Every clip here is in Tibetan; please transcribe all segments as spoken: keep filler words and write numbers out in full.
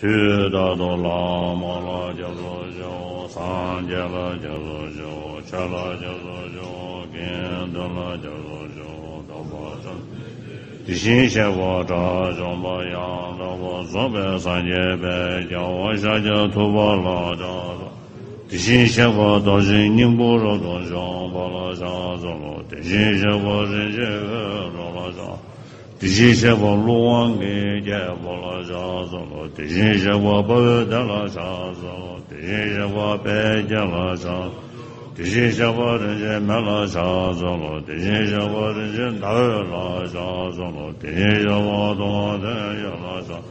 དུས་རྟག་ཏུ་བླ་མ་ལ་སྐྱབས་སུ་མཆིའོ། སངས་རྒྱས་ལ་སྐྱབས་སུ་མཆིའོ། ཆོས་ལ་སྐྱབས་སུ་མཆིའོ། དགེ་འདུན་ལ་སྐྱབས་སུ་མཆིའོ། སྟོན་པ་བཅོམ་ལྡན་འདས་དེ་བཞིན་གཤེགས་པ་དགྲ་བཅོམ་པ་ཡང་དག་པར་རྫོགས་པའི་སངས་རྒྱས་དཔལ་རྒྱལ་བ་ཤཱཀྱ་ཐུབ་པ་ལ་ཕྱག་འཚལ་ལོ། དེ་བཞིན་གཤེགས་པ་རྡོ་རྗེ་སྙིང་པོ་རབ་ཏུ་འཇོམས་པ་ལ་ཕྱག་འཚལ་ལོ། དེ་བཞིན་གཤེགས་པ་རིན་ཆེན་འོད་འཕྲོ་ལ་ཕྱག་དེ་བཞིན་གཤེགས་པ་ཀླུ་དབང་གིས་བསྐྱེད་པ་ལ་ཕྱག་འཚལ་ལོ། དེ་བཞིན་གཤེགས་པ་དཔའ་བོའི་སྡེ་ལ་ཕྱག་འཚལ་ལོ། དེ་བཞིན་གཤེགས་པ་དཔལ་དགྱེས་ལ་ཕྱག་དེ་བཞིན་གཤེགས་པ་རིན་ཆེན་མེ་ལ་ཕྱག་འཚལ་ལོ། དེ་བཞིན་གཤེགས་པ་རིན་ཆེན་ཟླ་འོད་ལ་ཕྱག་འཚལ་ལོ། དེ་བཞིན་གཤེགས་པ་དུང་བ་ལྡན་ཡོད་ལ་ཕྱག་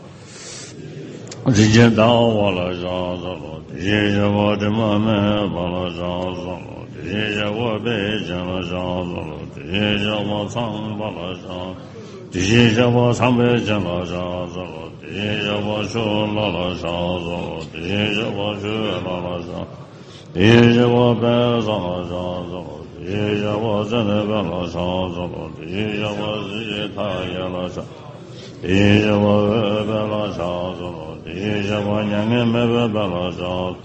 རིན་ཆེན་ཟླ་བ་ལ་ཕྱག་འཚལ་ལོ། དེ་བཞིན་གཤེགས་པ་དྲི་མ་མེད་པ་ལ་ཕྱག་འཚལ་ལོ། དེ་བཞིན་གཤེགས་པ་དཔལ་ཆེན་ལ་ཕྱག་འཚལ་ལོ། དེ་བཞིན་གཤེགས་པ་ཚངས་པ་ལ་ཕྱག་དེ་བཞིན་གཤེགས་པ་ཚངས་པའི་སྤྱན་ལ་ཕྱག་འཚལ་ལོ། དེ་བཞིན་གཤེགས་པ་ཆུ་ལྷ་ལ་ཕྱག་འཚལ་ལོ། དེ་བཞིན་གཤེགས་པ་ཆུ་ཡོས་ལྷ་ལ་ཕྱག་དེ་བཞིན་གཤེགས་པ་དཔལ་བཟང་ལ་ཕྱག་འཚལ་ལོ། དེ་བཞིན་གཤེགས་པ་ཙན་དན་དཔལ་ལ་ཕྱག་འཚལ་ལོ། དེ་བཞིན་གཤེགས་པ་གཟི་བརྗིད་མཐའ་ཡས་ལ་ཕྱག་དེ་བཞིན་གཤེགས་པ་འོད་དཔལ་ལ་ཕྱག་འཚལ་ལོ། དེ་བཞིན་གཤེགས་པ་མྱ་ངན་མེད་པའི་དཔལ་ལ་ཕྱག་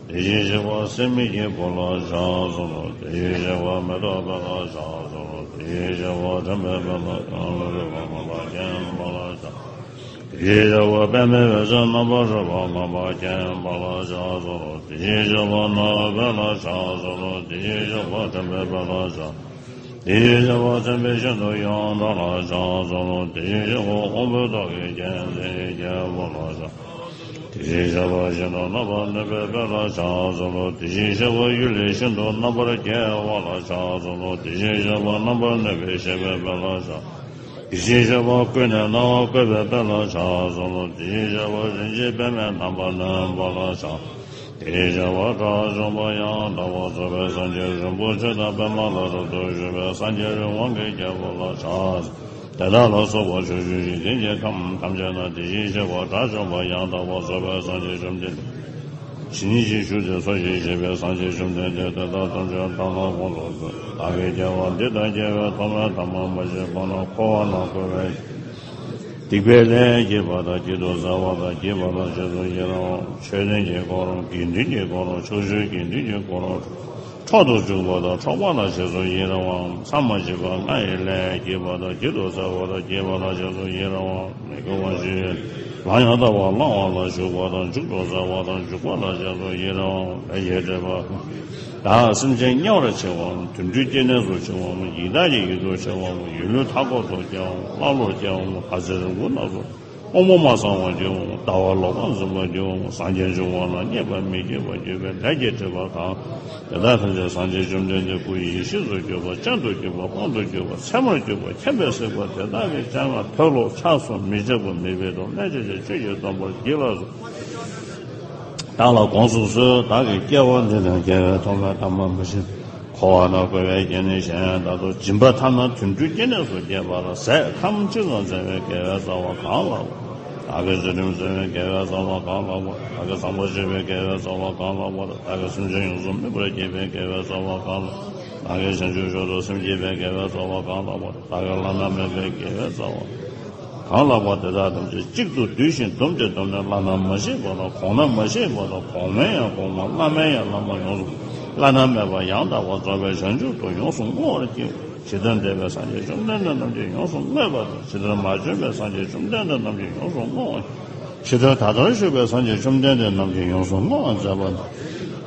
དེ་བཞིན་གཤེགས་པ་སྲེད་མེད་ཀྱི་བུ་ལ་ཕྱག་འཚལ་ལོ། དེ་བཞིན་གཤེགས་པ་མེ་ཏོག་དཔལ་ལ་ཕྱག་འཚལ་ལོ། དེ་བཞིན་གཤེགས་པ་དྲན་པའི་དཔལ་ལ་ཕྱག་འཚལ་ལོ། དེ་བཞིན་གཤེགས་པ་པདྨའི་འོད་ཟེར་རྣམ་པར་རོལ་པ་མངོན་པར་མཁྱེན་པ་ལ་ཕྱག་འཚལ་ལོ། དེ་བཞིན་གཤེགས་པ་ནོར་བུའི་དཔལ་ལ་ཕྱག་འཚལ་ལོ། དེ་བཞིན་གཤེགས་པ་དྲན་པའི་དཔལ་ལ་ཕྱག་དེ་བཞིན་གཤེགས་པ་མཚན་དཔེ་ཤིན་ཏུ་ཡོངས་གྲགས་ལ་ཕྱག་འཚལ་ལོ། དེ་བཞིན་གཤེགས་པ་དབང་པོའི་ཏོག་གི་རྒྱལ་མཚན་རྒྱལ་པོ་ལ་ཕྱག་དེ་བཞིན་གཤེགས་པ་ཤིན་ཏུ་རྣམ་པར་གནོན་པའི་དཔལ་ལ་ཕྱག་འཚལ་ལོ། དེ་བཞིན་གཤེགས་པ་གཡུལ་ལས་ཤིན་ཏུ་རྣམ་པར་རྒྱལ་བ་ལ་ཕྱག་འཚལ་ལོ། དེ་བཞིན་གཤེགས་པ་རྣམ་པར་གནོན་པའི་གཤེགས་པའི་དཔལ་ལ་ཕྱག་དེ་བཞིན་གཤེགས་པ་ཀུན་ནས་སྣང་བ་བཀོད་པའི་དཔལ་ལ་ཕྱག་འཚལ་ལོ། དེ་བཞིན་གཤེགས་པ་རིན་ཆེན་པདྨས་རྣམ་པར་གནོན་པ་ལ་ཕྱག་དེ་བཞིན་གཤེགས་པ་དགྲ་བཅོམ་པ་ཡང་དག་པར་རྫོགས་པའི་སངས་རྒྱས་རིན་པོ་ཆེ་དང་པདྨ་ལ་རབ་ཏུ་བཞུགས་པའི་སངས་རྒྱས་རི་དབང་གི་རྒྱལ་པོ་ལ་ཕྱག་དེ་དག་ལ་སོགས་པ་ཕྱོགས་བཅུའི་འཇིག་རྟེན་གྱི་ཁམས་ཐམས་ཅད་ན་དེ་བཞིན་གཤེགས་པ་དགྲ་བཅོམ་པ་ཡང་དག་པར་རྫོགས་པའི་སངས་རྒྱས་བཅོམ་ལྡན་འདས། ཇི་སྙེད་ཅིག་བཞུགས་ཏེ་འཚོ་ཞིང་གཞེས་པའི་སངས་རྒྱས་བཅོམ་ལྡན་འདས་དེ་དག་ཐམས་ཅད་བདག་ལ་དགོངས་སུ་གསོལ། བདག་གིས་སྐྱེ་བ་འདི་དང་སྐྱེ་བའི་ཐོག་མའི་ཐ་མ་མ་བྱིན་གོང་ན་འཁོར་བ་ན་འཁོར་བའི་སྡིག་པའི་ལས་བགྱིས་པ་དང་བགྱིད་དུ་སྩལ་བ་དང་བགྱིས་པ་ལ་རྗེས་སུ་ཡི་རང་བ། མཆོད་རྟེན་གྱི་དཀོར་རམ་དགེ་འདུན་གྱི་དཀོར་རམ་ཕྱོགས་བཅུའི་དགེ་འདུན་གྱི་དཀོར་རམ་འཕྲོག་ཏུ་བཅུག་པ་དང་འཕྲོག་པ་ལ་རྗེས་སུ་ཡི་རང་བའམ། མཚམས་མ་མཆིས་པ་ལྔ་ཡི་ལས་བགྱིས་པ་དང་བགྱིད་དུ་སྩལ་བ་དང་བགྱིས་པ་ལ་རྗེས་སུ་ཡི་རང་བའམ། མི་དགེ་བ་བཅུའི་ལམ་ཡང་དག་པར་བླང་བ་ལ་ཞུགས་པ་དང་འཇུག་ཏུ་སྩལ་བ་དང་འཇུག་པ་ལ་རྗེས་སུ་ཡི་རང་བའམ། ལས་ཀྱི་སྒྲིབ་པ་དག་སེམས་ཅན་དམྱལ་བར་མཆི་བའམ། དུད་འགྲོའི་སྐྱེ་གནས་སུ་མཆི་བའམ། ཡི་དྭགས་ཀྱི་ཡུལ་དུ་མཆི་བའམ། ཡུལ་ལུས་མཐའ་འཁོབ་ཏུ་སྐྱེ་བའམ། ཀླ་ཀློར་སྐྱེ་བའམ། བ་ཚྭའི་རི་ཁུང་རྣམས་སུ་དབང་པོ་མ་ཚང་བར་སྐྱེ་བའམ། ཟླ་བ་ལོག་པར་འཛིན་པར་སྐྱེ་བའམ། སངས་རྒྱས་འབྱུང་བ་ལ་མཉེས་པར་མི་བགྱིད་པར་གྱུར་པའི་ལས་ཀྱི་སྒྲིབ་པ་དག་དེ་དག་ཐམས་ཅད་སངས་རྒྱས་བཅོམ་ལྡན་འདས་སྐུ་ཡེ་ཤེས་སུ་གྱུར་པ། སྤྱན་དུ་གྱུར་པ། དཔང་དུ་གྱུར་པ། ཚད་མར་གྱུར་པ། མཁྱེན་པས་གཟིགས་པ་དེ་དག་གི་སྤྱན་སྔར་མཐོལ་ལོ། ཕྱག་འཚལ་མི་བྱ་བར་མི་འབད་དོ། སླན་ཆད་ཀྱང་ཆོས་ཀྱི་སྟོན་པར་བགྱིད་ལགས་སོ། བདག་ལ་དགོངས་སུ་གསོལ། བདག་གིས་སྐྱེ་བ་འདི་དང་སྐྱེ་བའི་ཐོག་མའི་ཐ་མ་མ་བྱིན། འཁོར་བ་ན་འཁོར་བའི་སྐྱེ་གནས་གཞན་དག་ཏུ་སྦྱིན་པ་ཐ་ན་དུད་འགྲོའི་སྐྱེ་གནས་སུ་སྐྱེས་པ་ལ་ཟས་ཁམ་གཅིག་ཙམ་སྩལ་བའི་དགེ་བའི་རྩ་བ་གང་ལགས་པ། བདག་གིས་ཚུལ་ཁྲིམས་བསྲུང་བའི་དགེ་བའི་རྩ་བ་གང་ལགས་པ། བདག་གིས་བཟང་པོ་སྤྱོད་པའི་དགེ་བའི་རྩ་བ་གང་ལགས་པ། བདག་གིས་སེམས་ཅན་ཡོངས་སུ་སྨིན་པར་བགྱིས་པའི་དགེ་བའི་རྩ་བ་གང་ལགས། བདག་གིས་བྱང་ཆུབ་མཆོག་ཏུ་སེམས་བསྐྱེད་པའི་དགེ་བའི་རྩ་བ་གང་ལགས་པ། བདག་གིས་བླ་ན་མེད་པའི་དགེ་བའི་རྩ་བ་གང་ལགས་པ། དེ་དག་ཐམས་ཅད་གཅིག་ཏུ་བསྡུས་ཤིང་བསྡོམས་ཏེ་བསྡོམས་ནས་བླ་ན་མ་མཆིས་པ་དང་གོང་ན་མ་མཆིས་པ་དང་གོང་མའི་ཡང་གོང་མ་བླ་མའི་ཡང་བླ་མ་ཡོངས་སུ་བླ་ན་མེད་པ་ཡང་དག་པར་རྫོགས་པའི་བྱང་ཆུབ་ཏུ་ཡོངས་སུ་བསྔོ་བར་བགྱིའོ། ཇི་ལྟར་འདས་པའི་སངས་རྒྱས་བཅོམ་ལྡན་འདས་རྣམས་ཀྱིས་ཡོངས་སུ་བསྔོས་པ་དང་། ཇི་ལྟར་མ་བྱོན་པའི་སངས་རྒྱས་བཅོམ་ལྡན་འདས་རྣམས་ཀྱིས་ཡོངས་སུ་བསྔོ་བར། ཇི་ལྟར་ད་ལྟར་བཞུགས་པའི་སངས་རྒྱས་བཅོམ་ལྡན་འདས་རྣམས་ཀྱིས་ཡོངས་སུ་བསྔོ་བར་མཛད་པ་དང་།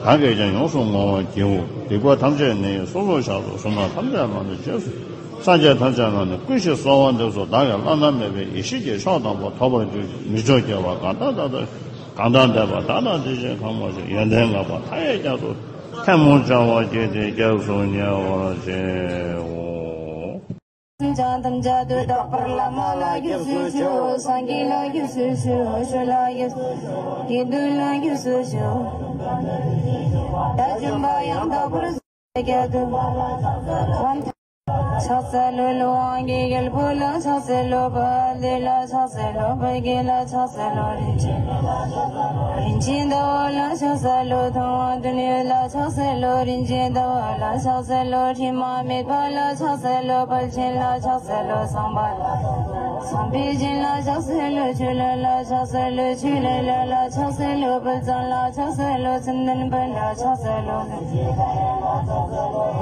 བདག་གིས་ཀྱང་ཡོངས་སུ་བསྔོ་བར་བགྱིའོ། སྡིག་པ་ཐམས་ཅད་ནི་སོ་སོར་བཤགས་སོ། བསོད་ནམས་ཐམས་ཅད་ལ་ནི་རྗེས་སུ། སངས་རྒྱས་ཐམས་ཅད་ལ་ནི་བསྐུལ་ཞིང་གསོལ་བ་འདེབས་སོ། བདག་གིས་བླ་ན་མེད་པའི་ཡེ་ཤེས་ཀྱི་མཆོག་དམ་པ་ཐོབ་པར་གྱུར་ཅིག་མི་མཆོག་སྐྱེ་བ་གང་དག་ད་ལྟ་གང་དག་འདས་པ་དག་དང་དེ་བཞིན་གང་མ་བྱོན་ཡོན་ཏན་བསྔགས་པ་མཐའ་ཡས་རྒྱ་མཚོ་ཐལ་མོ་སྦྱར་བ་བགྱིས་ཏེ་སྐྱབས་སུ་ཉེ་བར་མཆིའོ། ཅང་དམ་བཅའ་དུས་རྟག་པར་བླ་མ་ལ་སྐྱབས་སུ་མཆིའོ། སངས་རྒྱས་ལ་སྐྱབས་སུ་མཆིའོ། ཆོས་ལ་སྐྱབས་སུ་མཆིའོ། དགེ་འདུན་ལ་སྐྱབས་སུ་མཆིའོ། དགྲ་བཅོམ་པ་ཡང་དག་པར་རྫོགས་པའི་རྒྱལ་པོ། ཕྱག་འཚལ་ལོ། ཀླུ་དབང་གི་རྒྱལ་པོ་ལ་ཕྱག་འཚལ་ལོ། དཔལ་ལྡན་ལ་ཕྱག་འཚལ་ལོ། དཔལ་དགྱེས་ལ་ཕྱག་འཚལ་ལོ། རིན་ཆེན་རིན་ཆེན་ཟླ་བ་ལ་ཕྱག་འཚལ་ལོ། མཐོང་བ་དོན་ཡོད་ལ་ཕྱག་འཚལ་ལོ། རིན་ཆེན་ཟླ་བ་ལ་ཕྱག་འཚལ་ལོ། དྲི་མ་མེད་པ་ལ་ཕྱག་འཚལ་ལོ། དཔལ་ཆེན་ལ་ཕྱག་འཚལ་ལོ། བཟང་པོ་ལ། ཚངས་པའི་སྦྱིན་ལ་ཕྱག་འཚལ་ལོ། ཆོས་ལ་ལ་ཕྱག་འཚལ་ལོ། ཆོས་ལ་ལ་ལ་ཕྱག་འཚལ་ལོ། དཔལ་བཟང་ལ་ཕྱག་འཚལ་ལོ། མཚན་ལྡན་དཔལ་ལ་ཕྱག་འཚལ་ལོ། བུ་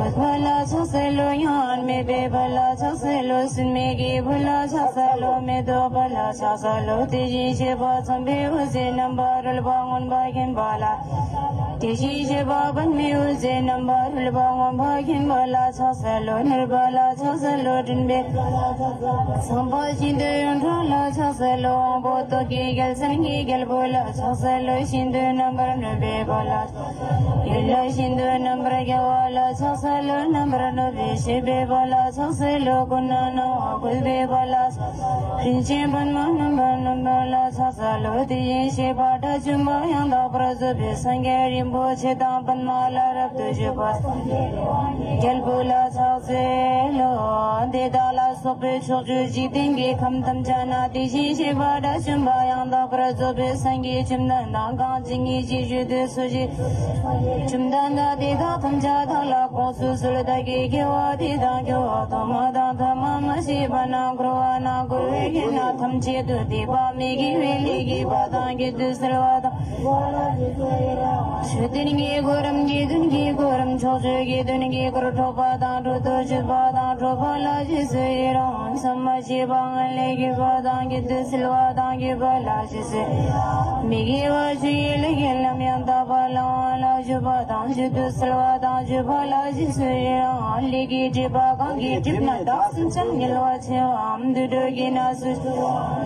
དཔལ་ལ་ཕྱག་འཚལ་ལོ། མྱ་ངན་མེད་པའི་དཔལ་ལ་ཕྱག་འཚལ་ལོ། སྲིད་མེད་ཀྱི་བུ་ལ་ཕྱག་འཚལ་ལོ། མེ་ཏོག་དཔལ་ལ་ཕྱག་འཚལ་ལོ། དེ་བཞིན་གཤེགས་པ་ཚངས་པའི་འོད་ཟེར་རྣམ་པར་རོལ་པ་མངོན་པར་མཁྱེན་པ་ལ། དེ་བཞིན་གཤེགས་པ་པདྨའི་འོད་ཟེར་རྣམ་པར་རོལ་པ་མངོན་པར་མཁྱེན་པ་ལ་ཕྱག་འཚལ་ལོ། ནུས་པ་ལ་ཕྱག་འཚལ་ལོ། མགྲིན་པའི་ཚངས་པ་ཤིན་ཏུ་ཡོངས་གྲགས་ལ་ཕྱག་འཚལ་ལོ། དབང་པོ་ཏོག་གི་རྒྱལ་མཚན་གྱི་རྒྱལ་པོ་ལ་ཕྱག་འཚལ་ལོ། ཤིན་ཏུ་རྣམ་པར་གནོན་པའི་དཔལ་ལ། ཡུལ་ལ་ཤིན་ཏུ་རྣམ་པར་རྒྱལ་བ་ལ་ཕྱག་འཚལ་ལོ། རྣམ་པར་གནོན་པའི་ཤེས་པའི་དཔལ་ལ་ཕྱག་འཚལ་ལོ། ཀུན་ནས་སྣང་བ་བཀོད་པའི་དཔལ་ལ། རིན་ཆེན་པདྨ་རྣམ་པར་གནོན་པ་ལ་ཕྱག་འཚལ་ལོ། དེ་བཞིན་གཤེགས་པ་དགྲ་བཅོམ་པ་ཡང་དག་པར་རྫོགས་པའི་སངས་རྒྱས་རིན་པོ་ཆེ་དང་། པདྨ་ལ་རབ་ཏུ་བཞུགས་པ་སངས་རྒྱས་རྒྱལ་པོ་ལ་ཕྱག་འཚལ་ལོ། དེ་དག་ལ་སོགས་པའི་ཕྱོགས་བཅུའི་འཇིག་རྟེན་གྱི་ཁམས་ཐམས་ཅད་ན། དེ་བཞིན་གཤེགས་པ་དགྲ་བཅོམ་པ་ཡང་དག་པར་རྫོགས་པའི་སངས་རྒྱས་བཅོམ་ལྡན་འདས་གང་ཇི་སྙེད་ཅིག་བཞུགས་དུས་སུ་ཞིག་བཅོམ་ལྡན་འདས་དེ་དག་ཐམས་ཅད་བདག་ལ་དགོངས་སུ་གསོལ། བདག་གིས་དགེ་བ་འདི་དང་སྐྱེ་བ་ཐོག་མ་དང་ཐ་མ་མ་མཆིས་པ་རྣམས་འཁོར་བ་ན་འཁོར་བའི་དགེ་རྣམས་ཐམས་ཅད་དུ་སྡིག་པ་མི་དགེ་བའི་ལས་བགྱིས་པ་དང་། རྒྱུད་དུ་གསོལ་བ་དང་། མཆོད་རྟེན་གྱི་གོ་རིམ། དགེ་འདུན་གྱི་གོ་རིམ། ཕྱོགས་བཅུའི་དགེ་འདུན་གྱི་སྐོར། འཕྲོག་པ་དང་འཕྲོག་ཏུ་གཅོད་པ་དང་། འཕྲོག་པ་ལ་རྗེས་སུ་ཡི་རང་། མཚམས་མ་མཆིས་པ་སྔོན་ལས་བགྱིས་པ་དང་། རྒྱུད་དུ་གསོལ་བ་དང་བགྱིས་པ་ལ་རྗེས་སུ། མི་དགེ་བ་བཅུ་ཡི་ལས་ཀྱི་ལམ་ཡང་དག་པ་བླང་བ་ལ་སྤྱོད་པ་དང་། རྒྱུད་དུ་གསོལ་བ་དང་སྤྱོད་པ་ལ་རྗེས་སུ་ཡི་རང་། ལས་ཀྱི་སྒྲིབ་པ་གང་གིས་བསྒྲིབས་ན། བདག་སེམས་ཀྱང་དམྱལ་བ་ཆེ་བའམ། དུད་འགྲོ་གི་གནས་སུ།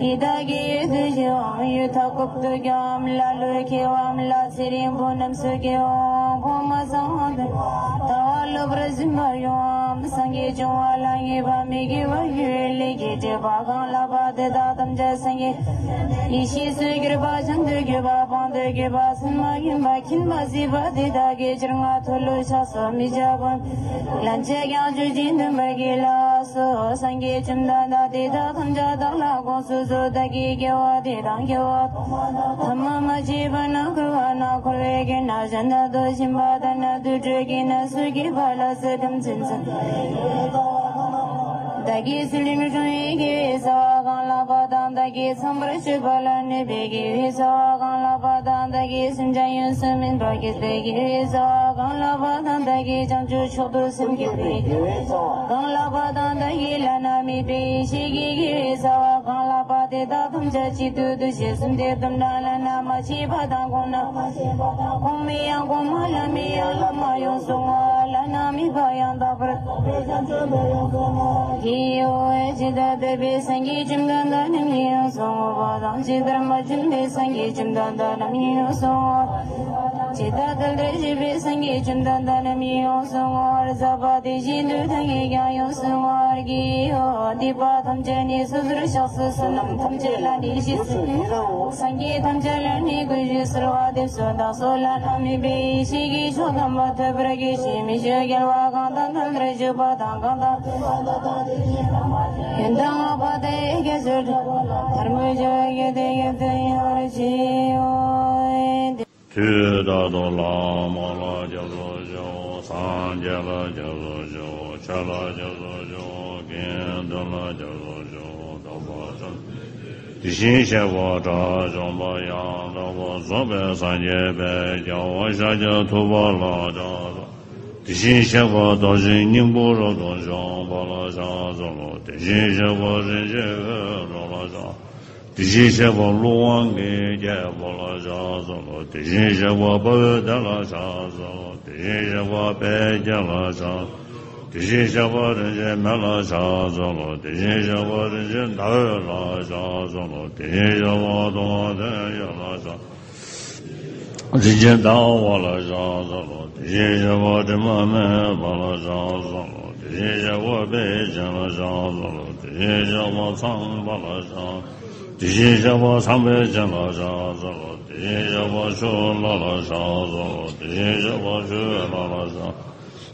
ཡི་དྭགས་ཀྱི་ཡུལ་དུ་ཞི་བའམ། ཡུལ་མཐའ་འཁོབ་ཏུ་རྒྱའམ། ཀླ་ཀློ་ཁྱེར་བའམ། ལ་ཚེ་རིང་པོ་རྣམས་སུ་སྐྱེ་བའམ། གོང་མ་ཚང་བ་དུ་ལྟ་བ་སློབ་པར་འཛིན་པར་འགྱུར་བའམ། སངས་རྒྱས་བྱུང་བ་ལ་ངེས་པ་མི་དགེ་བ་ཡི་ལས་ཀྱི་སྒྲིབ་པ་གང་བསླབ་པ་དེ་དག་ཐམས་ཅད་སངས་རྒྱས་ཡེ་ཤེས་སུ་གྱུར་པ། བྱང་དུ་གྱུར་པ། སྤང་དུ་གྱུར་པ། སེམས་མ་མཁྱེན་པ་མཁྱེན་པ་བཟོད་པ་དེ་དག་གི་སྤྱན་སྔར་མཐོལ་ལོ་བཤགས་སོ། མི་བྱ་བ་ལན་ཅིག་ཀྱང་གཅོད་ཅིང་འདུན་པར་བགྱིད་ལགས་སོ། སངས་རྒྱས་བཅོམ་ལྡན་འདས་དེ་དག་ཐམས་ཅད་བདག་ལ་དགོངས་སུ་གསོལ། བདག་གིས་དགེ་བ་འདི་དང་སྐྱེ་བ་ཐ་མ་མ་མཆིས་པ་རྣམས་འཁོར་བ་ན་འཁོར་བའི་དགེ་རྣམས་གཞན་དག་ཏུ་སྦྱིན་པ་ལྟར་ན། དུད་འགྲོ་གི་གནས་སུ་སྐྱེས་པ་ལ་སོགས་ཁམས་ཅན་ཚང་བདག་གིས་ཚུལ་ཁྲིམས་སྲུང་བའི་དགེ་བའི་རྩ་བ་གང་བསླབ་པ་དང་། བདག་གིས་ཚངས་པར་སྤྱོད་པ་ལ་གནོད་པའི་དགེ་བའི་རྩ་བ་གང་བསླབ་པ་དང་། བདག་གིས་སེམས་ཅན་ཡོངས་སུ་སྨིན་པར་བགྱིད་པའི་དགེ་བའི་རྩ་བ་གང་བསླབ་པ་དང་། བདག་གིས་བྱང་ཆུབ་མཆོག་ཏུ་སེམས་བསྐྱེད་པའི་དགེ་བའི་རྩ་བ་གང་བསླབ་པ་དང་། བདག་གིས་བླ་ན་མེད་པའི་ཡེ་ཤེས་ཀྱི་དགེ་བའི་རྩ་བ་གང་བསླབ་པ་དེ་དག་ཐམས་ཅད་གཅིག་ཏུ་བསྡུས་ཤིང་གསུམ་སྟེ་དུམ་གྲངས་བླ་ན་མ་མཆིས་པ་དང་། གོང་ན་གོང་མའི་ཡང་གོང་མ། བླ་མའི་ཡང་བླ་མ་ཡོངས་སུ་བསྔོ་བ། བླ་ན་མེད་པ་ཡང་དག་པར་རྫོགས་པའི་བྱང་ཆུབ་ཏུ་ཡོངས་སུ་བསྔོ་བ། ཇི་ལྟར་འདས་པའི་སངས་རྒྱས་བཅོམ་ལྡན་འདས་རྣམས་ཀྱིས་ཡོངས་སུ་བསྔོ་བ་དང་། ཇི་ལྟར་མ་བྱོན་པའི་སངས་རྒྱས་བཅོམ་ལྡན་འདས་རྣམས་ཀྱིས་ཡོངས་སུ་བསྔོ་བ། ཇི་ལྟར་འདས་པའི་སངས་རྒྱས་བཅོམ་ལྡན་འདས་རྣམས་ཀྱིས་ཡོངས་སུ་བསྔོ་བར་མཛད་པ་དེ་བཞིན་དུ་བདག་གིས་ཀྱང་ཡོངས་སུ་བསྔོ་བར་བགྱིའོ། སྡིག་པ་ཐམས་ཅད་ནི་སོ་སོར་བཤགས་སོ། བསོད་ནམས་ཐམས་ཅད་ལ་ནི་རྗེས་སུ་ཡི་རང་ངོ་། སངས་རྒྱས་ཐམས་ཅད་ལ་ནི་གུས་ཞབས་གསོལ་བ་འདེབས་སོ། བདག་སོགས་བླ་ན་མེད་པའི་ཡེ་ཤེས་ཀྱི་མཆོག་དམ་པ་ཐོབ་པར་གྱིས་ཤིག་མི་ཆོས་རྒྱལ་བ་གང་དང་མཐུན་པར་བཞུགས་པ་དང་། གང་དང་ཡོན་ཏན་བསྔགས་པ་དེས་རྒྱ་མཚོའི་ཕྲེང་བ་ལ། ཐལ་མོ་སྦྱར་བའི་དགེ་དེས་དགེ་འདུན་ཡོངས་བར་བྱའོ། དུས་རྟག་ཏུ་བླ་མ་ལ་སྐྱབས་སུ་མཆིའོ། སངས་རྒྱས་ལ་སྐྱབས་སུ་མཆིའོ། ཆོས་ལ་སྐྱབས་སུ་མཆིའོ། དགེ་འདུན་ལ་སྐྱབས་སུ་མཆིའོ། དམ་པ་དང་དེ་བཞིན་གཤེགས་པ་དགྲ་བཅོམ་པ་ཡང་དག་པར་རྫོགས་པའི་སངས་རྒྱས་དཔལ་རྒྱལ་བ་ཤཱཀྱ་ཐུབ་པ་ལ་ཕྱག་འཚལ་ལོ། དེ་བཞིན་གཤེགས་པ་རྡོ་རྗེ་སྙིང་པོ་རབ་ཏུ་འཇོམས་པ་ལ་ཕྱག་འཚལ་ལོ། དེ་བཞིན་གཤེགས་པ་རིན་ཆེན་འོད་རབ་ལ་ཕྱག་དེ་བཞིན་གཤེགས་པ་ཀླུ་དབང་གི་རྒྱལ་པོ་ལ་ཕྱག་འཚལ་ལོ། དེ་བཞིན་གཤེགས་པ་དཔའ་བོའི་སྡེ་ལ་ཕྱག་འཚལ་ལོ། དེ་བཞིན་གཤེགས་པ་དཔལ་དགྱེས་ལ་ཕྱག་དེ་བཞིན་གཤེགས་པ་རིན་ཆེན་མེ་ལ་ཕྱག་འཚལ་ལོ། དེ་བཞིན་གཤེགས་པ་རིན་ཆེན་ཟླ་འོད་ལ་ཕྱག་འཚལ་ལོ། དེ་བཞིན་གཤེགས་པ་གདུང་བ་ལྡན་འོད་ལ་ཕྱག་རིན་ཆེན་ཟླ་བ་ལ་ཕྱག་འཚལ་ལོ། དེ་བཞིན་གཤེགས་པ་དྲི་མ་མེད་པ་ལ་ཕྱག་འཚལ་ལོ། དེ་བཞིན་གཤེགས་པ་དཔལ་ཆེན་ལ་ཕྱག་འཚལ་ལོ། དེ་བཞིན་གཤེགས་པ་ཚངས་པ་ལ་ཕྱག་དེ་བཞིན་གཤེགས་པ་ཚངས་པའི་བྱིན་ལ་ཕྱག་འཚལ་ལོ། དེ་བཞིན་གཤེགས་པ་ཆུ་ལྷ་ལ་ཕྱག་འཚལ་ལོ། དེ་བཞིན་གཤེགས་པ་ཆུ་ལྷ་ལ་ཕྱག་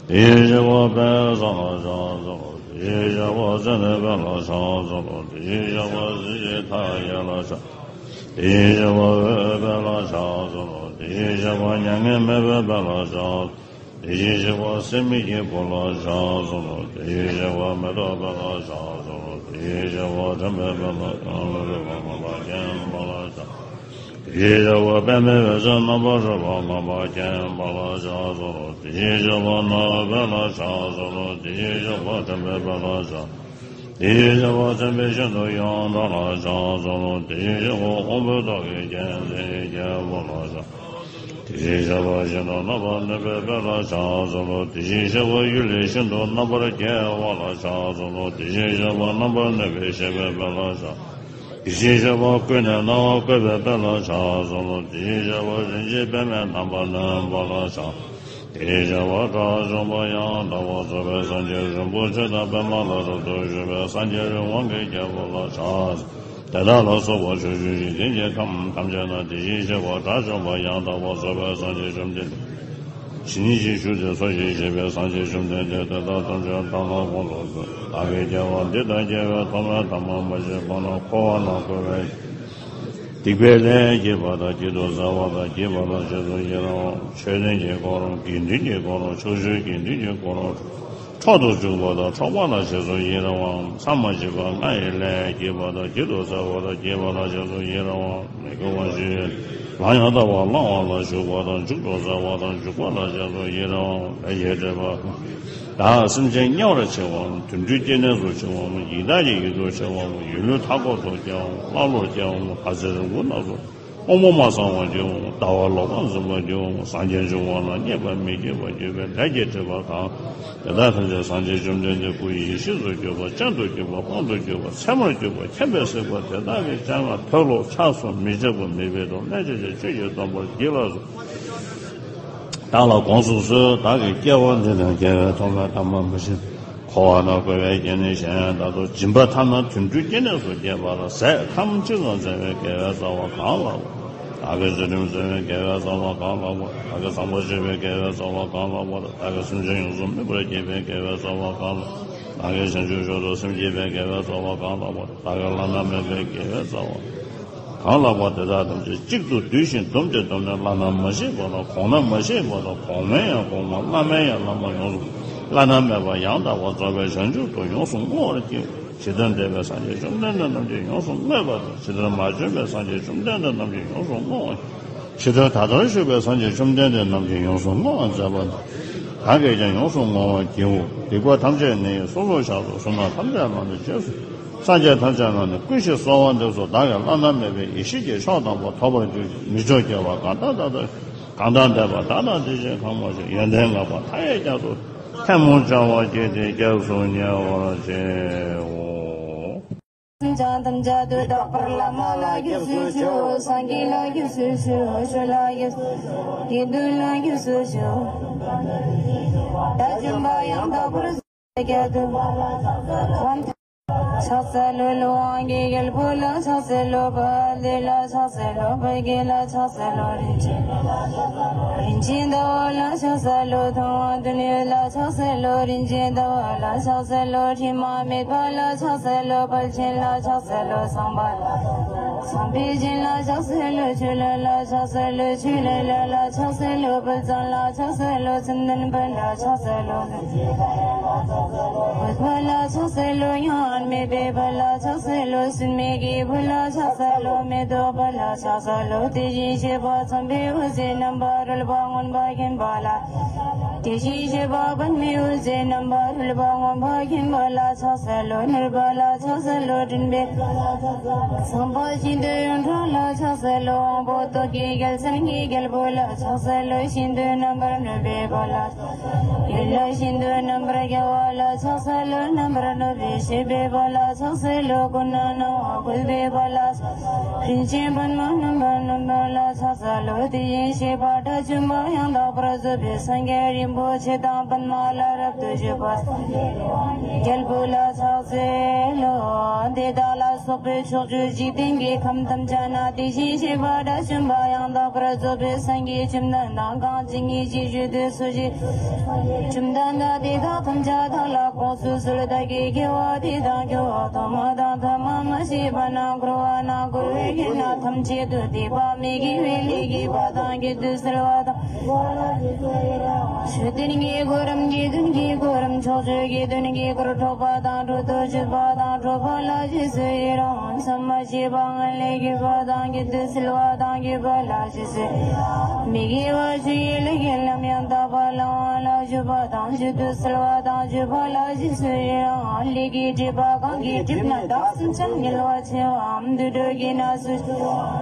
དེ་བཞིན་གཤེགས་པ་དཔལ་བཟང་ལ་ཕྱག་འཚལ་ལོ། དེ་བཞིན་གཤེགས་པ་ཙན་དན་དཔལ་ལ་ཕྱག་འཚལ་ལོ། དེ་བཞིན་གཤེགས་པ་གཟི་བརྗིད་མཐའ་ཡས་ལ་ཕྱག་དེ་བཞིན་གཤེགས་པ་འོད་དཔལ་ལ་ཕྱག་འཚལ་ལོ། དེ་བཞིན་གཤེགས་པ་མྱ་ངན་མེད་པའི་དཔལ་ལ་ཕྱག་དེ་བཞིན་གཤེགས་པ་སྲེད་མེད་ཀྱི་བུ་ལ་ཕྱག་འཚལ་ལོ། དེ་བཞིན་གཤེགས་པ་མེ་ཏོག་དཔལ་ལ་ཕྱག་འཚལ་ལོ། དེ་བཞིན་གཤེགས་པ་དྲན་པའི་དཔལ་ལ་ཕྱག་འཚལ་ལོ། མཁན་པོ་ལ་ཕྱག་འཚལ་ལོ། དེ་བཞིན་གཤེགས་པ་པདྨའི་འོད་ཟེར་རྣམ་པར་རོལ་པ་མངོན་པར་མཁྱེན་པ་ལ་ཕྱག་འཚལ་ལོ། དེ་བཞིན་གཤེགས་པ་ནོར་དཔལ་ལ་ཕྱག་འཚལ་ལོ། དེ་བཞིན་གཤེགས་པ་དྲན་པའི་དཔལ་ལ་ཕྱག་དེ་བཞིན་གཤེགས་པ་མཚན་དཔལ་ཤིན་ཏུ་ཡོངས་གྲགས་ལ་ཕྱག་འཚལ་ལོ། དེ་བཞིན་གཤེགས་པ་དབང་པོའི་ཏོག་གི་རྒྱལ་མཚན་རྒྱལ་པོ་ལ་ཕྱག་དེ་བཞིན་གཤེགས་པ་ཤིན་ཏུ་རྣམ་པར་གནོན་པའི་དཔལ་ལ་ཕྱག་འཚལ་ལོ། དེ་བཞིན་གཤེགས་པ་གཡུལ་ལས་ཤིན་ཏུ་རྣམ་པར་རྒྱལ་བ་ལ་ཕྱག་འཚལ་ལོ། དེ་བཞིན་གཤེགས་པ་རྣམ་པར་གནོན་པའི་གཤེགས་པའི་དཔལ་ལ་ཕྱག་དེ་བཞིན་གཤེགས་པ་ཀུན་ནས་སྣང་བ་བཀོད་པའི་དཔལ་ལ་ཕྱག་འཚལ་ལོ། དེ་བཞིན་གཤེགས་པ་རིན་ཆེན་པདྨས་རྣམ་པར་གནོན་པ་ལ་ཕྱག་དེ་བཞིན་གཤེགས་པ་དགྲ་བཅོམ་པ་ཡང་དག་པར་རྫོགས་པའི་སངས་རྒྱས་རིན་པོ་ཆེ་དང་པདྨ་ལ་རབ་ཏུ་བཞུགས་པའི་སངས་རྒྱས་རི་དབང་གི་རྒྱལ་པོ་ལ་ཕྱག་དེ་དག་ལ་སོགས་པ་ཕྱོགས་བཅུའི་འཇིག་རྟེན་གྱི་ཁམས་ཐམས་ཅད་ན་དེ་བཞིན་གཤེགས་པ་དགྲ་བཅོམ་པ་ཡང་དག་པར་རྫོགས་པའི་སངས་རྒྱས་བཅོམ་ལྡན་འདས་ཇི་སྙེད་ཅིག་བཞུགས་ཏེ་འཚོ་ཞིང་གཞེས་པའི་སངས་རྒྱས་བཅོམ་ལྡན་འདས་དེ་དག་ཐམས་ཅད་བདག་ལ་དགོངས་སུ་གསོལ། བདག་གིས་སྐྱེ་བ་འདི་དང་སྐྱེ་བའི་ཐོག་མའི་ཐ་མ་མ་མཆིས་གོང་ན་འཁོར་བ་ན་འཁོར་བའི་སྡིག་པའི་ལས་བགྱིས་པ་དང་བགྱིད་དུ་སྩལ་བ་དང་བགྱིས་པ་ལ་རྗེས་སུ་ཡི་རང་བ། ཆོས་ལྡན་གྱི་འཁོར་དགེ་འདུན་གྱི་འཁོར་ཕྱོགས་བཅུའི་དགེ་འདུན་གྱི་འཁོར་འཕྲོག་ཏུ་འཇུག་པ་དང་འཕྲོག་པ་ལ་རྗེས་སུ་ཡི་རང་བ། མཚམས་མ་མཆིས་པ་ལྔ་ཡི་ལས་བགྱིས་པ་དང་བགྱིད་དུ་སྩལ་བ་དང་བགྱིས་པ་ལ་རྗེས་སུ་ཡི་རང་བ། མི་དགེ་བ་བཅུའི་ལམ་ཡང་དག་པར་བླང་བ་ལ་ཞུགས་པ་དང་འཇུག་ཏུ་སྩལ་བ་དང་འཇུག་པ་ལ་རྗེས་སུ་ཡི་རང་བ། ལས་ཀྱི་སྒྲིབ་པ་དག་སེམས་ཅན་དམྱལ་བར་མཆི་བའམ་དུད་འགྲོའི་སྐྱེ་གནས་སུ་མཆི་བའམ་ཡི་དྭགས་ཀྱི་ཡུལ་དུ་མཆི་བའམ་ཡུལ་ལུས་མཐའ་འཁོབ་ཏུ་སྐྱེ་བའམ་ཀླ་ཀློར་སྐྱེ་བའམ་བ་ཚྭའི་རི་བོ་རྣམས་སུ་དབང་པོ་མ་ཚང་བར་གྱུར་བའམ་ལྟ་བ་ལོག་པར་འཛིན་པར་གྱུར་བའམ་སངས་རྒྱས་འབྱུང་བ་ལ་མཉེས་པར་མི་བགྱིད་པར་གྱུར་པའི་ལས་ཀྱི་སྒྲིབ་པ་གང་དེ་དག་ཐམས་ཅད་སངས་རྒྱས་བཅོམ་ལྡན་འདས་སྐུ་ཡེ་ཤེས་སུ་གྱུར་པ་སྤྱན་དུ་གྱུར་པ་དཔང་དུ་གྱུར་པ་ཚད་མར་གྱུར་པ་མཁྱེན་པས་གཟིགས་པ་དེ་དག་གི་སྤྱན་སྔར་མཐོལ་ལོ་འཆགས་སོ་མི་འཆབ་པ་མི་སྦེད་དོ་སྨྲས་བྱས་ཆོས་ཀྱི་སྟོན་པར་བགྱིད་ལགས་སོ། བདག་ལ་དགོངས་སུ་གསོལ། བདག་གིས་སྐྱེ་བ་འདི་དང་སྐྱེ་བའི་ཐོག་མའི་ཐ་མ་མ་མཆིས། འཁོར་བ་ན་འཁོར་བའི་སྐྱེ་གནས་གཞན་དག་ཏུ་སྦྱིན་པ་ཐ་ན་དུད་འགྲོའི་སྐྱེ་གནས་སུ་སྐྱེས་པ་ལ་ཟས་ཐམས་ཅད་ཀྱང་བཙལ་བའི་དགེ་བའི་རྩ་བ་གང་ལགས་པ། བདག་གིས་ཚུལ་ཁྲིམས་བཙལ་བའི་དགེ་བའི་རྩ་བ་གང་ལགས་པ། བདག་གིས་བཟང་པོ་སྤྱོད་པའི་དགེ་བའི་རྩ་བ་གང་ལགས་པ། བདག་གིས་སེམས་ཅན་ཡོངས་སུ་སྨིན་པར་བགྱིས་པའི་དགེ་བའི་རྩ་བ་གང་ལགས། བདག་གིས་བྱང་ཆུབ་མཆོག་ཏུ་སེམས་བསྐྱེད་པའི་དགེ་བའི་རྩ་བ་གང་ལགས་པ། བདག་གིས་བླ་ན་མེད་པའི་དགེ་བའི་རྩ་བ། གང་ལགས་པ་དེ་དག་ཐམས་ཅད་གཅིག་ཏུ་བསྡུས་ཤིང་བསྡོམས་ཏེ་བསྡོམས་ནས་བླ་ན་མ་ཤེས་པ་དང་གོང་ན་མ་ཤེས་པ་དང་གོང་མའི་ཡང་གོང་མ་བླ་མའི་ཡང་བླ་མ་ཡོངས་སུ་བླ་ན་མེད་པ་ཡང་དག་པར་རྫོགས་པའི་བྱང་ཆུབ་ཏུ་ཡོངས་སུ་བསྔོ་བར་བགྱིའོ། ཇི་ལྟར་འདས་པའི་སངས་རྒྱས་བཅོམ་ལྡན་འདས་རྣམས་ཀྱིས་ཡོངས་སུ་བསྔོས་པ་དང་། ཇི་ལྟར་མ་བྱོན་པའི་སངས་རྒྱས་བཅོམ་ལྡན་འདས་རྣམས་ཀྱིས་ཡོངས་སུ་བསྔོ་བར། ཇི་ལྟར་ད་ལྟར་བཞུགས་པའི་སངས་རྒྱས་བཅོམ་ལྡན་འདས་རྣམས་ཀྱིས་ཡོངས་སུ་བསྔོ་བར་མཛད་པ་དང་། བདག་གིས་ཀྱང་ཡོངས་སུ་བསྔོ་བར་བགྱིའོ། སྡིག་པ་ཐམས་ཅད་ནི་སོ་སོར་བཤགས་སོ། བསོད་ནམས་ཐམས་ཅད་རྣམས་ནི་རྗེས་སུ། སངས་རྒྱས་ཐམས་ཅད་རྣམས་ནི་ཀུན་ཤེས་གསོལ་བ་འདེབས་སོ། བདག་གིས་བླ་ན་མེད་པའི་ཡེ་ཤེས་ཀྱི་མཆོག་དམ་པ་ཐོབ་པར་གྱུར་ཅིག་མི་མཆོག་སྐྱེ་བ་གང་དག་ད་ལྟ་གང་དག་འདས་པ་དག་དང་དེ་བཞིན་གང་མ་བྱོན། ཡོན་ཏན་བསྔགས་པ་མཐའ་ཡས་རྒྱ་མཚོ་ཐལ་མོ་སྦྱར་བ་བགྱིས་ཏེ་སྐྱབས་སུ་ཉེ་བར་མཆིའོ། སེམས་ཅན་ཐམས་ཅད་དུ་དག་པར་བླ་མ་ལ་སྐྱབས་སུ་མཆིའོ། སངས་རྒྱས་ལ་སྐྱབས་སུ་མཆིའོ། ཆོས་ལ་སྐྱབས་སུ་མཆིའོ། དགེ་འདུན་ལ་སྐྱབས་སུ་མཆིའོ། དགྲ་བཅོམ་པ་ཡང་དག་པར་རྫོགས་པའི་རྒྱལ་པོ་ཕྱག་འཚལ་ལོ། ཀླུ་དབང་གི་རྒྱལ་པོ་ལ་ཕྱག་འཚལ་ལོ། དཔལ་ལྡན་ལ་ཕྱག་འཚལ་ལོ། དཔལ་དགྱེས་ལ་ཕྱག་འཚལ་ལོ། རིན་ཆེན་རིན་ཆེན་ཟླ་བ་ལ་ཕྱག་འཚལ་ལོ། མཐོང་བ་དོན་ཡོད་ལ་ཕྱག་འཚལ་ལོ། རིན་ཆེན་ཟླ་བ་ལ་ཕྱག་འཚལ་ལོ། དྲི་མ་མེད་པ་ལ་ཕྱག་འཚལ་ལོ། དཔལ་ཆེན་ལ་ཕྱག་འཚལ་ལོ། བསམ་པ་བསམ་པའི་སྦྱིན་ལ་ཕྱག་འཚལ་ལོ། ཆོས་ལས་ལ་ཕྱག་འཚལ་ལོ། ཆོས་ལས་ལ་ལ་ཕྱག་འཚལ་ལོ། དཔལ་བཟང་ལ་ཕྱག་འཚལ་ལོ། མཚན་ལྡན་དཔལ་ལ་ཕྱག་འཚལ་ལོ། བུ་དཔལ་ལ་ཕྱག་འཚལ་ལོ། མྱ་ངན་མེད་པའི་དཔལ་ལ་ཕྱག་འཚལ་ལོ། སྲེད་མེད་ཀྱི་བུ་ལ་ཕྱག་འཚལ་ལོ། མེ་ཏོག་དཔལ་ལ་ཕྱག་འཚལ་ལོ། དེ་བཞིན་གཤེགས་པ་འཚམས་པའི་འོད་ཟེར་རྣམ་པར་རོལ་པ་མངོན་པར་མཁྱེན་པ་ལ། དེ་བཞིན་གཤེགས་པ་པདྨའི་འོད་ཟེར་རྣམ་པར་རོལ་པ་མངོན་པར་མཁྱེན་པ་ལ་ཕྱག་འཚལ་ལོ། ནོར་བུ་ལ་ཕྱག་འཚལ་ལོ། མགྲིན་པའི་བཟང་པོ་ཤིན་ཏུ་ཡོངས་གྲགས་ལ་ཕྱག་འཚལ་ལོ། དབང་པོ་ཏོག་གི་རྒྱལ་མཚན་གྱི་རྒྱལ་པོ་ལ་ཕྱག་འཚལ་ལོ། ཤིན་ཏུ་རྣམ་པར་གནོན་པའི་དཔལ་ལ། ཡུལ་ལ་ཤིན་ཏུ་རྣམ་པར་རྒྱལ་བ་ལ་ཕྱག་འཚལ་ལོ། རྣམ་པར་གནོན་པའི་སྤྱོད་པའི་དཔལ་ལ་ཕྱག་འཚལ་ལོ། ཀུན་ནས་སྣང་བ་བཀོད་པའི་དཔལ་ལ། རིན་ཆེན་པདྨ་རྣམ་པར་གནོན་པ་ལ་ཕྱག་འཚལ་ལོ། དེ་བཞིན་གཤེགས་པ་དགྲ་བཅོམ་པ་ཡང་དག་པར་རྫོགས་པའི་སངས་རྒྱས་རིན་པོ་ཆེ་དང་པདྨ་ལ་རབ་ཏུ་བཞུགས་པ་རྒྱལ་པོ་ལ་ཕྱག་འཚལ་ལོ། དེ་དག་ལ་སོགས་པའི་ཕྱོགས་བཅུའི་འཇིག་རྟེན་གྱི་ཁམས་ཐམས་ཅད་ན་དེ་བཞིན་གཤེགས་པ་དགྲ་བཅོམ་པ་ཡང་དག་པར་རྫོགས་པའི་སངས་རྒྱས་བཅོམ་ལྡན་འདས་གང་ཇི་སྙེད་ཅིག་བཞུགས་ཏེ་འཚོ་ཞིང་། བཅོམ་ལྡན་འདས་དེ་དག་ཐམས་ཅད་བདག་ལ་དགོངས་སུ་གསོལ། བདག་གིས་དགེ་བ་འདི་དང་སྐྱོ་བ་ཐོག་མ་དང་ཐ་མ་མ་མཆིས་པ་རྣམས་འཁོར་བ་ ན་འཁོར་བའི་དགེ་རྒན་ཐམས་ཅད་དུ་དད་པ་མི་དགེ་བའི་ལས་བགྱིས་པ་དང་། རྒྱུད་དུ་གསོལ་བ་དང་། མཆོད་རྟེན་གྱི་གོ་རིམ། དགེ་འདུན་གྱི་གོ་རིམ། ཕྱོགས་བཅུའི་དགེ་འདུན་གྱི་སྐོར། འཕྲོག་པ་དང་འཕྲོག་ཏུ་གཅོད་པ་དང་། འཕྲོག་པ་ལ་རྗེས་སུ་ཡི་རང་། མཚམས་མ་ཆད་པ་སྔོན་ལ་བགྱིས་པ་དང་། རྒྱུད་དུ་གསོལ་བ་དང་། བགྱིས་པ་ལ་རྗེས་སུ་ཡི་རང་། མི་དགེ་བ་བཅུ་ཡི་ལས་ཀྱི་ལམ་ཡང་དག་པ་བླང་བ་ལ་སྤྱོད་པ་དང་། རྒྱུད་དུ་གསོལ་བ་དང་། སྤྱོད་པ་ལ་རྗེས་སུ་ཡི་རང་། ལས་ཀྱི་སྒྲིབ་པ་གང་གིས་བསྒྲིབས་ན། བདག་སེམས་ཀྱང་ཉེ་བར་མཆི་བའམ། དུད་འགྲོ་གི་ནང་སུ་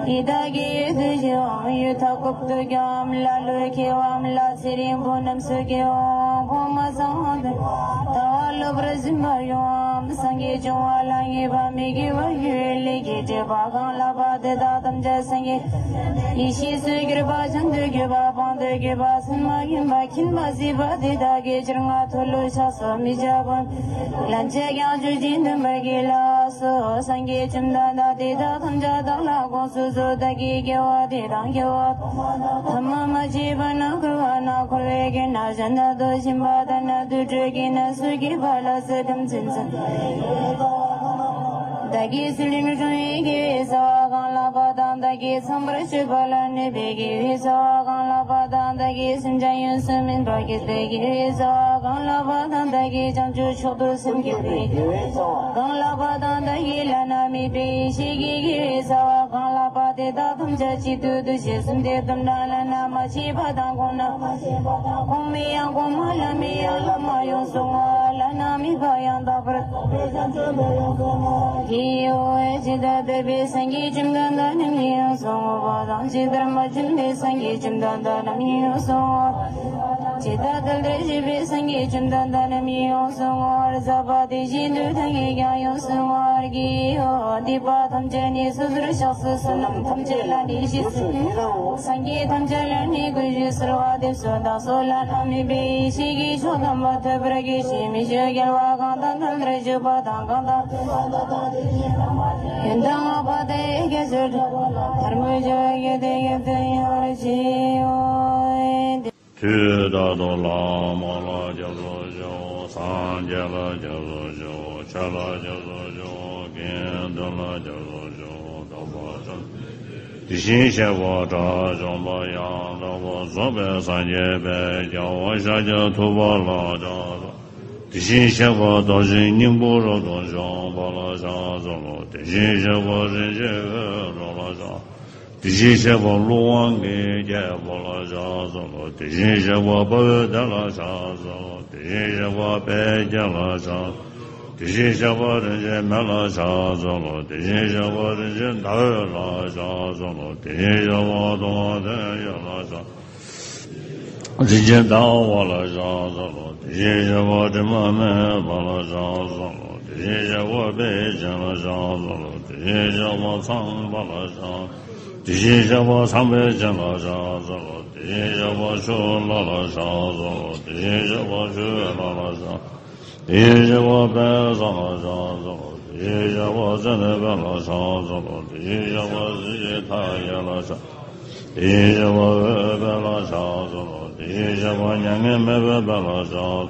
ཡི་དྭགས་ཀྱི་ཡུལ་དུ་ཞི་བའམ། ཡུལ་མཐའ་འཁོབ་ཏུ་འགྱུར་བའམ། ཀླ་ཀློས་ཁེངས་པའམ། ལྷ་ཚེ་རིང་པོ་རྣམས་སུ་སྐྱེ་བའམ། གོང་མ་ཚང་བ་དུ་ལྟ་བ་ལོག་པར་འཛིན་པར་འགྱུར་བའམ། སངས་རྒྱས་བྱུང་བ་ལ་ངེས་པ་མི་དགེ་བ་བཅུའི་ལས་ཀྱི་སྒྲིབ་པ་གང་ལགས་པ་དེ་དག་ཐམས་ཅད་སངས་རྒྱས་ཡེ་ཤེས་སུ་གྱུར་པ་བྱང་དུ་གྱུར་པ་སྤང་དུ་གྱུར་པ་སེམས་མ་མཁྱེན་པ་མཁྱེན་པ་སྲིད་པ་དེ་དག་གི་ཕྱིར་ང་མཐོལ་ལོ་བཤགས་སོ། མི་བྱ་བ་ལན་ཅིག་ཀྱང་སྤྱོད་ཅིང་འདུན་པར་གྱིས་ལ་སོགས། སངས་རྒྱས་བཅོམ་ལྡན་འདས་དེ་དག་ཐམས་ཅད་བདག་ལ་དགོངས་སུ་གསོལ། བདག་གིས་དགེ་བ་འདི་དང་དགེ་བ་ཐ་མ་མ་མཆིས་པ་ན་འཁོར་བ་ན་འཁོར་བའི་དགེ་རྒན་གཞན་དག་ཏུ་ཕྱིན་པ་ལྟར་ན་དུད་འགྲོ་གི་ནང་སུ་སྐྱེས་པ་ལ་སོགས་ཁམས་ཅན་ཚང་བདག་གིས་སུ་ལུས་ནས་བྱུང་བའི་དགེ་བའི་རྩ་བ་གང་ལགས་པ་དང་། བདག་གིས་ཚངས་པར་སྤྱོད་པ་ལ་གནོད་པའི་དགེ་བའི་རྩ་བ་གང་ལགས་པ་དང་། བདག་གིས་སེམས་ཅན་ཡོངས་སུ་སྨིན་པར་བགྱིད་པའི་དགེ་བའི་རྩ་བ་གང་ལགས་པ་དང་། བདག་གིས་བྱང་ཆུབ་མཆོག་ཏུ་སེམས་བསྐྱེད་པའི་དགེ་བའི་རྩ་བ་གང་ལགས་པ་དང་། བདག་གིས་བླ་ན་མེད་པའི་ཡེ་ཤེས་ཀྱི་དགེ་བའི་རྩ་བ་གང་ལགས་པ་དེ་དག་ཐམས་ཅད་གཅིག་ཏུ་བསྡུས་ཤིང་གསུམ་སྟེ་དུམ་གྲངས་བླ་ན་མ་མཆིས་པ་དང་། གོང་ན་གོང་མའི་ཡང་གོང་མ་བླ་མའི་ཡང་བླ་མ་ཡོངས་སུ་བསྔོ་བ། བླ་ན་མེད་པ་ཡང་དག་པར་རྫོགས་པའི་བྱང་ཆུབ་འདི་ཡོངས་སུ་བསྔོ་བ། ཇི་ལྟར་འདས་པའི་སངས་རྒྱས་བཅོམ་ལྡན་འདས་རྣམས་ཀྱི་ཡོངས་སུ་བསྔོ་བ་དང་། ཇི་ལྟར་མ་བྱོན་པའི་སངས་རྒྱས་བཅོམ་ལྡན་འདས་རྣམས་ཀྱི་ཡོངས་སུ་བསྔོ་བ། ཇི་ལྟར་འདས་པའི་སངས་རྒྱས་བཅོམ་ལྡན་འདས་རྣམས་ཀྱི་ཡོངས་སུ་བསྔོ་བར་མཛད་པ་དེ་བཞིན་དུ་བདག་གིས་ཀྱང་ཡོངས་སུ་བསྔོ་བར་བགྱིའོ། སྡིག་པ་ཐམས་ཅད་ནི་སོ་སོར་བཤགས་སོ། བསོད་ནམས་ཐམས་ཅད་ལ་ནི་རྗེས་སུ། སངས་རྒྱས་ཐམས་ཅད་ལ་ནི་གུས་ཞབས་གསོལ་བ་འདེབས་སོ། བདག་སོགས་བླ་ན་མེད་པའི་ཡེ་ཤེས་ཀྱི་མཆོག་དམ་པ་ཐོབ་པར་གྱིས་ཤིག་མི་ཤེས་རྒྱལ་བ་གང་དང་མཐུན་པར་སྤྱོད་པ་དང་། གང་དང་མཐུན་པ་དང་། ཡོན་ཏན་བསྔགས་པ་དང་ཡི་གེ་བརྗོད་པ་དང་། ཐལ་མོ་སྦྱར་བ་གྱིས་དེ་ཡི་དོན་ཡོད་པར་བྱའོ། དུས་རྟག་ཏུ་བླ་མ་ལ་སྐྱབས་སུ་མཆིའོ། སངས་རྒྱས་ལ་སྐྱབས་སུ་མཆིའོ། ཆོས་ལ་སྐྱབས་སུ་མཆིའོ། དགེ་འདུན་ལ་སྐྱབས་སུ་མཆིའོ། དག་པ་ཐམས་ཅད་དེ་བཞིན་གཤེགས་པ་དགྲ་བཅོམ་པ་ཡང་དག་པར་རྫོགས་པའི་སངས་རྒྱས་དཔལ་རྒྱལ་བ་ཤཱཀྱ་ཐུབ་པ་ལ་ཕྱག་འཚལ་ལོ། དེ་བཞིན་གཤེགས་པ་རྡོ་རྗེ་སྙིང་པོ་རབ་ཏུ་འཇོམས་པ་ལ་ཕྱག་འཚལ་ལོ། དེ་བཞིན་གཤེགས་པ་རིན་ཆེན་འོད་འཕྲོ་ལ་ཕྱག་དེ་བཞིན་གཤེགས་པ་ཀླུ་དབང་གིས་བསྐྱེད་པ་ལ་ཕྱག་འཚལ་ལོ། དེ་བཞིན་གཤེགས་པ་དཔའ་བོའི་སྡེ་ལ་ཕྱག་འཚལ་ལོ། དེ་བཞིན་གཤེགས་པ་དཔལ་དགྱེས་ལ་ཕྱག་དེ་བཞིན་གཤེགས་པ་རིན་ཆེན་མེ་ལ་ཕྱག་འཚལ་ལོ། དེ་བཞིན་གཤེགས་པ་རིན་ཆེན་ཟླ་འོད་ལ་ཕྱག་འཚལ་ལོ། དེ་བཞིན་གཤེགས་པ་ཐུབ་དབང་དོན་ཡོད་ལ་ཕྱག་རིན་ཆེན་ཟླ་བ་ལ་ཕྱག་འཚལ་ལོ། དེ་བཞིན་གཤེགས་པ་དྲི་མ་མེད་པ་ལ་ཕྱག་འཚལ་ལོ། དེ་བཞིན་གཤེགས་པ་དཔལ་ཆེན་ལ་ཕྱག་འཚལ་ལོ། དེ་བཞིན་གཤེགས་པ་ཚངས་པ་ལ་ཕྱག་དེ་བཞིན་གཤེགས་པ་ཚངས་པའི་སྤྱན་ལ་ཕྱག་འཚལ་ལོ། དེ་བཞིན་གཤེགས་པ་ཆུ་ལྷ་ལ་ཕྱག་འཚལ་ལོ། དེ་བཞིན་གཤེགས་པ་ཆུ་ཡོས་ལྷ་ལ་ཕྱག་དེ་བཞིན་གཤེགས་པ་དཔལ་བཟང་ལ་ཕྱག་འཚལ་ལོ། དེ་བཞིན་གཤེགས་པ་ཙན་དན་དཔལ་ལ་ཕྱག་འཚལ་ལོ། དེ་བཞིན་གཤེགས་པ་གཟི་བརྗིད་མཐའ་ཡས་ལ་ཕྱག་དེ་བཞིན་གཤེགས་པ་འོད་དཔལ་ལ་ཕྱག་འཚལ་ལོ། དེ་བཞིན་གཤེགས་པ་མྱ་ངན་མེད་པའི་དཔལ་ལ་ཕྱག་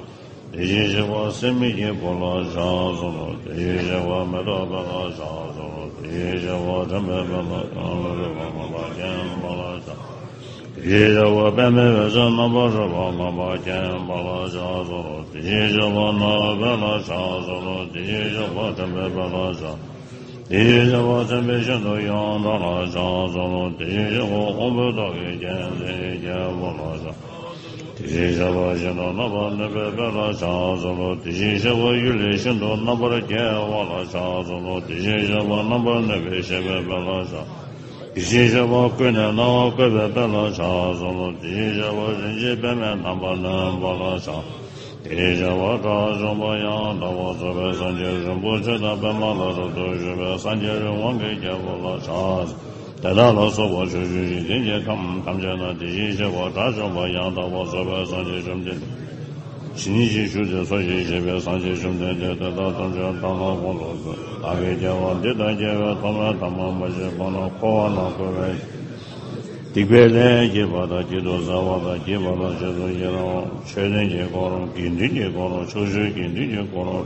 དེ་བཞིན་གཤེགས་པ་སྲེད་མེད་ཀྱི་བུ་ལ་ཕྱག་འཚལ་ལོ། དེ་བཞིན་གཤེགས་པ་མེ་ཏོག་དཔལ་ལ་ཕྱག་འཚལ་ལོ། དེ་བཞིན་གཤེགས་པ་དྲན་པའི་དཔལ་ལ་ཕྱག་འཚལ་ལོ། རིག་པ་མངོན་པར་མཁྱེན་པ་ལ་ཕྱག་དེ་བཞིན་གཤེགས་པ་པདྨའི་འོད་ཟེར་རྣམ་པར་རོལ་པ་མངོན་པར་མཁྱེན་པ་ལ་ཕྱག་འཚལ་ལོ། དེ་བཞིན་གཤེགས་པ་ནོར་དཔལ་ལ་ཕྱག་འཚལ་ལོ། དེ་བཞིན་གཤེགས་པ་དྲན་པའི་དཔལ་ལ་ཕྱག་དེ་བཞིན་གཤེགས་པ་མཚན་དཔལ་ཤིན་ཏུ་ཡོངས་གྲགས་ལ་ཕྱག་འཚལ་ལོ། དེ་བཞིན་གཤེགས་པ་ཕུང་པོའི་ཏོག་གི་རྒྱལ་མཚན་རྒྱལ་པོ་ལ་ཕྱག་དེ་བཞིན་གཤེགས་པ་ཤིན་ཏུ་རྣམ་པར་གནོན་པའི་དཔལ་ལ་ཕྱག་འཚལ་ལོ། དེ་བཞིན་གཤེགས་པ་གཡུལ་ལས་ཤིན་ཏུ་རྣམ་པར་རྒྱལ་བ་ལ་ཕྱག་འཚལ་ལོ། དེ་བཞིན་གཤེགས་པ་རྣམ་པར་གནོན་པའི་གཤེགས་པའི་དཔལ་ལ་ཕྱག་དེ་བཞིན་གཤེགས་པ་ཀུན་ནས་སྣང་བ་བཀོད་པའི་དཔལ་ལ་ཕྱག་འཚལ་ལོ། དེ་བཞིན་གཤེགས་པ་རིན་ཆེན་པདྨས་རྣམ་པར་གནོན་པ་ལ་ཕྱག་དེ་བཞིན་གཤེགས་པ་དགྲ་བཅོམ་པ་ཡང་དག་པར་རྫོགས་པའི་སངས་རྒྱས་རིན་པོ་ཆེ་དང་པདྨ་ལ་རབ་ཏུ་བཞུགས་པའི་སངས་རྒྱས་རི་དབང་གི་རྒྱལ་པོ་ལ་ཕྱག་དེ་དག་ལ་སོགས་པ་ཕྱོགས་བཅུའི་འཇིག་རྟེན་གྱི་ཁམས་ཐམས་ཅད་ན་དེ་བཞིན་གཤེགས་པ་དགྲ་བཅོམ་པ་ཡང་དག་པར་རྫོགས་པའི་སངས་རྒྱས་བཅོམ་ལྡན་འདས་ཇི་སྙེད་ཅིག་བཞུགས་ཏེ་འཚོ་ཞིང་གཞེས་པའི་སངས་རྒྱས་བཅོམ་ལྡན་འདས་དེ་དག་ཐམས་ཅད་བདག་ལ་དགོངས་སུ་གསོལ། བདག་གིས་སྐྱེ་བ་འདི་དང་སྐྱེ་བའི་ཐོག་མའི་ཐ་མ་མ་མཆིས་གོང་ན་འཁོར་བ་ན་འཁོར་བའི་སྡིག་པའི་ལས་བགྱིས་པ་དང་བགྱིད་དུ་སྩལ་བ་དང་བགྱིས་པ་ལ་རྗེས་སུ་ཡི་རང་། མཆོད་རྟེན་གྱི་གོ་རིམ། དགེ་འདུན་གྱི་གོ་རིམ། ཕྱོགས་བཅུའི་དགེ་འདུན་གྱི་གོ་རིམ།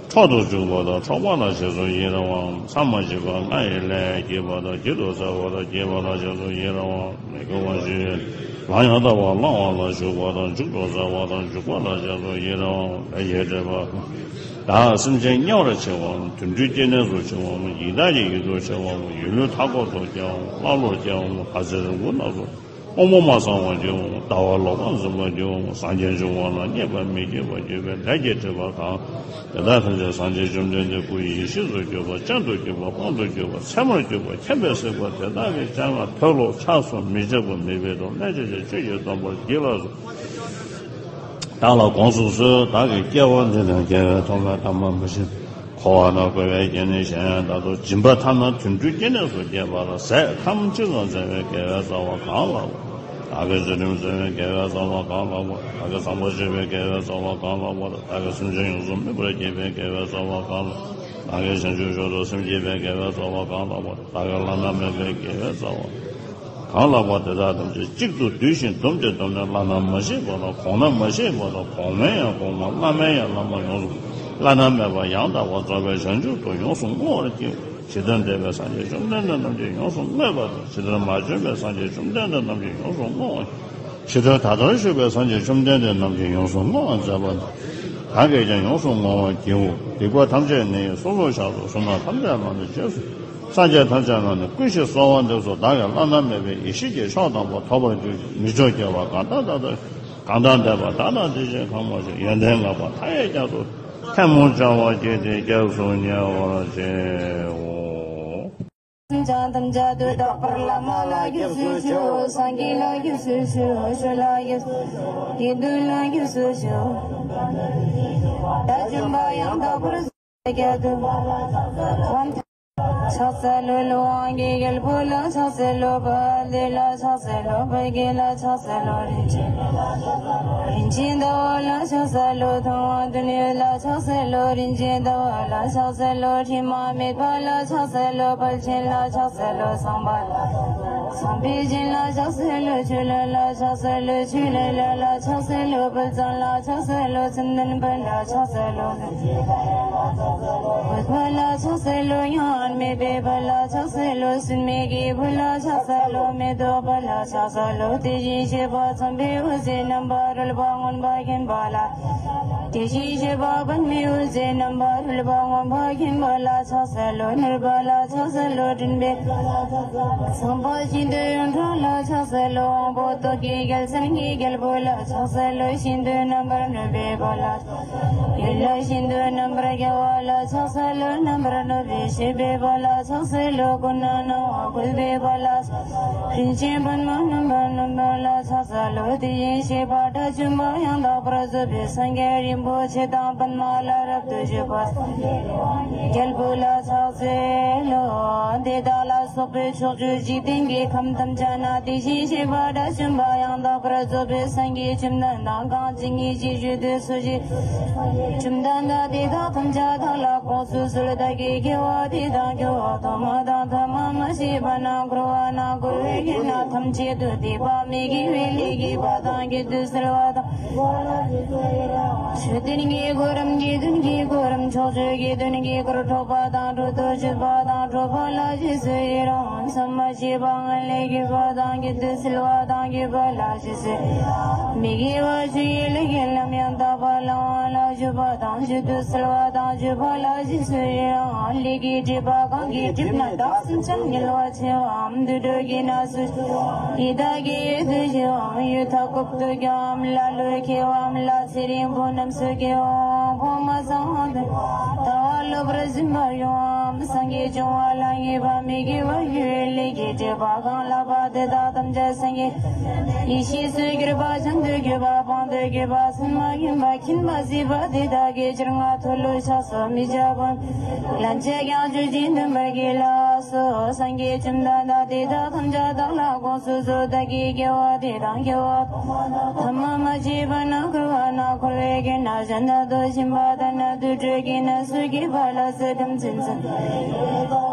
འཕྲོག་ཏུ་འཇུག་པ་དང་འཕྲོག་པ་ལ་རྗེས་སུ་ཡི་རང་བའམ། མཚམས་མ་བཅད་པར་ལྔ་ཡི་ལས་བགྱིས་པ་དང་། བགྱིད་དུ་སྩལ་བ་དང་བགྱིས་པ་ལ་རྗེས་སུ་ཡི་རང་བའམ། མི་དགེ་བ་བཞི་ཡི་ལམ་ཡང་དག་པར་བླང་བ་ལ་ཞུགས་པ་དང་། འཇུག་ཏུ་སྩལ་བ་དང་འཇུག་པ་ལ་རྗེས་སུ་ཡི་རང་བའམ། ལས་ཀྱི་སྒྲིབ་པ་དག་སེམས་ཅན་དམྱལ་བར་མཆི་བའམ། དུད་འགྲོའི་སྐྱེ་གནས་སུ་མཆི་བའམ། ཡི་དྭགས་ཀྱི་ཡུལ་དུ་མཆི་བའམ། ཡུལ་ལུས་མཐའ་འཁོབ་ཏུ་སྐྱེ་བའམ། ཀླ་ཀློར་སྐྱེ་བའམ། ལྷ་ཚེ་རིང་པོ་རྣམས་སུ། དབང་པོ་མ་ཚང་བར་གྱུར་བའམ། ལྟ་བ་ལོག་པར་འཛིན་པར་གྱུར་བའམ། སངས་རྒྱས་འབྱུང་བ་ལ་མཉེས་པར་མི་བགྱིད་པར་གྱུར་པའི་ལས་ཀྱི་སྒྲིབ་པ་གང་དེ་དག་ཐམས་ཅད་སངས་རྒྱས་བཅོམ་ལྡན་འདས་སྐུ་ཡི་ཡེ་ཤེས་སུ་གྱུར་པ། སྤྱན་དུ་གྱུར་པ། དཔང་དུ་གྱུར་པ། མཚན་མར་གྱུར་པ། མཁྱེན་པས་གཟིགས་པ་དེ་དག་གི་སྤྱན་སྔར་མཐོལ་ལོ་འཆགས་སོ་མི་འཆབ་པ་མེད་པའི་ཐོག་ལས་ཀྱི་ཆོས་ཀྱི་སྟོང་པར་བགྱིས་ལ་སོགས། བདག་ལ་དགོངས་སུ་གསོལ། བདག་གིས་སྐྱེ་བ་འདི་དང་རྒྱལ་བའི་ཐོག་མའི་ཐ་མ་མ་བྱིན། འཁོར་བ་ན་འཁོར་བའི་སྐྱེ་གནས་གཞན་ཡང་དག་ཏུ་སྦྱིན་པ་ཐ་ན་དུད་འགྲོའི་སྐྱེ་གནས་སུ་སྐྱེས་པ་ལ་ཟས་ཁམ་གཅིག་ཙམ་སྩལ་བའི་དགེ་བའི་རྩ་བ་གང་ལགས་པ། བདག་གིས་ཚུལ་ཁྲིམས་བསྲུང་བའི་དགེ་བའི་རྩ་བ་གང་ལགས་པ། བདག་གིས་བཟང་པོ་སྤྱོད་པའི་དགེ་བའི་རྩ་བ་གང་ལགས་པ། བདག་གིས་སེམས་ཅན་ཡོངས་སུ་སྨིན་པར་བགྱིས་པའི་དགེ་བའི་རྩ་བ་གང་ལགས། བདག་གིས་བྱང་ཆུབ་མཆོག་ཏུ་སེམས་བསྐྱེད་པའི་དགེ་བའི་རྩ་བ་གང་ལགས་པ། བདག་གིས་བླ་ན་མེད་པའི་དགེ་བའི་རྩ་བ། གང་ལགས་པ་དེ་དག་ཐམས་ཅད་གཅིག་ཏུ་བསྡུས་ཤིང་བསྡོམས་ཏེ་བསྡོམས་ནས་བླ་ན་མ་ཤེས་པ་དང་གོང་ན་མ་ཤེས་པ་དང་གོང་མའི་ཡང་གོང་མ་བླ་མའི་ཡང་བླ་མ་ཡོངས་སུ་བླ་ན་མེད་པ་ཡང་དག་པར་རྫོགས་པའི་བྱང་ཆུབ་ཏུ་ཡོངས་སུ་བསྔོ་བར་བགྱིའོ། ཇི་ལྟར་འདས་པའི་སངས་རྒྱས་བཅོམ་ལྡན་འདས་རྣམས་ཀྱིས་ཡོངས་སུ་བསྔོས་པ་དང་། ཇི་ལྟར་མ་བྱོན་པའི་སངས་རྒྱས་བཅོམ་ལྡན་འདས་རྣམས་ཀྱིས་ཡོངས་སུ་བསྔོ་བར། ཇི་ལྟར་ད་ལྟར་བཞུགས་པའི་སངས་རྒྱས་བཅོམ་ལྡན་འདས་རྣམས་ཀྱིས་ཡོངས་སུ་བསྔོ་བར་མཛད་པ་དང་། བདག་གིས་ཀྱང་ཡོངས་སུ་བསྔོ་བར་བགྱིའོ། སྡིག་པ་ཐམས་ཅད་ནི་སོ་སོར་བཤགས་སོ། བསོད་ནམས་ཐམས་ཅད་ལ་ནི་རྗེས་སུ། སངས་རྒྱས་ཐམས་ཅད་ལ་ནི་བསྐུལ་ཞིང་གསོལ་བ་འདེབས་སོ། བདག་གིས་བླ་ན་མེད་པའི་ཡེ་ཤེས་ཀྱི་མཆོག་དམ་པ་ཐོབ་པར་འགྱུར་ཞིང་། མི་མཆོག་རྒྱལ་བ་གང་དག་ད་ལྟ་གང་དག་འདས་པ་དག་དང་དེ་བཞིན་གང་མ་བྱོན། ཡོན་ཏན་བསྔགས་པ་མཐའ་ཡས་རྒྱ་མཚོ་ཐལ་མོ་སྦྱར་བ་བགྱིས་ཏེ་སྐྱབས་སུ་ཉེ་བར་མཆིའོ། ཕྱག་འཚལ་ལོ། ཀླུ་དབང་གི་རྒྱལ་པོ་ལ་ཕྱག་འཚལ་ལོ། དཔལ་ལྡན་ལ་ཕྱག་འཚལ་ལོ། དཔལ་དགྱེས་ལ་ཕྱག་འཚལ་ལོ། རིན་ཆེན་རིན་ཆེན་ཟླ་བ་ལ་ཕྱག་འཚལ་ལོ། ཐུབ་དབང་དོན་ཡོད་ལ་ཕྱག་འཚལ་ལོ། རིན་ཆེན་ཟླ་བ་ལ་ཕྱག་འཚལ་ལོ། དྲི་མ་མེད་པ་ལ་ཕྱག་འཚལ་ལོ། དཔལ་ཆེན་ལ་ཕྱག་འཚལ་ལོ། ཚངས་པ་ཚངས་པའི་བྱིན་ལ་ཕྱག་འཚལ་ལོ། ཆོས་ལས་ལ་ཕྱག་འཚལ་ལོ། ཆོས་ལས་ལ་ལ་ཕྱག་འཚལ་ལོ། དཔལ་བཟང་ལ་ཕྱག་འཚལ་ལོ། མཚན་ལྡན་དཔལ་ལ་ཕྱག་འཚལ་ལོ། བུ་དཔལ་ལ་ཕྱག་འཚལ་ལོ། མྱ་ངན་མེད་པའི་དཔལ་ལ་ཕྱག་འཚལ་ལོ། སྲིན་མོའི་གི་བུ་ལ་ཕྱག་འཚལ་ལོ། མེ་ཏོག་དཔལ་ལ་ཕྱག་འཚལ་ལོ། དེ་བཞིན་གཤེགས་པ་ཚངས་པའི་འོད་ཟེར་རྣམ་པར་རོལ་པ་མངོན་པར་མཁྱེན་པ་ལ། དེ་བཞིན་གཤེགས་པ་པདྨའི་འོད་ཟེར་རྣམ་པར་རོལ་པ་མངོན་པར་མཁྱེན་པ་ལ་ཕྱག་འཚལ་ལོ། ནོར་དཔལ་ལ་ཕྱག་འཚལ་ལོ། འདྲེན་པའི་ཚངས་པ་ཤིན་ཏུ་ཡོངས་གྲགས་ལ་ཕྱག་འཚལ་ལོ། དབང་པོ་ཏོག་གི་རྒྱལ་མཚན་གྱི་རྒྱལ་པོ་ལ་ཕྱག་འཚལ་ལོ། ཤིན་ཏུ་རྣམ་པར་གནོན་པའི་དཔལ་ལ། ཡུལ་ལ་ཤིན་ཏུ་རྣམ་པར་རྒྱལ་བ་ལ་ཕྱག་འཚལ་ལོ། རྣམ་པར་གནོན་པའི་ཤེས་པའི་དཔལ་ལ་ཕྱག་འཚལ་ལོ། ཀུན་ནས་སྣང་བ་བཀོད་པའི་དཔལ་ལ། རིན་ཆེན་པདྨ་རྣམ་པར་གནོན་པ་ལ་ཕྱག་འཚལ་ལོ། དེ་བཞིན་གཤེགས་པ་དགྲ་བཅོམ་པ་ཡང་དག་པར་རྫོགས་པའི་སངས་རྒྱས་རིན་པོ་ཆེ་དང་པདྨ་ལ་རབ་ཏུ་བཞུགས་པ་རྒྱལ་པོ་ལ་ཕྱག་འཚལ་ལོ། དེ་དག་ལ་སོགས་པའི་ཕྱོགས་བཅུའི་འཇིག་རྟེན་གྱི་ཁམས་ཐམས་ཅད་ན་དེ་བཞིན་གཤེགས་པ་དགྲ་བཅོམ་པ་ཡང་དག་པར་རྫོགས་པའི་སངས་རྒྱས་བཅོམ་ལྡན་འདས་གང་ཇི་སྙེད་ཅིག་བཞུགས་དུས་སུ་ཞིག་བཅོམ་ལྡན་འདས་དེ་དག་ཐམས་ཅད་བདག་ལ་དགོངས་སུ་གསོལ། བདག་གིས་དགེ་བ་འདི་དང་སྐྱེ་བ་ཐོག་མ་དང་ཐ་མ་མ་མཆིས་པ་ན་འཁོར་བ་ན་འཁོར་བའི་དགེ་རྩ་ཐམས་ཅད་དུ་སྡིག་པ་མི་དགེ་བའི་ལས་བགྱིས་པ་དང་བགྱིད་དུ་གསོལ་བ་དང་། མཆོད་རྟེན་གྱི་གོ་རིམ་དགེ་འདུན་གྱི་གོ་རིམ་ཕྱོགས་བཅུའི་དགེ་འདུན་གྱི་སྐོར་འཕྲོག་པ་དང་སྒྲུབ་ཏུ་བཅུག་པ་དང་སྒྲུབ་པ་ལ་རྗེས་སུ་ཡི་རང་ངམ། མ་མཆིས་པ་སྔོན་ལས་བགྱིས་པ་དང་བགྱིད་དུ་གསོལ་བ་དང་བགྱིས་པ་ལ་རྗེས་སུ། མི་དགེ་བ་བཅུ་ཡི་ལས་ཀྱི་ལམ་ཡང་དག་པ་བླང་བ་ལ་སྒྲུབ་པ་དང་སྒྲུབ་ཏུ་གསོལ་བ་དང་སྒྲུབ་པ་ལ་རྗེས་སུ་ཡི་རང་། ལས་ཀྱི་སྒྲིབ་པ་གང་གིས་བསྒྲིབས་ན་བདག་སེམས་ཀྱང་དམྱལ་བར་མཆིའམ། དུད་འགྲོ་གི་གནས་སུ་མཆིའམ། ཡི་དྭགས་ཀྱི་ཡུལ་དུ་མཆིའམ། ཡུལ་མཐའ་འཁོབ་ཏུ་སྐྱེའམ། ལ་ལུ་སྐྱེ་བའམ། ལ་ཚེ་རིང་པོ་རྣམས་སུ་སྐྱེ་བའམ། དབང་པོ་མ་ཚང་བ་དང་ལྟ་བ་ལོག་པར་འཛིན་པར་འགྱུར་བའམ། སངས་རྒྱས་བྱུང་བ་ལ་ངེས་པ་མི་དགེ་བ་ཡོད་ལས་ཀྱི་སྒྲིབ་པ་གང་ལགས་པ་དེ་དག་ཐམས་ཅད་སངས་རྒྱས་ཡེ་ཤེས་སུ་གྱུར་པ་བྱང་དུ་གྱུར་པ་སྤངས་དུ་གྱུར་པ་སེམས་མ་མཁྱེན་པ་མཁྱེན་པ་སྲིད་པ་དེ་དག་གི་སྤྱན་སྔར་མཐོལ་ལོ་འཆགས་སོ་མི་འཆབ་པ། ལན་ཆགས་ཀྱང་བརྗོད་ཅིང་འདོན་པར་བགྱིད་ལགས་སོ། སངས་རྒྱས་བཅོམ་ལྡན་འདས་དེ་དག་ཐམས་ཅད་བདག་ལ་དགོངས་སུ་གསོལ། བདག་གིས་དགེ་བ་འདི་དང་སྐྱེ་བ་ཐོག་མ་མ་མཆིས་པ་ན་འཁོར་བ་ན་འཁོར་བའི་དགེ་རྩ་གཞན་དག་ཏུ་ཕྱིན་པ་ལྟར་ན་དུད་འགྲོ་གི་གནས་སུ་སྐྱེས་པ་ལ་ཚུལ་ཁྲིམས་ཚུལ་འཛིན།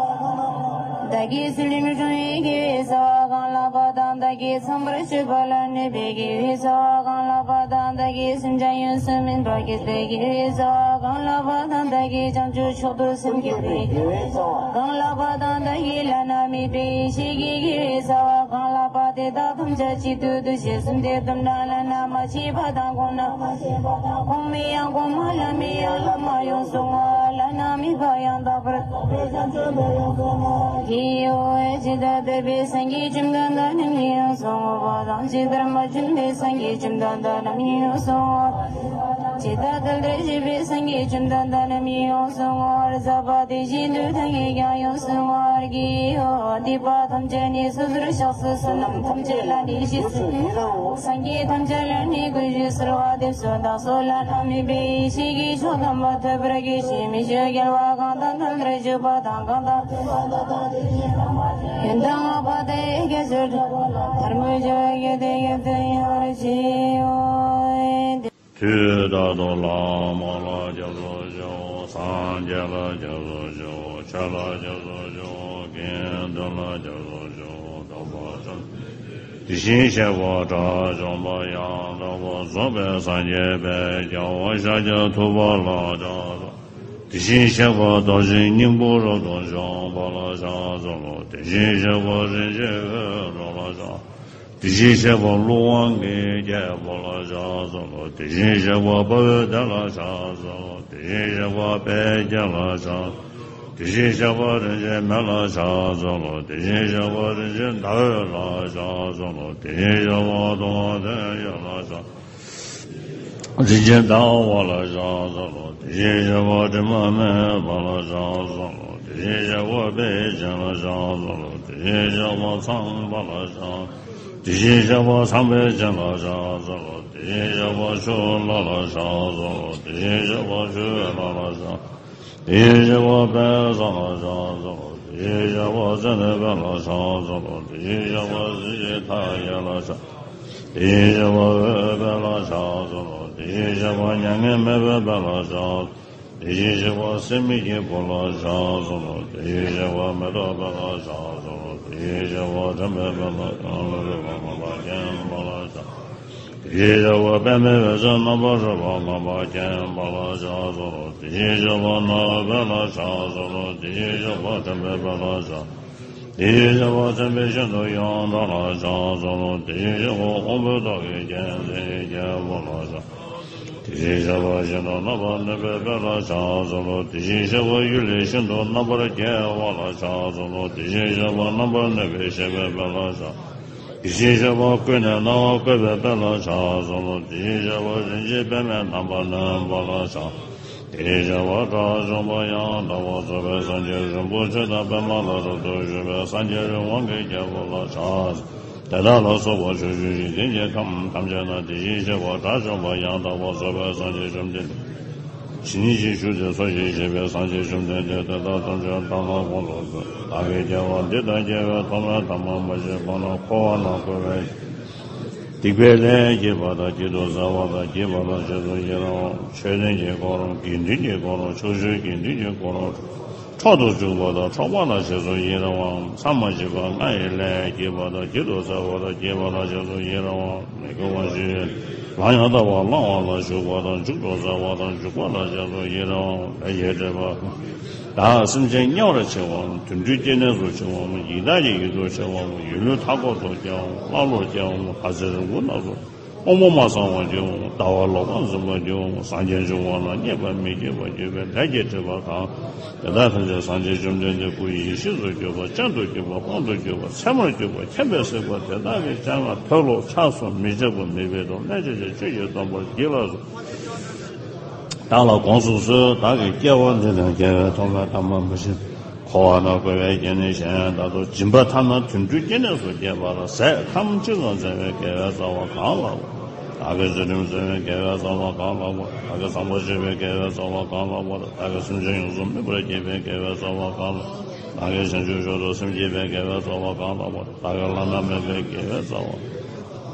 བདག་གིས་ཚུལ་ཁྲིམས་བསྲུང་བའི་དགེ་བའི་རྩ་བ་གང་ལགས་པ་དང་། བདག་གིས་ཚངས་པར་སྤྱོད་པ་ལ་གནོད་པའི་དགེ་བའི་རྩ་བ་གང་ལགས་པ་དང་། བདག་གིས་སེམས་ཅན་ཡོངས་སུ་སྨིན་པར་བགྱིད་པའི་དགེ་བའི་རྩ་བ་གང་ལགས་པ་དང་། བདག་གིས་བྱང་ཆུབ་མཆོག་ཏུ་སེམས་བསྐྱེད་པའི་དགེ་བའི་རྩ་བ་གང་ལགས་པ་དང་། བདག་གིས་བླ་ན་མེད་པའི་ཡེ་ཤེས་ཀྱི་དགེ་བའི་རྩ་བ་གང་ལགས་པ། དེ་དག་ཐམས་ཅད་གཅིག་ཏུ་བསྡུས་ཤིང་། གསུམ་སྟེ་དུམ་གྲངས་བླ་ན་མ་མཆིས་པ་དང་། གོང་ན་མ་མཆིས་པ་དང་། གོང་མའི་ཡང་གོང་མ། བླ་མའི་ཡང་བླ་མ་ཡོངས་སུ་བསྔོ་བ། བླ་ན་མེད་པ་ཡང་དག་པར་རྫོགས་པའི་བྱང་ཆུབ་འདི་ཡོངས་སུ་བསྔོ་བར་བགྱིའོ། ཇི་ལྟར་འདོད་པའི་སངས་རྒྱས་བཅོམ་ལྡན་འདས་རྣམས་ཀྱིས་ཡོངས་སུ་བསྔོ་བ་དང་། ཇི་ལྟར་མ་བྱོན་པའི་སངས་རྒྱས་བཅོམ་ལྡན་འདས་རྣམས་ཀྱིས་ཡོངས་སུ་བསྔོ་བ་དང་། ཇི་ལྟར་འདུལ་བར་བྱེད་པའི་སངས་རྒྱས་བཅོམ་ལྡན་འདས་རྣམས་ཀྱིས་ཡོངས་སུ་བསྔོ་བར་མཛད་པ་དེ་བཞིན་དུ་བདག་གིས་ཀྱང་ཡོངས་སུ་བསྔོ་བར་བགྱིའོ། སྡིག་པ་ཐམས་ཅད་ནི་སོ་སོར་བཤགས་སོ། བསོད་ནམས་ཐམས་ཅད་ལ་ནི་གཞི་བཅོལ་ལོ། སངས་རྒྱས་ཐམས་ཅད་ལ་ནི་གུས་ཞབས་གསོལ་བ་འདེབས་སོ། བདག་སོགས་བླ་ན་མེད་པའི་ཡེ་ཤེས་ཀྱི་མཆོག་དམ་པ་ཐོབ་པར་བགྱི་ཞིང་། མི་ཆོས་རྒྱལ་བ་གང་དང་མཐུན་པར་སྤྱོད་པ་དང་། གང་དང་མཐུན་པ་དང་། ཡོན་ཏན་བསྔགས་པ་དང་། ཡི་གེ་བཅུ་དྲུག་ལ་ཐལ་མོ་སྦྱར་བའི་དགེ་དེ་ཡིད་དུ་འོང་བར་བགྱིའོ། དུས་རྟག་ཏུ་བླ་མ་ལ་སྐྱབས་སུ་མཆིའོ། སངས་རྒྱས་ལ་སྐྱབས་སུ་མཆིའོ། ཆོས་ལ་སྐྱབས་སུ་མཆིའོ། དགེ་འདུན་ལ་སྐྱབས་སུ་མཆིའོ། དམ་པ་དང་། དེ་བཞིན་གཤེགས་པ་དགྲ་བཅོམ་པ་ཡང་དག་པར་རྫོགས་པའི་སངས་རྒྱས་དཔལ་རྒྱལ་བ་ཤཱཀྱ་ཐུབ་པ་ལ་ཕྱག་འཚལ་ལོ། དེ་བཞིན་གཤེགས་པ་རྡོ་རྗེ་སྙིང་པོ་རབ་ཏུ་འཇོམས་པ་ལ་ཕྱག་འཚལ་ལོ། དེ་བཞིན་གཤེགས་པ་རིན་ཆེན་འོད་འཕྲོ་ལ་ཕྱག་དེ་བཞིན་གཤེགས་པ་ཀླུ་དབང་གི་རྒྱལ་པོ་ལ་ཕྱག་འཚལ་ལོ། དེ་བཞིན་གཤེགས་པ་དཔའ་བོའི་སྡེ་ལ་ཕྱག་འཚལ་ལོ། དེ་བཞིན་གཤེགས་པ་དཔལ་དགྱེས་ལ་ཕྱག་དེ་བཞིན་གཤེགས་པ་རིན་ཆེན་མེ་ལ་ཕྱག་འཚལ་ལོ། དེ་བཞིན་གཤེགས་པ་རིན་ཆེན་ཟླ་འོད་ལ་ཕྱག་འཚལ་ལོ། དེ་བཞིན་གཤེགས་པ་དུང་ཐུང་འོད་ལ་ཕྱག་རིན་ཆེན་ཟླ་བ་ལ་ཕྱག་འཚལ་ལོ། དེ་བཞིན་གཤེགས་པ་དྲི་མ་མེད་པ་ལ་ཕྱག་འཚལ་ལོ། དེ་བཞིན་གཤེགས་པ་དཔལ་ཆེན་ལ་ཕྱག་འཚལ་ལོ། དེ་བཞིན་གཤེགས་པ་ཚངས་པ་ལ་ཕྱག་དེ་བཞིན་གཤེགས་པ་ཚངས་པའི་བྱིན་ལ་ཕྱག་འཚལ་ལོ། དེ་བཞིན་གཤེགས་པ་ཆུ་ལྷ་ལ་ཕྱག་འཚལ་ལོ། དེ་བཞིན་གཤེགས་པ་ཆུ་ཡོས་ལྷ་ལ་ཕྱག་དེ་བཞིན་གཤེགས་པ་དཔལ་བཟང་ལ་ཕྱག་འཚལ་ལོ། དེ་བཞིན་གཤེགས་པ་ཙན་དན་དཔལ་ལ་ཕྱག་འཚལ་ལོ། དེ་བཞིན་གཤེགས་པ་གཟི་བརྗིད་མཐའ་ཡས་ལ་ཕྱག་དེ་བཞིན་གཤེགས་པ་འོད་དཔལ་ལ་ཕྱག་འཚལ་ལོ། དེ་བཞིན་གཤེགས་པ་མྱ་ངན་མེད་པའི་དཔལ་ལ་ཕྱག་དེ་བཞིན་གཤེགས་པ་སྲེད་མེད་ཀྱི་བུ་ལ་ཕྱག་འཚལ་ལོ། དེ་བཞིན་གཤེགས་པ་མེ་ཏོག་དཔལ་ལ་ཕྱག་འཚལ་ལོ། དེ་བཞིན་གཤེགས་པ་དྲན་པའི་དཔལ་ལ་ཕྱག་འཚལ་ལོ། རིག་པ་མངོན་པར་མཁྱེན་པ་ལ་ཕྱག་དེ་བཞིན་གཤེགས་པ་པདྨའི་འོད་ཟེར་རྣམ་པར་རོལ་པ་མངོན་པར་མཁྱེན་པ་ལ་ཕྱག་འཚལ་ལོ། དེ་བཞིན་གཤེགས་པ་ནོར་དཔལ་ལ་ཕྱག་འཚལ་ལོ། དེ་བཞིན་གཤེགས་པ་དྲན་པའི་དཔལ་ལ་ཕྱག་དེ་བཞིན་གཤེགས་པ་མཚན་དཔལ་ཤིན་ཏུ་ཡོངས་གྲགས་ལ་ཕྱག་འཚལ་ལོ། དེ་བཞིན་གཤེགས་པ་དབང་པོའི་ཏོག་གི་རྒྱལ་མཚན་རྒྱལ་པོ་ལ་ཕྱག་དེ་བཞིན་གཤེགས་པ་ཤིན་ཏུ་རྣམ་པར་གནོན་པའི་དཔལ་ལ་ཕྱག་འཚལ་ལོ། དེ་བཞིན་གཤེགས་པ་གཡུལ་ལས་ཤིན་ཏུ་རྣམ་པར་རྒྱལ་བ་ལ་ཕྱག་འཚལ་ལོ། དེ་བཞིན་གཤེགས་པ་རྣམ་པར་གནོན་པའི་གཤེགས་པའི་དཔལ་ལ་ཕྱག་དེ་བཞིན་གཤེགས་པ་ཀུན་ནས་སྣང་བ་བཀོད་པའི་དཔལ་ལ་ཕྱག་འཚལ་ལོ། དེ་བཞིན་གཤེགས་པ་རིན་ཆེན་པདྨས་རྣམ་པར་གནོན་པ་ལ་ཕྱག་དེ་བཞིན་གཤེགས་པ་དགྲ་བཅོམ་པ་ཡང་དག་པར་རྫོགས་པའི་སངས་རྒྱས་རིན་པོ་ཆེ་དང་པདྨ་ལ་རབ་ཏུ་བཞུགས་པའི་སངས་རྒྱས་རི་དབང་གི་རྒྱལ་པོ་ལ་ཕྱག་དེ་དག་ལ་སོགས་པ་ཕྱོགས་བཅུའི་འཇིག་རྟེན་གྱི་ཁམས་ཐམས་ཅད་ན་དེ་བཞིན་གཤེགས་པ་དགྲ་བཅོམ་པ་ཡང་དག་པར་རྫོགས་པའི་སངས་རྒྱས་བཅོམ་ལྡན་འདས་ཇི་སྙེད་ཅིག་བཞུགས་ཏེ་འཚོ་ཞིང་གཞེས་པའི་སངས་རྒྱས་བཅོམ་ལྡན་འདས་དེ་དག་ཐམས་ཅད་བདག་ལ་དགོངས་སུ་གསོལ། བདག་གིས་སྐྱེ་བ་འདི་དང་སྐྱེ་བའི་ཐོག་མའི་ཐ་མ་མ་མཆིས་གོང་ན་འཁོར་བ་ན་འཁོར་བའི་སྡིག་པའི་ལས་བགྱིས་པ་དང་བགྱིད་དུ་སྩལ་བ་དང་བགྱིས་པ་ལ་རྗེས་སུ་ཡི་རང་བ། ཆོས་ལྡན་གྱི་འཁོར་ལོ། དགེ་འདུན་གྱི་འཁོར་ལོ། ཕྱོགས་བཅུའི་དགེ་འདུན་གྱི་འཁོར་ལོ། འཕྲོག་ཏུ་བཅུག་པ་དང་འཕྲོག་པ་ལ་རྗེས་སུ་ཡི་རང་བ། མཚམས་མ་མཆིས་པ་ལྔ་ཡི་ལས་བགྱིས་པ་དང་བགྱིད་དུ་སྩལ་བ་དང་བགྱིས་པ་ལ་རྗེས་སུ་ཡི་རང་བ། མི་དགེ་བ་བཅུ་ཡི་ལམ་ཡང་དག་པར་བླང་བ་ལ་ཞུགས་པ་དང་འཇུག་ཏུ་སྩལ་བ་དང་འཇུག་པ་ལ་རྗེས་སུ་ཡི་རང་བ། ལས་ཀྱི་སྒྲིབ་པ། བདག་སེམས་ཅན་དམྱལ་བར་མཆི་བའམ། དུད་འགྲོའི་སྐྱེ་གནས་སུ་མཆི་བའམ། ཡི་དྭགས་ཀྱི་ཡུལ་དུ་མཆི་བའམ། ཡུལ་ལུས་མཐའ་འཁོབ་ཏུ་སྐྱེ་བའམ། ཀླ་ཀློར་སྐྱེ་བའམ། ལྷ་ཚེ་རིང་པོ་རྣམས་སུ། དབང་པོ་མ་ཚང་བར་གྱུར་བའམ། ལྟ་བ་ལོག་པར་འཛིན་པར་གྱུར་བའམ། སངས་རྒྱས་འབྱུང་བ་ལ་མཉེས་པར་མི་བགྱིད་པར་གྱུར་པའི་ལས་ཀྱི་སྒྲིབ་པ་གང་། དེ་དག་ཐམས་ཅད་སངས་རྒྱས་བཅོམ་ལྡན་འདས་སྐུ་ཡི་ཡེ་ཤེས་སུ་གྱུར་པ། སྤྱན་དུ་གྱུར་པ། དཔང་དུ་གྱུར་པ། མཚན་མར་གྱུར་པ། མཁྱེན་པས་གཟིགས་པ། དེ་དག་གི་སྤྱན་སྔར་མཐོལ་ལོ་འཆགས་སོ་མི་འཆབ་པ་མེད་པའི་དུ་མས་ཅི་བྱ་ཆོས་ཀྱི་སྟོན་པར་བགྱིད་ལགས་སོ། བདག་ལ་དགོངས་སུ་གསོལ། བདག་གིས་སྐྱེ་བ་འདི་དང་སྐྱེ་བའི་ཐོག་མའི་ཐ་མ་མ་མཆིས། འཁོར་བ་ན་འཁོར་བའི་སྐྱེ་གནས་གཞན་དག་ཏུ་སྦྱིན་པ་ཐ་ན་དུད་འགྲོའི་སྐྱེ་གནས་སུ་སྐྱེས་པ་ལ་ཟས་ཁམ་གཅིག་ཙམ་སྩལ་བའི་དགེ་བའི་རྩ་བ་གང་ལགས་པ། བདག་གིས་ཚུལ་ཁྲིམས་བསྲུང་བའི་དགེ་བའི་རྩ་བ་གང་ལགས་པ། བདག་གིས་བཟང་པོ་སྤྱོད་པའི་དགེ་བའི་རྩ་བ་གང་ལགས་པ། བདག་གིས་སེམས་ཅན་ཡོངས་སུ་སྨིན་པར་བགྱིས་པའི་དགེ་བའི་རྩ་བ་གང་ལགས། བདག་གིས་བྱང་ཆུབ་མཆོག་ཏུ་སེམས་བསྐྱེད་པའི་དགེ་བའི་རྩ་བ་གང་ལགས་པ། བདག་གིས་བླ་ན་མེད་པའི་དགེ་བའི་རྩ་བ་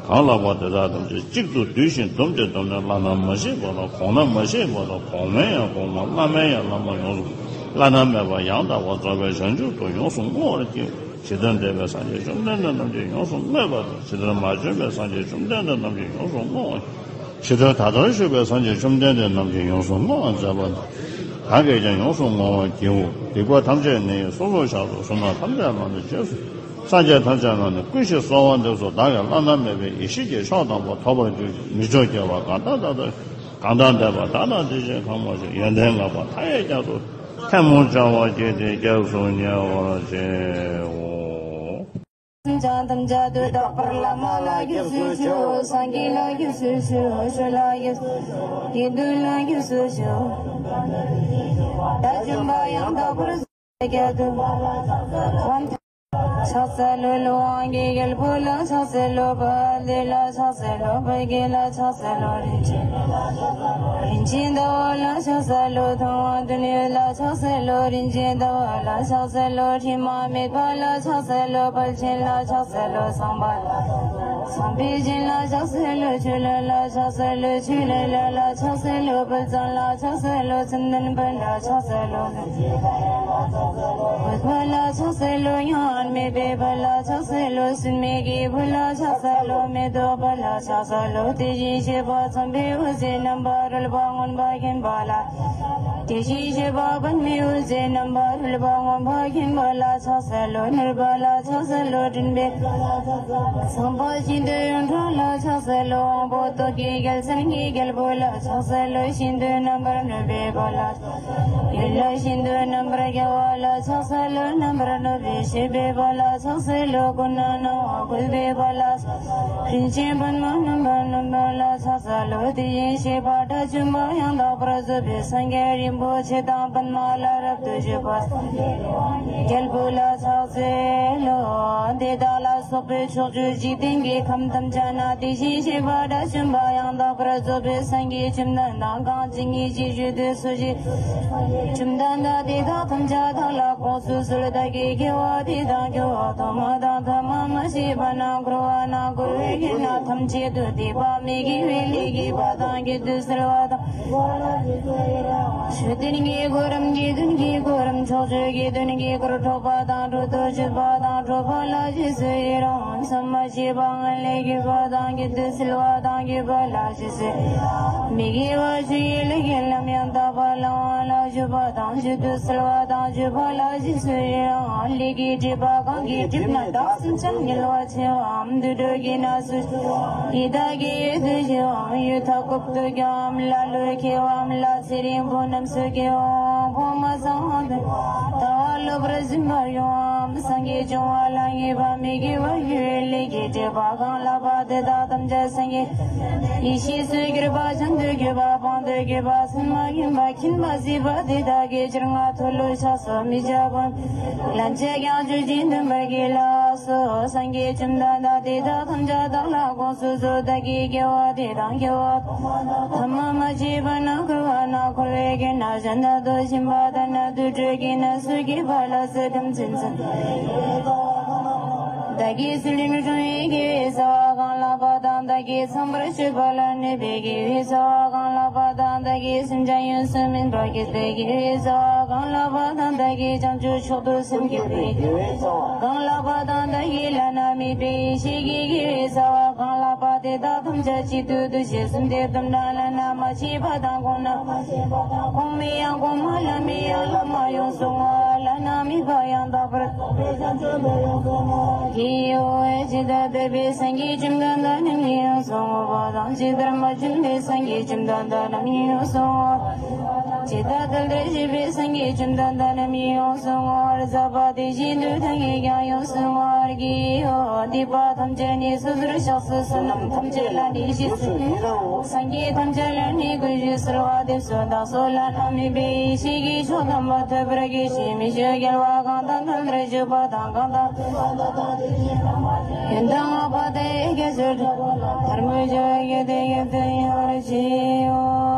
གང་ལགས་པ། དེ་དག་ཐམས་ཅད་གཅིག་ཏུ་བསྡུས་ཤིང་བསྡོམས་ཏེ་བསྡོམས་ནས་བླ་ན་མ་མཆིས་པ་དང་གོང་ན་མ་མཆིས་པ་དང་གོང་མའི་ཡང་གོང་མ་བླ་མའི་ཡང་བླ་མ་ཡོངས་སུ་བླ་ན་མེད་པ་ཡང་དག་པར་རྫོགས་པའི་བྱང་ཆུབ་ཏུ་ཡོངས་སུ་བསྔོ་བར་བགྱིའོ། ཇི་ལྟར་འདས་པའི་སངས་རྒྱས་བཅོམ་ལྡན་འདས་རྣམས་ཀྱིས་ཡོངས་སུ་བསྔོས་པ་དང་། ཇི་ལྟར་མ་བྱོན་པའི་སངས་རྒྱས་བཅོམ་ལྡན་འདས་རྣམས་ཀྱིས་ཡོངས་སུ་བསྔོ་བ། ཇི་ལྟར་ད་ལྟར་བཞུགས་པའི་སངས་རྒྱས་བཅོམ་ལྡན་འདས་རྣམས་ཀྱིས་ཡོངས་སུ་བསྔོ་བར་མཛད་པ་དང་། བདག་གིས་ཀྱང་ཡོངས་སུ་བསྔོ་བར་བགྱིའོ། སྡིག་པ་ཐམས་ཅད་ནི་སོ་སོར་བཤགས་སོ། བསོད་ནམས་ཐམས་ཅད་ལ་ནི་རྗེས་སུ། སངས་རྒྱས་ཐམས་ཅད་ལ་ནི་ཀུན་ཤེས་གསོལ་བ་འདེབས་སོ། བདག་གིས་བླ་ན་མེད་པའི་ཡེ་ཤེས་ཀྱི་མཆོག་དམ་པ་ཐོབ་པར་འགྱུར། མི་མཆོག་རྒྱལ་བ་གང་དག་ད་ལྟ། གང་དག་འདས་པ་དག་དང་དེ་བཞིན་གང་མ་བྱོན། ཡོན་ཏན་བསྔགས་པ་མཐའ་ཡས་རྒྱ་མཚོ། ཐལ་མོ་སྦྱར་བ་བགྱིས་ཏེ་སྐྱབས་སུ་ཉེ་བར་མཆིའོ། ཐམས་ཅད་དུ་བདག་པར་བླ་མ་ལ་སྐྱབས་སུ་མཆིའོ། སངས་རྒྱས་ལ་སྐྱབས་སུ་མཆིའོ། ཆོས་ལ་སྐྱབས་སུ་མཆིའོ། དགེ་འདུན་ལ་སྐྱབས་སུ་མཆིའོ། དགྲ་བཅོམ་པ་ཡང་དག་པར་རྫོགས་པའི་རྒྱལ་པོ། ཕྱག་འཚལ་ལོ། ཀླུ་དབང་གི་རྒྱལ་པོ་ལ་ཕྱག་འཚལ་ལོ། དཔལ་ལྡན་ལ་ཕྱག་འཚལ་ལོ། བྷ་ག་ལ་ཕྱག་འཚལ་ལོ། རིན་ཆེན་རིན་ཆེན་ཟླ་བ་ལ་ཕྱག་འཚལ་ལོ། ཐུབ་དབང་དོན་ཡོད་ལ་ཕྱག་འཚལ་ལོ། རིན་ཆེན་ཟླ་བ་ལ་ཕྱག་འཚལ་ལོ། དྲི་མ་མེད་པ་ལ་ཕྱག་འཚལ་ལོ། དཔལ་ཆེན་ལ་ཕྱག་འཚལ་ལོ། བསམ་པ་བསམ་འཕེལ་ཅན་ལ་ཕྱག་འཚལ་ལོ། ཆོས་ལྷ་ལ་ཕྱག་འཚལ་ལོ། ཆོས་ལྷ་ལ་ཕྱག་འཚལ་ལོ། དཔལ་བཟང་ལ་ཕྱག་འཚལ་ལོ། མཚན་ལྡན་དཔལ་ལ་ཕྱག་འཚལ་ལོ། འོད་དཔལ་ལ་ཕྱག་འཚལ་ལོ། མྱ་ངན་མེད་པའི་དཔལ་ལ་ཕྱག་འཚལ་ལོ། སྲིད་མེད་ཀྱི་བུ་ལ་ཕྱག་འཚལ་ལོ། མེ་ཏོག་དཔལ་ལ་ཕྱག་འཚལ་ལོ། དེ་བཞིན་གཤེགས་པ་འཚམས་པའི་འོད་ཟེར་རྣམ་པར་རོལ་པ་མངོན་པར་མཁྱེན་པ་ལ། དེ་བཞིན་གཤེགས་པ་པདྨའི་འོད་ཟེར་རྣམ་པར་རོལ་པ་མངོན་པར་མཁྱེན་པ་ལ་ཕྱག་འཚལ་ལོ། ནུས་པ་ལ་ཕྱག་འཚལ་ལོ། འདྲེན་པའི་ཚངས་པ་ཤིན་ཏུ་ཡོངས་གྲགས་ལ་ཕྱག་འཚལ་ལོ། དབང་པོ་ཏོག་གི་རྒྱལ་མཚན་གྱི་རྒྱལ་པོ་ལ་ཕྱག་འཚལ་ལོ། ཤིན་ཏུ་རྣམ་པར་གནོན་པའི་དཔལ་ལ། ཡུལ་ལྷ་ཤིན་ཏུ་རྣམ་པར་རྒྱལ་བ་ལ་ཕྱག་འཚལ་ལོ། རྣམ་པར་གནོན་པའི་སྤྱོད་པའི་དཔལ་ལ་ཕྱག་འཚལ་ལོ། ཀུན་ནས་སྣང་བ་བཀོད་པའི་དཔལ་ལ། རིན་ཆེན་པདྨ་རྣམ་པར་གནོན་པ་ལ་ཕྱག་འཚལ་ལོ། དེ་བཞིན་གཤེགས་པ་དགྲ་བཅོམ་པ་ཡང་དག་པར་རྫོགས་པའི་སངས་རྒྱས་རིན་པོ་ཆེ་དང་པདྨ་ལ་རབ་ཏུ་བཞུགས་པ་རྒྱལ་པོ་ལ་ཕྱག་འཚལ་ལོ། དེ་དག་ལ་སོགས་པའི་ཕྱོགས་བཅུའི་འཇིག་རྟེན་གྱི་ཁམས་ཐམས་ཅད་ན་དེ་བཞིན་གཤེགས་པ་དགྲ་བཅོམ་པ་ཡང་དག་པར་རྫོགས་པའི་སངས་རྒྱས་བཅོམ་ལྡན་འདས་གང་ཇི་སྙེད་ཅིག་བཞུགས་དུས་སུ་ཞེས། བཅོམ་ལྡན་འདས་དེ་དག་ཐམས་ཅད་བདག་ལ་དགོངས་སུ་གསོལ། བདག་གིས་དགེ་བ་འདི་དང་སྐྱོ་བ་ཐོག་མ་དང་ཐ་མ་མ་མཆིས་པ་རྣམས་འཁོར་བ་ན་འཁོར་བའི་དགེ་རྩ་ཐམས་ཅད་དུ་སྡིག་པ་མི་དགེ་བའི་ལས་བགྱིས་པ་དང་། བགྱིད་དུ་གསོལ་བ་དང་། མཆོད་རྟེན་གྱི་གོ་རིམ། དགེ་འདུན་གྱི་གོ་རིམ། ཕྱོགས་བཅུ་དགེ་འདུན་གྱི་སྐོར། འཕྲོག་པ་དང་། འཕྲོག་ཏུ་གཅད་པ་དང་། འཕྲོག་པ་ལ་རྗེས་སུ་ཡི་རང་ངམ། མ་མཆིས་པའི་སྔོན་ལས་བགྱིས་པ་དང་། བགྱིད་དུ་གསོལ་བ་དང་། བགྱིས་པ་ལ་རྗེས་སུ། མི་དགེ་བ་བཅུ་ཡི་ལས་ཀྱི་ལམ་ཡང་དག་པར་བླང་བ་ལ་སྤྱོད་པ་དང་། སྤྱོད་དུ་གསོལ་བ་དང་། སྤྱོད་པ་ལ་རྗེས་སུ་ཡི་རང་ངམ། ལས་ཀྱི་སྒྲིབ་པ་གང་གིས་བསྒྲིབས་ན། བདག་སེམས་ཀྱང་ཉེ་བར་མཆིའམ། དུད་འགྲོ་གི་གནས་སུ། ཡི་དྭགས་ཀྱི་ཡུལ་དུ་སྐྱེ་བའམ། ཡུལ་མཐའ་འཁོབ་ཏུ་སྐྱེ་བའམ། ལ་ལུ་སྐྱེ་བའམ། ལ་ཚེ་རིང་པོ་རྣམས་སུ་སྐྱེ་བའམ། གོང་མ་ཚང་བ་དང་། ལྟ་བ་ལོག་པར་འཛིན་པར་འགྱུར་བའམ། སངས་རྒྱས་འབྱུང་བ་ལ་ངེས་པ་མི་དགེ་བ་ཡི་ལས་ཀྱི་སྒྲིབ་པ་གང་ལགས་པ་དེ་དག་ཐམས་ཅད་སངས་རྒྱས་ཡེ་ཤེས་སུ་གྱུར་པ། བྱང་དུ་གྱུར་པ། སྤང་དུ་གྱུར་པ། མཚན་མ་མཁྱེན་པ། མཁྱེན་པ་གཟིགས་པ་དེ་དག་གི་ཕྱིར་ང་མཐོལ་ལོ་བཤགས་སོ། མི་བྱ་བ་ལན་ཅིག་ཀྱང་བརྗོད་ཅིང་འདོན་པར་བགྱི་ལགས་སོ། སངས་རྒྱས་བཅོམ་ལྡན་འདས་དེ་དག་ཐམས་ཅད་བདག་ལ་དགོངས་སུ་གསོལ། བདག་གིས་དགེ་བ་འདི་དང་སྐྱོ་བ་ཐོག་མ་དང་ཐ་མ་མ་མཆིས་པ་རྣམས་འཁོར་བ་ན་འཁོར་བའི་དགེ་རྩ་གཞན་དག་ཏུ་ཕྱིན་པ་དང་། དུད་འགྲོ་གི་གནས་སུ་སྐྱེས་པ་ལ་སོགས་ཐམས་ཅད་མཚན་བདག་གིས་ཚུལ་ཁྲིམས་བསྲུང་བའི་དགེ་བའི་རྩ་བ་གང་ལགས་པ་དང་། བདག་གིས་ཚངས་པར་སྤྱོད་པ་ལ་གནོད་པའི་དགེ་བའི་རྩ་བ་གང་ལགས་པ་དང་། བདག་གིས་སེམས་ཅན་ཡོངས་སུ་སྨིན་པར་བགྱིད་པའི་དགེ་བའི་རྩ་བ་གང་ལགས་པ་དང་། བདག་གིས་བྱང་ཆུབ་མཆོག་ཏུ་སེམས་བསྐྱེད་པའི་དགེ་བའི་རྩ་བ་གང་ལགས་པ་དང་། བདག་གིས་བླ་ན་མེད་པའི་ཡེ་ཤེས་ཀྱི་དགེ་བའི་རྩ་བ་གང་ལགས་པ་དེ་དག་ཐམས་ཅད་གཅིག་ཏུ་བསྡུས་ཤིང་གསུམ་དེ་དུ་འདྲ། བླ་ན་མ་མཆིས་པ་དང་གོང་ན་མ་མཆིས་པ་དང་། གོང་མའི་ཡང་གོང་མ། བླ་མའི་ཡང་བླ་མ་ཡོངས་སུ་བསྔོ་བ། བླ་ན་མེད་པ་ཡང་དག་པར་རྫོགས་པའི་བྱང་ཆུབ་ཏུ་ཡོངས་སུ་བསྔོ་བར་བགྱིའོ། ཇི་ལྟར་འདས་པའི་སངས་རྒྱས་བཅོམ་ལྡན་འདས་རྣམས་ཀྱིས་ཡོངས་སུ་བསྔོ་བ་དང་། ཇི་ལྟར་མ་བྱོན་པའི་སངས་རྒྱས་བཅོམ་ལྡན་འདས་རྣམས་ཀྱིས་ཡོངས་སུ་བསྔོ་བ་དང་། ཇི་ལྟར་འདས་པའི་སངས་རྒྱས་བཅོམ་ལྡན་འདས་རྣམས་ཀྱིས་ཡོངས་སུ་བསྔོ་བར་མཛད་པ་དེ་བཞིན་དུ་བདག་གིས་ཀྱང་ཡོངས་སུ་བསྔོ་བར་བགྱིའོ། སྡིག་པ་ཐམས་ཅད་ནི་སོ་སོར་བཤགས་སོ། བསོད་ནམས་ཐམས་ཅད་ལ་ནི་རྗེས་སུ། སངས་རྒྱས་ཐམས་ཅད་ལ་ནི་ཀུན་གྱིས་གསོལ་བ་འདེབས་སོ། བདག་སོགས་བླ་ན་མེད་པའི་ཡེ་ཤེས་ཀྱི་མཆོག་དམ་པ་ཐོབ་པར་བགྱི་ཞིང་། མི་མཆོག་རྒྱལ་བ་གང་དག་མཐར་ཐུག་པར་གྱུར་པ་དང་། གང་དག་ཡོན་ཏན་བསྔགས་པ་དེ་ཡི་རྒྱ་མཚོར་འགྲོ་བ་ལ། ཐལ་མོ་སྦྱར་བ་བགྱིས་ཏེ་སྐྱབས་སུ་ཉེ་བར་མཆིའོ།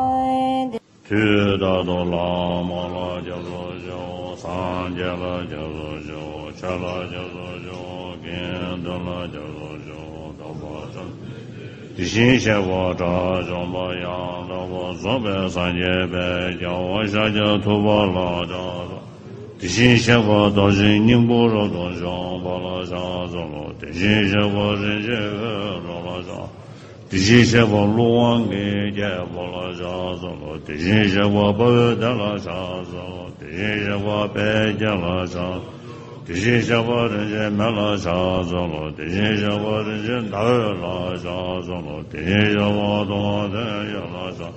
དུས་རྟག་ཏུ་བླ་མ་ལ་སྐྱབས་སུ་མཆིའོ། སངས་རྒྱས་ལ་སྐྱབས་སུ་མཆིའོ། ཆོས་ལ་སྐྱབས་སུ་མཆིའོ། དགེ་འདུན་ལ་སྐྱབས་སུ་མཆིའོ། དམ་པ་ཆོས་དེ་བཞིན་གཤེགས་པ་དགྲ་བཅོམ་པ་ཡང་དག་པར་རྫོགས་པའི་སངས་རྒྱས་དཔལ་རྒྱལ་བ་ཤཱཀྱ་ཐུབ་པ་ལ་ཕྱག་འཚལ། དེ་བཞིན་གཤེགས་པ་རྡོ་རྗེ་སྙིང་པོ་རབ་ཏུ་འཇོམས་པ་ལ་ཕྱག་འཚལ་ལོ། དེ་བཞིན་གཤེགས་པ་རིན་ཆེན་འོད་འཕྲོ་ལ་ཕྱག་དེ་བཞིན་གཤེགས་པ་ཀླུ་དབང་གི་རྒྱལ་པོ་ལ་ཕྱག་འཚལ་ལོ། དེ་བཞིན་གཤེགས་པ་དཔའ་བོའི་སྡེ་ལ་ཕྱག་འཚལ་ལོ། དེ་བཞིན་གཤེགས་པ་དཔལ་རྒྱལ་ལ་ཕྱག་དེ་བཞིན་གཤེགས་པ་རིན་ཆེན་མེ་ལ་ཕྱག་འཚལ་ལོ། དེ་བཞིན་གཤེགས་པ་རིན་ཆེན་ཟླ་འོད་ལ་ཕྱག་འཚལ་ལོ། དེ་བཞིན་གཤེགས་པ་ཐུབ་དབང་དོན་ཡོད་ལ་ཕྱག་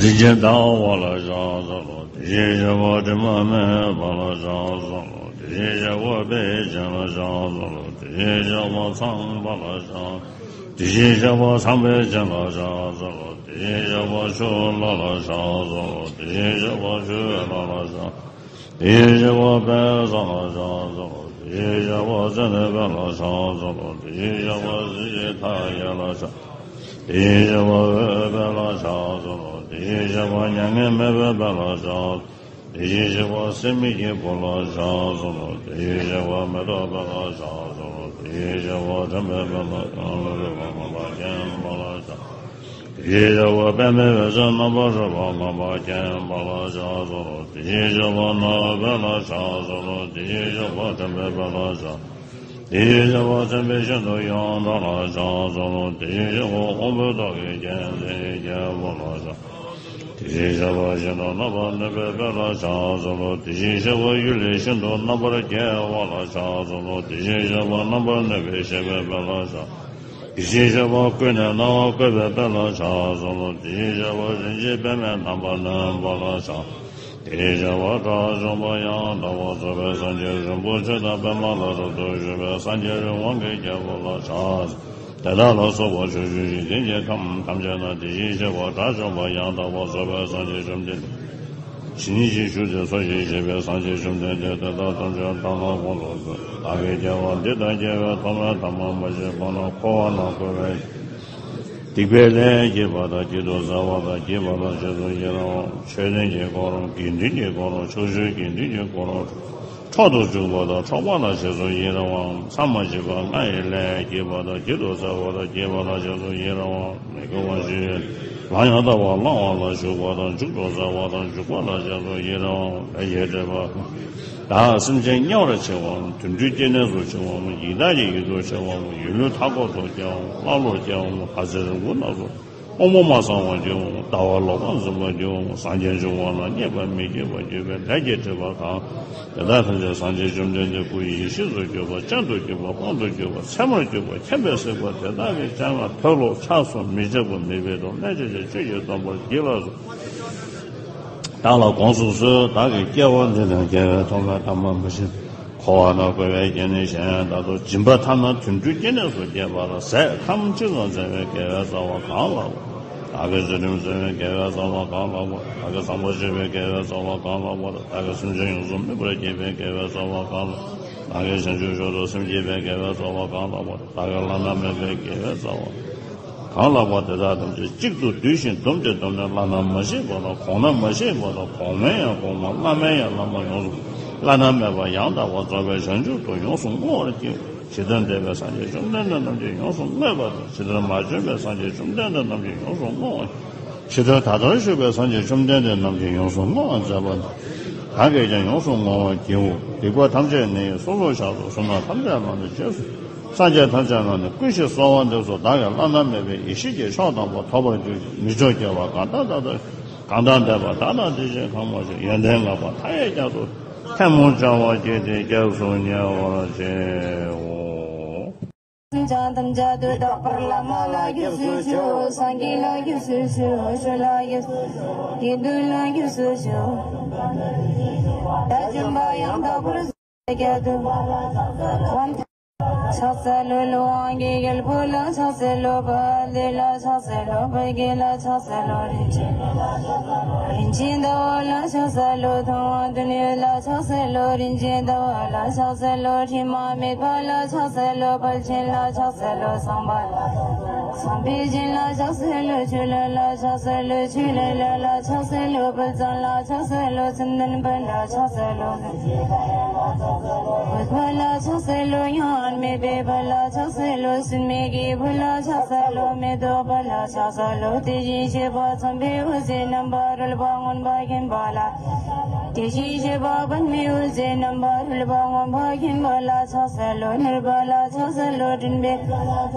རིན་ཆེན་ཟླ་བ་ལ་ཕྱག་འཚལ་ལོ། དེ་བཞིན་གཤེགས་པ་དྲི་མ་མེད་པ་ལ་ཕྱག་འཚལ་ལོ། དེ་བཞིན་གཤེགས་པ་དཔལ་ཆེན་ལ་ཕྱག་འཚལ་ལོ། དེ་བཞིན་གཤེགས་པ་ཚངས་པ་ལ་ཕྱག་དེ་བཞིན་གཤེགས་པ་ཚངས་པའི་སྤྱན་ལ་ཕྱག་འཚལ་ལོ། དེ་བཞིན་གཤེགས་པ་ཆུ་ལྷ་ལ་ཕྱག་འཚལ་ལོ། དེ་བཞིན་གཤེགས་པ་ཆུ་ལྷ་ལ་ཕྱག་དེ་བཞིན་གཤེགས་པ་དཔལ་བཟང་ལ་ཕྱག་འཚལ་ལོ། དེ་བཞིན་གཤེགས་པ་ཙན་དན་དཔལ་ལ་ཕྱག་འཚལ་ལོ། དེ་བཞིན་གཤེགས་པ་གཟི་བརྗིད་མཐའ་ཡས་ལ་ཕྱག་དེ་བཞིན་གཤེགས་པ་འོད་དཔལ་ལ་ཕྱག་འཚལ་ལོ། དེ་བཞིན་གཤེགས་པ་མྱ་ངན་མེད་པའི་དཔལ་ལ་ཕྱག་དེ་བཞིན་གཤེགས་པ་སྲེད་མེད་ཀྱི་བུ་ལ་ཕྱག་འཚལ་ལོ། དེ་བཞིན་གཤེགས་པ་མེ་ཏོག་དཔལ་ལ་ཕྱག་འཚལ་ལོ། དེ་བཞིན་གཤེགས་པ་དྲན་པའི་དཔལ་ལ་ཕྱག་འཚལ་ལོ། རིག་པ་མངོན་པར་མཁྱེན་པ་ལ་ཕྱག་དེ་བཞིན་གཤེགས་པ་པདྨའི་འོད་ཟེར་རྣམ་པར་རོལ་པ་མངོན་པར་མཁྱེན་པ་ལ་ཕྱག་འཚལ་ལོ། དེ་བཞིན་གཤེགས་པ་ནོར་དཔལ་ལ་ཕྱག་འཚལ་ལོ། དེ་བཞིན་གཤེགས་པ་དྲན་པའི་དཔལ་ལ་ཕྱག་དེ་བཞིན་གཤེགས་པ་མཚན་དཔལ་ཤིན་ཏུ་ཡོངས་གྲགས་ལ་ཕྱག་འཚལ་ལོ། དེ་བཞིན་གཤེགས་པ་དབང་པོའི་ཏོག་གི་རྒྱལ་མཚན་རྒྱལ་པོ་ལ་ཕྱག་དེ་བཞིན་གཤེགས་པ་ཤིན་ཏུ་རྣམ་པར་གནོན་པའི་དཔལ་ལ་ཕྱག་འཚལ་ལོ། དེ་བཞིན་གཤེགས་པ་གཡུལ་ལས་ཤིན་ཏུ་རྣམ་པར་རྒྱལ་བ་ལ་ཕྱག་འཚལ་ལོ། དེ་བཞིན་གཤེགས་པ་རྣམ་པར་གནོན་པའི་གཤེགས་པའི་དཔལ་ལ་ཕྱག་དེ་བཞིན་གཤེགས་པ་ཀུན་ནས་སྣང་བ་བཀོད་པའི་དཔལ་ལ་ཕྱག་འཚལ་ལོ། དེ་བཞིན་གཤེགས་པ་རིན་ཆེན་པདྨས་རྣམ་པར་གནོན་པ་ལ་ཕྱག་དེ་བཞིན་གཤེགས་པ་དགྲ་བཅོམ་པ་ཡང་དག་པར་རྫོགས་པའི་སངས་རྒྱས་རིན་པོ་ཆེ་དང་པདྨ་ལ་རབ་ཏུ་བཞུགས་པའི་སངས་རྒྱས་རི་དབང་གི་རྒྱལ་པོ་ལ་ཕྱག་དེ་དག་ལ་སོགས་པ་ཕྱོགས་བཅུའི་འཇིག་རྟེན་གྱི་ཁམས་ཐམས་ཅད་ན་དེ་བཞིན་གཤེགས་པ་དགྲ་བཅོམ་པ་ཡང་དག་པར་རྫོགས་པའི་སངས་རྒྱས་བཅོམ་ལྡན་འདས་ཇི་སྙེད་ཅིག་བཞུགས་ཏེ་འཚོ་ཞིང་གཞེས་པའི་སངས་རྒྱས་བཅོམ་ལྡན་འདས་དེ་དག་ཐམས་ཅད་བདག་ལ་དགོངས་སུ་གསོལ། བདག་གིས་སྐྱེ་བ་འདི་དང་སྐྱེ་བའི་ཐོག་མའི་ཐ་མ་མ་མཆིས་གོང་ན་འཁོར་བ་ན་འཁོར་བའི་སྡིག་པའི་ལས་བགྱིས་པ་དང་བགྱིད་དུ་སྩལ་བ་དང་བགྱིས་པ་ལ་རྗེས་སུ་ཡི་རང་བ། ཆོས་ལྡན་གྱི་འཁོར་དགེ་འདུན་གྱི་འཁོར་ཕྱོགས་བཅུའི་དགེ་འདུན་གྱི་འཁོར་འཕྲོག་ཏུ་འཇུག་པ་དང་འཕྲོག་པ་ལ་རྗེས་སུ་ཡི་རང་བ། མཚམས་མ་མཆིས་པ་ལྔ་ཡི་ལས་བགྱིས་པ་དང་བགྱིད་དུ་སྩལ་བ་དང་བགྱིས་པ་ལ་རྗེས་སུ་ཡི་རང་བ། མི་དགེ་བ་བཅུ་ཡི་ལམ་ཡང་དག་པར་བླང་བ་ལ་ཞུགས་པ་དང་འཇུག་ཏུ་སྩལ་བ་དང་འཇུག་པ་ལ་རྗེས་སུ་ཡི་རང་བ། ལས་ཀྱི་སྒྲིབ་པ་དག་སེམས་ཅན་དམྱལ་བར་མཆི་བའམ་དུད་འགྲོའི་སྐྱེ་གནས་སུ་མཆི་བའམ་ཡི་དྭགས་ཀྱི་ཡུལ་དུ་མཆི་བའམ་ཡུལ་ལུས་མཐའ་འཁོབ་ཏུ་སྐྱེ་བའམ་ཀླ་ཀློར་སྐྱེ་བའམ་ལྷ་ཚེ་རིང་པོ་རྣམས་སུ་དབང་པོ་མ་ཚང་བར་གྱུར་བའམ་ལྟ་བ་ལོག་པར་འཛིན་པར་གྱུར་བའམ་སངས་རྒྱས་འབྱུང་བ་ལ་མཉེས་པར་མི་བགྱིད་པར་གྱུར་པའི་ལས་ཀྱི་སྒྲིབ་པ་གང་། དེ་དག་ཐམས་ཅད་སངས་རྒྱས་བཅོམ་ལྡན་འདས་སྐུ་ཡི་ཡེ་ཤེས་སུ་གྱུར་པ་སྤྱན་དུ་གྱུར་པ་དཔང་དུ་གྱུར་པ་མཚན་མར་གྱུར་པ་མཁྱེན་པས་གཟིགས་པ་དེ་དག་གི་སྤྱན་སྔར་མཐོལ་ལོ་འཆགས་སོ་མི་འཆབ་པ་མི་སྦེད་དོ་སྨྲས་བྱས་ཏེ་ཆོས་ཀྱི་སྡོམ་པར་བགྱིད་ལགས་སོ། བདག་ལ་དགོངས་སུ་གསོལ། བདག་གིས་སྐྱེ་བ་འདི་དང་སྐྱེ་བའི་ཐོག་མའི་ཐ་མ་མ་མཆིས་འཁོར་བ་ན་འཁོར་བའི་སྐྱེ་གནས་གཞན་དག་ཏུ་སྦྱིན་པ་ཐ་ན་དུད་འགྲོའི་སྐྱེ་གནས་སུ་སྐྱེས་པ་ལ་ཟས་ཁམ་གཅིག་ཙམ་སྩལ་བའི་དགེ་བའི་རྩ་བ་གང་ལགས་པ། བདག་གི་ཚུལ་ཁྲིམས་བསྲུང་བའི་དགེ་བའི་རྩ་བ་གང་ལགས་པ། བདག་གིས་བཟང་པོ་སྤྱོད་པའི་དགེ་བའི་རྩ་བ་གང་ལགས་པ། བདག་གིས་སེམས་ཅན་ཡོངས་སུ་སྨིན་པར་བགྱིས་པའི་དགེ་བའི་རྩ་བ་གང་ལགས། བདག་གིས་བྱང་ཆུབ་མཆོག་ཏུ་སེམས་བསྐྱེད་པའི་དགེ་བའི་རྩ་བ་གང་ལགས་པ། བདག་གིས་བླ་ན་མེད་པའི་དགེ་བའི་རྩ་བ་གང་ལགས་པ། དེ་དག་ཐམས་ཅད་གཅིག་ཏུ་བསྡུས་ཤིང་བསྡོམས་ཏེ་བསྡོམས་ནས་བླ་ན་མ་མཆིས་པ་དང་གོང་ན་མ་མཆིས་པ་དང་གོང་མའི་ཡང་གོང་མ་བླ་མའི་ཡང་བླ་མ་ཡོངས་སུ་བླ་ན་མེད་པ་ཡང་དག་པར་རྫོགས་པའི་བྱང་ཆུབ་ཏུ་ཡོངས་སུ་བསྔོ་བར་བགྱིའོ། ཇི་ལྟར་འདས་པའི་སངས་རྒྱས་བཅོམ་ལྡན་འདས་རྣམས་ཀྱིས་ཡོངས་སུ་བསྔོས་པ་དང་། ཇི་ལྟར་མ་བྱོན་པའི་སངས་རྒྱས་བཅོམ་ལྡན་འདས་རྣམས་ཀྱིས་ཡོངས་སུ་བསྔོ་བ། ཇི་ལྟར་ད་ལྟར་བཞུགས་པའི་སངས་རྒྱས་བཅོམ་ལྡན་འདས་རྣམས་ཀྱིས་ཡོངས་སུ་བསྔོ་བར་མཛད་པ་དང་། བདག་གིས་ཀྱང་ཡོངས་སུ་བསྔོ་བར་བགྱིའོ། སྡིག་པ་ཐམས་ཅད་ནི་སོ་སོར་བཤགས་སོ། བསོད་ནམས་ཐམས་ཅད་ལ་ནི་རྗེས་སུ། སངས་རྒྱས་ཐམས་ཅད་ལ་ནི་བསྐུལ་ཞིང་གསོལ་བ་འདེབས་སོ། བདག་གིས་བླ་ན་མེད་པའི་ཡེ་ཤེས་ཀྱི་མཆོག་དམ་པ་ཐོབ་པར་གྱུར་ཅིག་མི་མཆོག་སྐྱེ་བ་གང་དག་ད་ལྟ་གང་དག་འདས་པ་དག་དང་དེ་བཞིན་གང་མ་བྱོན་ཡོན་ཏན་བསྔགས་པ་མཐའ་ཡས་བསྐྱངས་སོ། ཐལ་མོ་སྦྱར་བ་བགྱིས་ཏེ་སྐྱབས་སུ་ཉེ་བར་མཆིའོ། སེམས་ཅན་ཐམས་ཅད་དུ་རྟག་པར་བླ་མ་ལ་སྐྱབས་སུ་མཆིའོ། སངས་རྒྱས་ལ་སྐྱབས་སུ་མཆིའོ། ཆོས་ལ་སྐྱབས་སུ་མཆིའོ། དགེ་འདུན་ལ་སྐྱབས་སུ་མཆིའོ། དགྲ་བཅོམ་པ་ཡང་དག་པར་རྫོགས་པའི་རྒྱལ་དུ། ཕྱག་འཚལ་ལོ། ཀླུ་དབང་གི་རྒྱལ་པོ་ལ་ཕྱག་འཚལ་ལོ། དཔལ་ལྡན་ལ་ཕྱག་འཚལ་ལོ། དཔལ་དགྱེས་ལ་ཕྱག་འཚལ་ལོ། རིན་ཆེན་རིན་ཆེན་ཟླ་བ་ལ་ཕྱག་འཚལ་ལོ། ཐུབ་དབང་དོན་ཡོད་ལ་ཕྱག་འཚལ་ལོ། རིན་ཆེན་ཟླ་བ་ལ་ཕྱག་འཚལ་ལོ། དྲི་མ་མེད་པ་ལ་ཕྱག་འཚལ་ལོ། དཔལ་ཆེན་ལ་ཕྱག་འཚལ་ལོ། བསམ་པ་ལ་བསམ་པའི་སྦྱིན་ལ་ཕྱག་འཚལ་ལོ། ཆོས་ལས་ལ་ཕྱག་འཚལ་ལོ། ཆོས་ལས་ལ་ལ་ཕྱག་འཚལ་ལོ། དཔལ་བཟང་ལ་ཕྱག་འཚལ་ལོ། མཚན་ལྡན་དཔལ་ལ་ཕྱག་འཚལ་ལོ། བུ་དཔལ་ལ་ཕྱག་འཚལ་ལོ། མྱ་ངན་མེད་པའི་དཔལ་ལ་ཕྱག་འཚལ་ལོ། སྲེད་མེད་ཀྱི་བུ་ལ་ཕྱག་འཚལ་ལོ། མེ་ཏོག་དཔལ་ལ་ཕྱག་འཚལ་ལོ། དེ་བཞིན་གཤེགས་པ་འཚམས་པའི་འོད་ཟེར་རྣམ་པར་རོལ་པ་མངོན་པར་མཁྱེན་པ་ལ། དེ་བཞིན་གཤེགས་པ་པདྨའི་འོད་ཟེར་རྣམ་པར་རོལ་པ། མངོན་པར་མཁྱེན་པ་ལ་ཕྱག་འཚལ་ལོ། ནུས་པ་ལ་ཕྱག་འཚལ་ལོ། འདྲེན་པའི་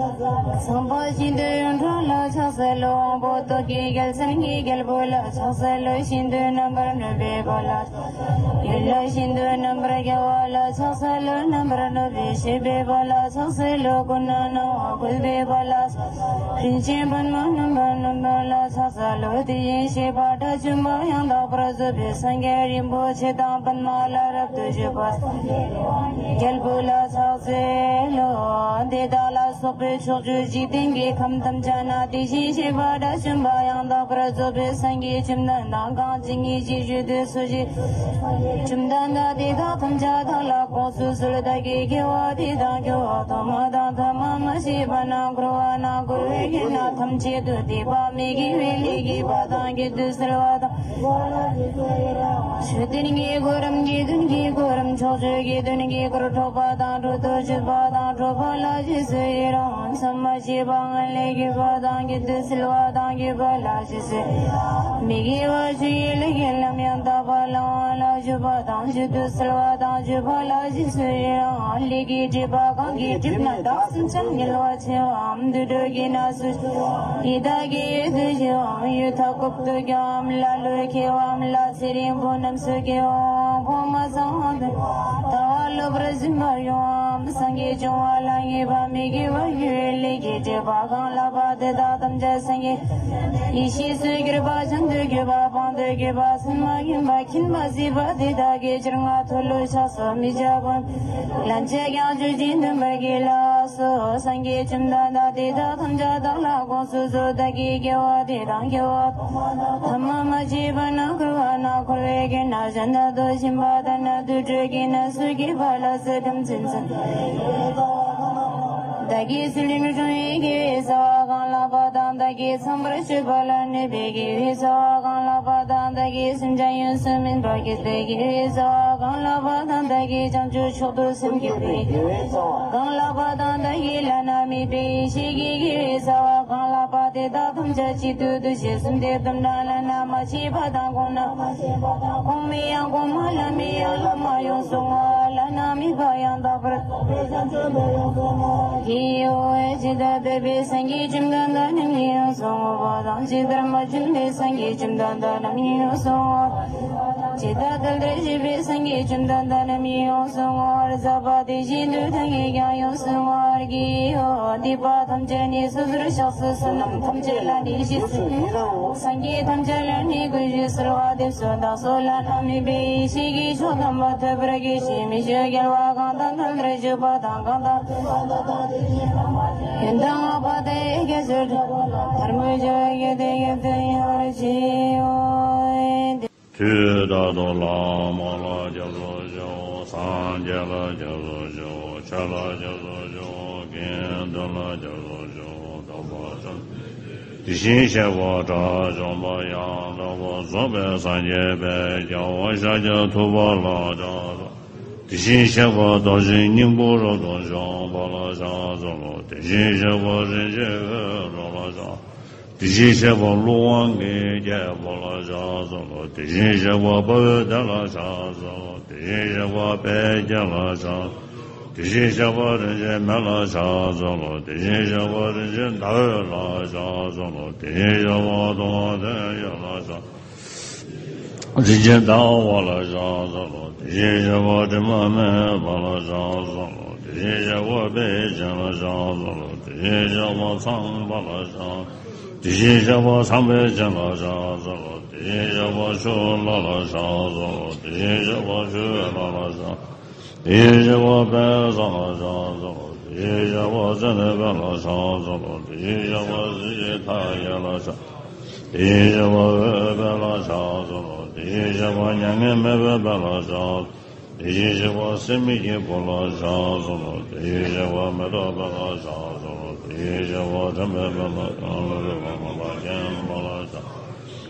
ཚངས་པ་ཤིན་ཏུ་ཡོངས་གྲགས་ལ་ཕྱག་འཚལ་ལོ། དབང་པོ་ཏོག་གི་རྒྱལ་མཚན་གྱི་རྒྱལ་པོ་ལ་ཕྱག་འཚལ་ལོ། ཤིན་ཏུ་རྣམ་པར་གནོན་པའི་དཔལ་ལ། ཡུལ་ལ་ཤིན་ཏུ་རྣམ་པར་རྒྱལ་བ་ལ་ཕྱག་འཚལ་ལོ། རྣམ་པར་གནོན་པའི་ཤེས་པའི་དཔལ་ལ་ཕྱག་འཚལ་ལོ། ཀུན་ནས་སྣང་བ་བཀོད་པའི་དཔལ་ལ། རིན་ཆེན་པདྨ་རྣམ་པར་གནོན་པ་ལ་ཕྱག་འཚལ་ལོ། དེ་བཞིན་གཤེགས་པ་དགྲ་བཅོམ་པ་ཡང་དག་པར་རྫོགས་པའི་སངས་རྒྱས་རིན་པོ་ཆེ་དང་པདྨ་ལ་རབ་ཏུ་བཞུགས་པ་རྒྱལ་པོ་ལ་ཕྱག་འཚལ་ལོ། དེ་དག་ལ་སོགས་པའི་ཕྱོགས་བཅུའི་འཇིག་རྟེན་གྱི་ཁམས་ཐམས་ཅད་ན་དེ་བཞིན་གཤེགས་པ་དགྲ་བཅོམ་པ་ཡང་དག་པར་རྫོགས་པའི་སངས་རྒྱས་བཅོམ་ལྡན་འདས་གང་ཇི་སྙེད་ཅིག་བཞུགས་དུས་སུ་ཞིག་བཅོམ་ལྡན་འདས་དེ་དག་ཐམས་ཅད་བདག་ལ་དགོངས་སུ་གསོལ། བདག་གིས་དགེ་བ་འདི་དང་སྐྱོ་བ་དུ་མ་དང་ཐ་མ་མ་མཆིས་པ་ན་འཁོར་བ་ན་འཁོར་བའི་དགེ་རྩ་ཐམས་ཅད་དུ་སྡིག་པ་མི་དགེ་བའི་ལས་བགྱིས་པ་དང་བགྱིད་དུ་གསོལ་བ་དང་། མཆོད་རྟེན་གྱི་གོ་རིམ་དགེ་འདུན་གྱི་གོ་རིམ་ཕྱོགས་བཅུའི་དགེ་འདུན་གྱི་སྐུར་འཕྲོག་པ་དང་སྤྲོ་བསྡུ་བྱེད་པ་དང་སྤྲོ་བ་ལ་རྗེས་སུ་ཡི་རང་། མཚམས་མ་མཆིས་པ་སྔོན་ལ་བགྱིས་པ་དང་བགྱིད་དུ་གསོལ་བ་དང་བགྱིས་པ་ལ་རྗེས་སུ། མི་དགེ་བ་བཅུ་ཡི་ལས་ཀྱི་ལམ་ཡང་དག་པ་བླང་བ་ལ་སྤྱོད་པ་དང་བགྱིད་དུ་གསོལ་བ་དང་སྤྱོད་པ་ལ་རྗེས་སུ་ཡི་རང་། ལས་ཀྱི་སྒྲིབ་པ་གང་གིས་བསྒྲིབས་ན་བདག་སེམས་ཅན་དམྱལ་བ་ཆེ་བའམ་དུད་འགྲོ་གི་གནས་སུ། ཡི་དྭགས་ཀྱི་ཡུལ་དུ་སྐྱེ་བའམ་ཡུལ་མཐའ་འཁོབ་ཏུ་སྐྱེ་བའམ་ཀླ་ཀློའི་ཁྱེར་བའམ་ལ་ཚེ་རིང་པོ་རྣམས་སུ་སྐྱེ་བའམ་དབང་པོ་མ་ཚང་བ་དང་ལྟ་བ་ལོག་པར་འཛིན་པར་འགྱུར་བའམ་སངས་རྒྱས་བྱུང་བ་ལ་ངེས་པ་མི་དགེ་བ་ཡོད་ལས་ཀྱི་སྒྲིབ་པ་གང་ལགས་པ་དེ་དག་ཐམས་ཅད་སངས་རྒྱས་ཡེ་ཤེས་སུ་གྱུར་པ་བྱང་དུ་གྱུར་པ་སྤངས་དུ་གྱུར་པ་མཚན་མ་མཁྱེན་པ་མཁྱེན་པ་གཟིགས་པ་དེ་དག་གི་ཕྱིར་ང་མཐོལ་ལོ་བཤགས་སོ་མི་བྱ་བ། ལན་ཅིག་ཀྱང་སྤྱོད་ཅིང་འདུན་པར་བགྱིད་ལགས་སོ། སངས་རྒྱས་བཅོམ་ལྡན་འདས་དེ་དག་ཐམས་ཅད་བདག་ལ་དགོངས་སུ་གསོལ། བདག་གིས་དགེ་བ་འདི་དང་སྐྱོ་བ་ཐ་མ་མ་མཆིས་པ་ན་འཁོར་བ་ན་འཁོར་བའི་དགེ་རྩ་གཞན་དག་ཏུ་ཕྱིན་པ་ལྟར་ན་དུད་འགྲོ་གི་གནས་སུ་སྐྱེས་པ་ལ་སོགས་ཁམས་ཅན་ཚང་བདག་གིས་ཚུལ་ཁྲིམས་བསྲུང་བའི་དགེ་བའི་རྩ་བ་གང་ལགས་པ་དང་། བདག་གིས་ཚངས་པར་སྤྱོད་པ་ལ་གནས་པའི་དགེ་བའི་རྩ་བ་གང་ལགས་པ་དང་། བདག་གིས་སེམས་ཅན་ཡོངས་སུ་སྨིན་པར་བགྱིད་པའི་དགེ་བའི་རྩ་བ་གང་ལགས་པ་དང་། བདག་གིས་བྱང་ཆུབ་མཆོག་ཏུ་སེམས་བསྐྱེད་པའི་དགེ་བའི་རྩ་བ་གང་ལགས་པ་དང་། བདག་གིས་བླ་ན་མེད་པའི་ཡེ་ཤེས་ཀྱི་དགེ་བའི་རྩ་བ་གང་ལགས་པ་དེ་དག་ཐམས་ཅད་གཅིག་ཏུ་བསྡུས་ཤིང་གསུམ་སྟེ་དུམ་གྲངས་བླ་ན་མ་མཆིས་པ་དང་གོང་ན་གོང་མའི་ཡང་གོང་མ་བླ་མའི་ཡང་བླ་མ་ཡོངས་སུ་བསྔོ་བ་བླ་ན་མེད་པ་ཡང་དག་པར་རྫོགས་པའི་བྱང་ཆུབ་འདི་ཡོངས་སུ་བསྔོ་བ། ཇི་ལྟར་འདས་པའི་སངས་རྒྱས་བཅོམ་ལྡན་འདས་རྣམས་ཀྱིས་ཡོངས་སུ་བསྔོ་བ་དང་། ཇི་ལྟར་མ་བྱོན་པའི་སངས་རྒྱས་བཅོམ་ལྡན་འདས་རྣམས་ཀྱིས་ཡོངས་སུ་བསྔོ་བ། ཇི་ལྟར་འདས་པའི་སངས་རྒྱས་བཅོམ་ལྡན་འདས་རྣམས་ཀྱིས་ཡོངས་སུ་བསྔོ་བར་མཛད་པ་དེ་བཞིན་དུ་བདག་གིས་ཀྱང་ཡོངས་སུ་བསྔོ་བར་བགྱིའོ། སྡིག་པ་ཐམས་ཅད་ནི་སོ་སོར་བཤགས་སོ། བསོད་ནམས་ཐམས་ཅད་ལ་ནི་རྗེས་སུ། སངས་རྒྱས་ཐམས་ཅད་ལ་ནི་གུས་ཞབས་གསོལ་བ་འདེབས་སོ། བདག་སོགས་བླ་ན་མེད་པའི་ཡེ་ཤེས་ཀྱི་མཆོག་དམ་པ་ཐོབ་པར་གྱུར་ཅིག་མི་ཆོས་རྒྱལ་བ་གང་དང་མཐུན་པར་བཞུགས་པ་དང་། གང་དང་མཐུན་པ་དང་། ཡོན་ཏན་བསྔགས་པ་དང་ཡི་གེ་མཆོག་ཐོབ་པ་ལ། ཐལ་མོ་སྦྱར་བའི་དགེ་དེ་ཡིད་དུ་འོང་བར་བགྱིའོ། དུས་རྟག་ཏུ་བླ་མ་ལ་སྐྱབས་སུ་མཆིའོ། སངས་རྒྱས་ལ་སྐྱབས་སུ་མཆིའོ། ཆོས་ལ་སྐྱབས་སུ་མཆིའོ། དགེ་འདུན་ལ་སྐྱབས་སུ་མཆིའོ། དམ་པ་དང་། དེ་བཞིན་གཤེགས་པ་དགྲ་བཅོམ་པ་ཡང་དག་པར་རྫོགས་པའི་སངས་རྒྱས་དཔལ་རྒྱལ་བ་ཤཱཀྱ་ཐུབ་པ་ལ་ཕྱག་འཚལ་ལོ། དེ་བཞིན་གཤེགས་པ་རྡོ་རྗེ་སྙིང་པོ་རབ་ཏུ་འཇོམས་པ་ལ་ཕྱག་འཚལ་ལོ། དེ་བཞིན་གཤེགས་པ་རིན་ཆེན་འོད་འཕྲོ་ལ་ཕྱག་དེ་བཞིན་གཤེགས་པ་ཀླུ་དབང་གི་རྒྱལ་པོ་ལ་ཕྱག་འཚལ་ལོ། དེ་བཞིན་གཤེགས་པ་དཔའ་བོའི་སྡེ་ལ་ཕྱག་འཚལ་ལོ། དེ་བཞིན་གཤེགས་པ་དཔལ་དགྱེས་ལ་ཕྱག་དེ་བཞིན་གཤེགས་པ་རིན་ཆེན་མེ་ལ་ཕྱག་འཚལ་ལོ། དེ་བཞིན་གཤེགས་པ་རིན་ཆེན་ཟླ་འོད་ལ་ཕྱག་འཚལ་ལོ། དེ་བཞིན་གཤེགས་པ་ཐུབ་དབང་དོན་ཡོད་ལ་ཕྱག་རིན་ཆེན་ཟླ་བ་ལ་ཕྱག་འཚལ་ལོ། དེ་བཞིན་གཤེགས་པ་དྲི་མ་མེད་པ་ལ་ཕྱག་འཚལ་ལོ། དེ་བཞིན་གཤེགས་པ་དཔལ་ཆེན་ལ་ཕྱག་འཚལ་ལོ། དེ་བཞིན་གཤེགས་པ་ཚངས་པ་ལ་ཕྱག་དེ་བཞིན་གཤེགས་པ་ཚངས་པའི་བྱིན་ལ་ཕྱག་འཚལ་ལོ། དེ་བཞིན་གཤེགས་པ་ཆུ་ལྷ་ལ་ཕྱག་འཚལ་ལོ། དེ་བཞིན་གཤེགས་པ་ཆུ་ཡོས་ལྷ་ལ་ཕྱག་དེ་བཞིན་གཤེགས་པ་དཔལ་བཟང་ལ་ཕྱག་འཚལ་ལོ། དེ་བཞིན་གཤེགས་པ་ཙན་དན་དཔལ་ལ་ཕྱག་འཚལ་ལོ། དེ་བཞིན་གཤེགས་པ་གཟི་བརྗིད་མཐའ་ཡས་ལ་ཕྱག་དེ་བཞིན་གཤེགས་པ་འོད་དཔལ་ལ་ཕྱག་འཚལ་ལོ། དེ་བཞིན་གཤེགས་པ་མྱ་ངན་མེད་པའི་དཔལ་ལ་ཕྱག་དེ་བཞིན་གཤེགས་པ་སྲེད་མེད་ཀྱི་བུ་ལ་ཕྱག་འཚལ་ལོ། དེ་བཞིན་གཤེགས་པ་མེ་ཏོག་དཔལ་ལ་ཕྱག་འཚལ་ལོ། དེ་བཞིན་གཤེགས་པ་དྲན་པའི་དཔལ་ལ་ཕྱག་འཚལ་ལོ། རིག་པ་མངོན་པར་མཁྱེན་པ་ལ་ཕྱག་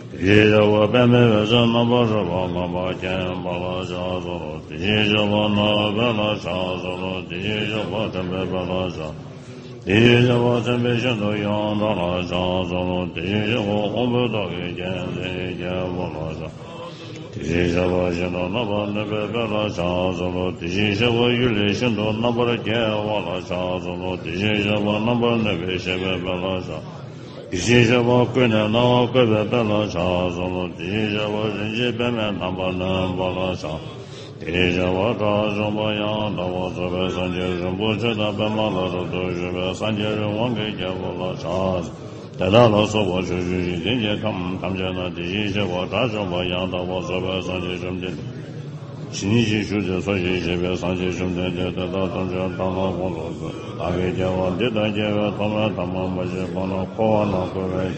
དེ་བཞིན་གཤེགས་པ་པདྨའི་འོད་ཟེར་རྣམ་པར་རོལ་པ་མངོན་པར་མཁྱེན་པ་ལ་ཕྱག་འཚལ་ལོ། དེ་བཞིན་གཤེགས་པ་ནོར་དཔལ་ལ་ཕྱག་འཚལ་ལོ། དེ་བཞིན་གཤེགས་པ་དྲན་པའི་དཔལ་ལ་ཕྱག་དེ་བཞིན་གཤེགས་པ་མཚན་དཔལ་ཤིན་ཏུ་ཡོངས་གྲགས་ལ་ཕྱག་འཚལ་ལོ། དེ་བཞིན་གཤེགས་པ་དབང་པོའི་ཏོག་གི་རྒྱལ་མཚན་རྒྱལ་པོ་ལ་ཕྱག་དེ་ དེ་བཞིན་གཤེགས་པ་ཤིན་ཏུ་རྣམ་པར་གནོན་པའི་དཔལ་ལ་ཕྱག་འཚལ་ལོ། དེ་བཞིན་གཤེགས་པ་གཡུལ་ལས་ཤིན་ཏུ་རྣམ་པར་རྒྱལ་བ་ལ་ཕྱག་འཚལ་ལོ། དེ་བཞིན་གཤེགས་པ་རྣམ་པར་གནོན་པའི་གཤེགས་པའི་དཔལ་ལ་ཕྱག་དེ་བཞིན་གཤེགས་པ་ཀུན་ནས་སྣང་བ་བཀོད་པའི་དཔལ་ལ་ཕྱག་འཚལ་ལོ། དེ་བཞིན་གཤེགས་པ་རིན་ཆེན་པདྨས་རྣམ་པར་གནོན་པ་ལ་ཕྱག་དེ་བཞིན་གཤེགས་པ་དགྲ་བཅོམ་པ་ཡང་དག་པར་རྫོགས་པའི་སངས་རྒྱས་རིན་པོ་ཆེ་དང་པདྨ་ལ་རབ་ཏུ་བཞུགས་པའི་སངས་རྒྱས་རི་དབང་གི་རྒྱལ་པོ་ལ་ཕྱག་དེ་དག་ལ་སོགས་པ་ཕྱོགས་བཅུའི་འཇིག་རྟེན་གྱི་ཁམས་ཐམས་ཅད་ན་དེ་བཞིན་གཤེགས་པ་དགྲ་བཅོམ་པ་ཡང་དག་པར་རྫོགས་པའི་སངས་རྒྱས་བཅོམ་ལྡན་འདས། ཇི་སྙེད་ཅིག་བཞུགས་ཏེ་འཚོ་ཞིང་གཞེས་པའི་སངས་རྒྱས་བཅོམ་ལྡན་འདས་དེ་དག་ཐམས་ཅད་བདག་ལ་དགོངས་སུ་གསོལ། བདག་གིས་སྐྱེ་བ་འདི་དང་སྐྱེ་བའི་ཐོག་མའི་ཐ་མ་མ་མཆིས་གོང་ན་འཁོར་བ་ན་འཁོར་བའི་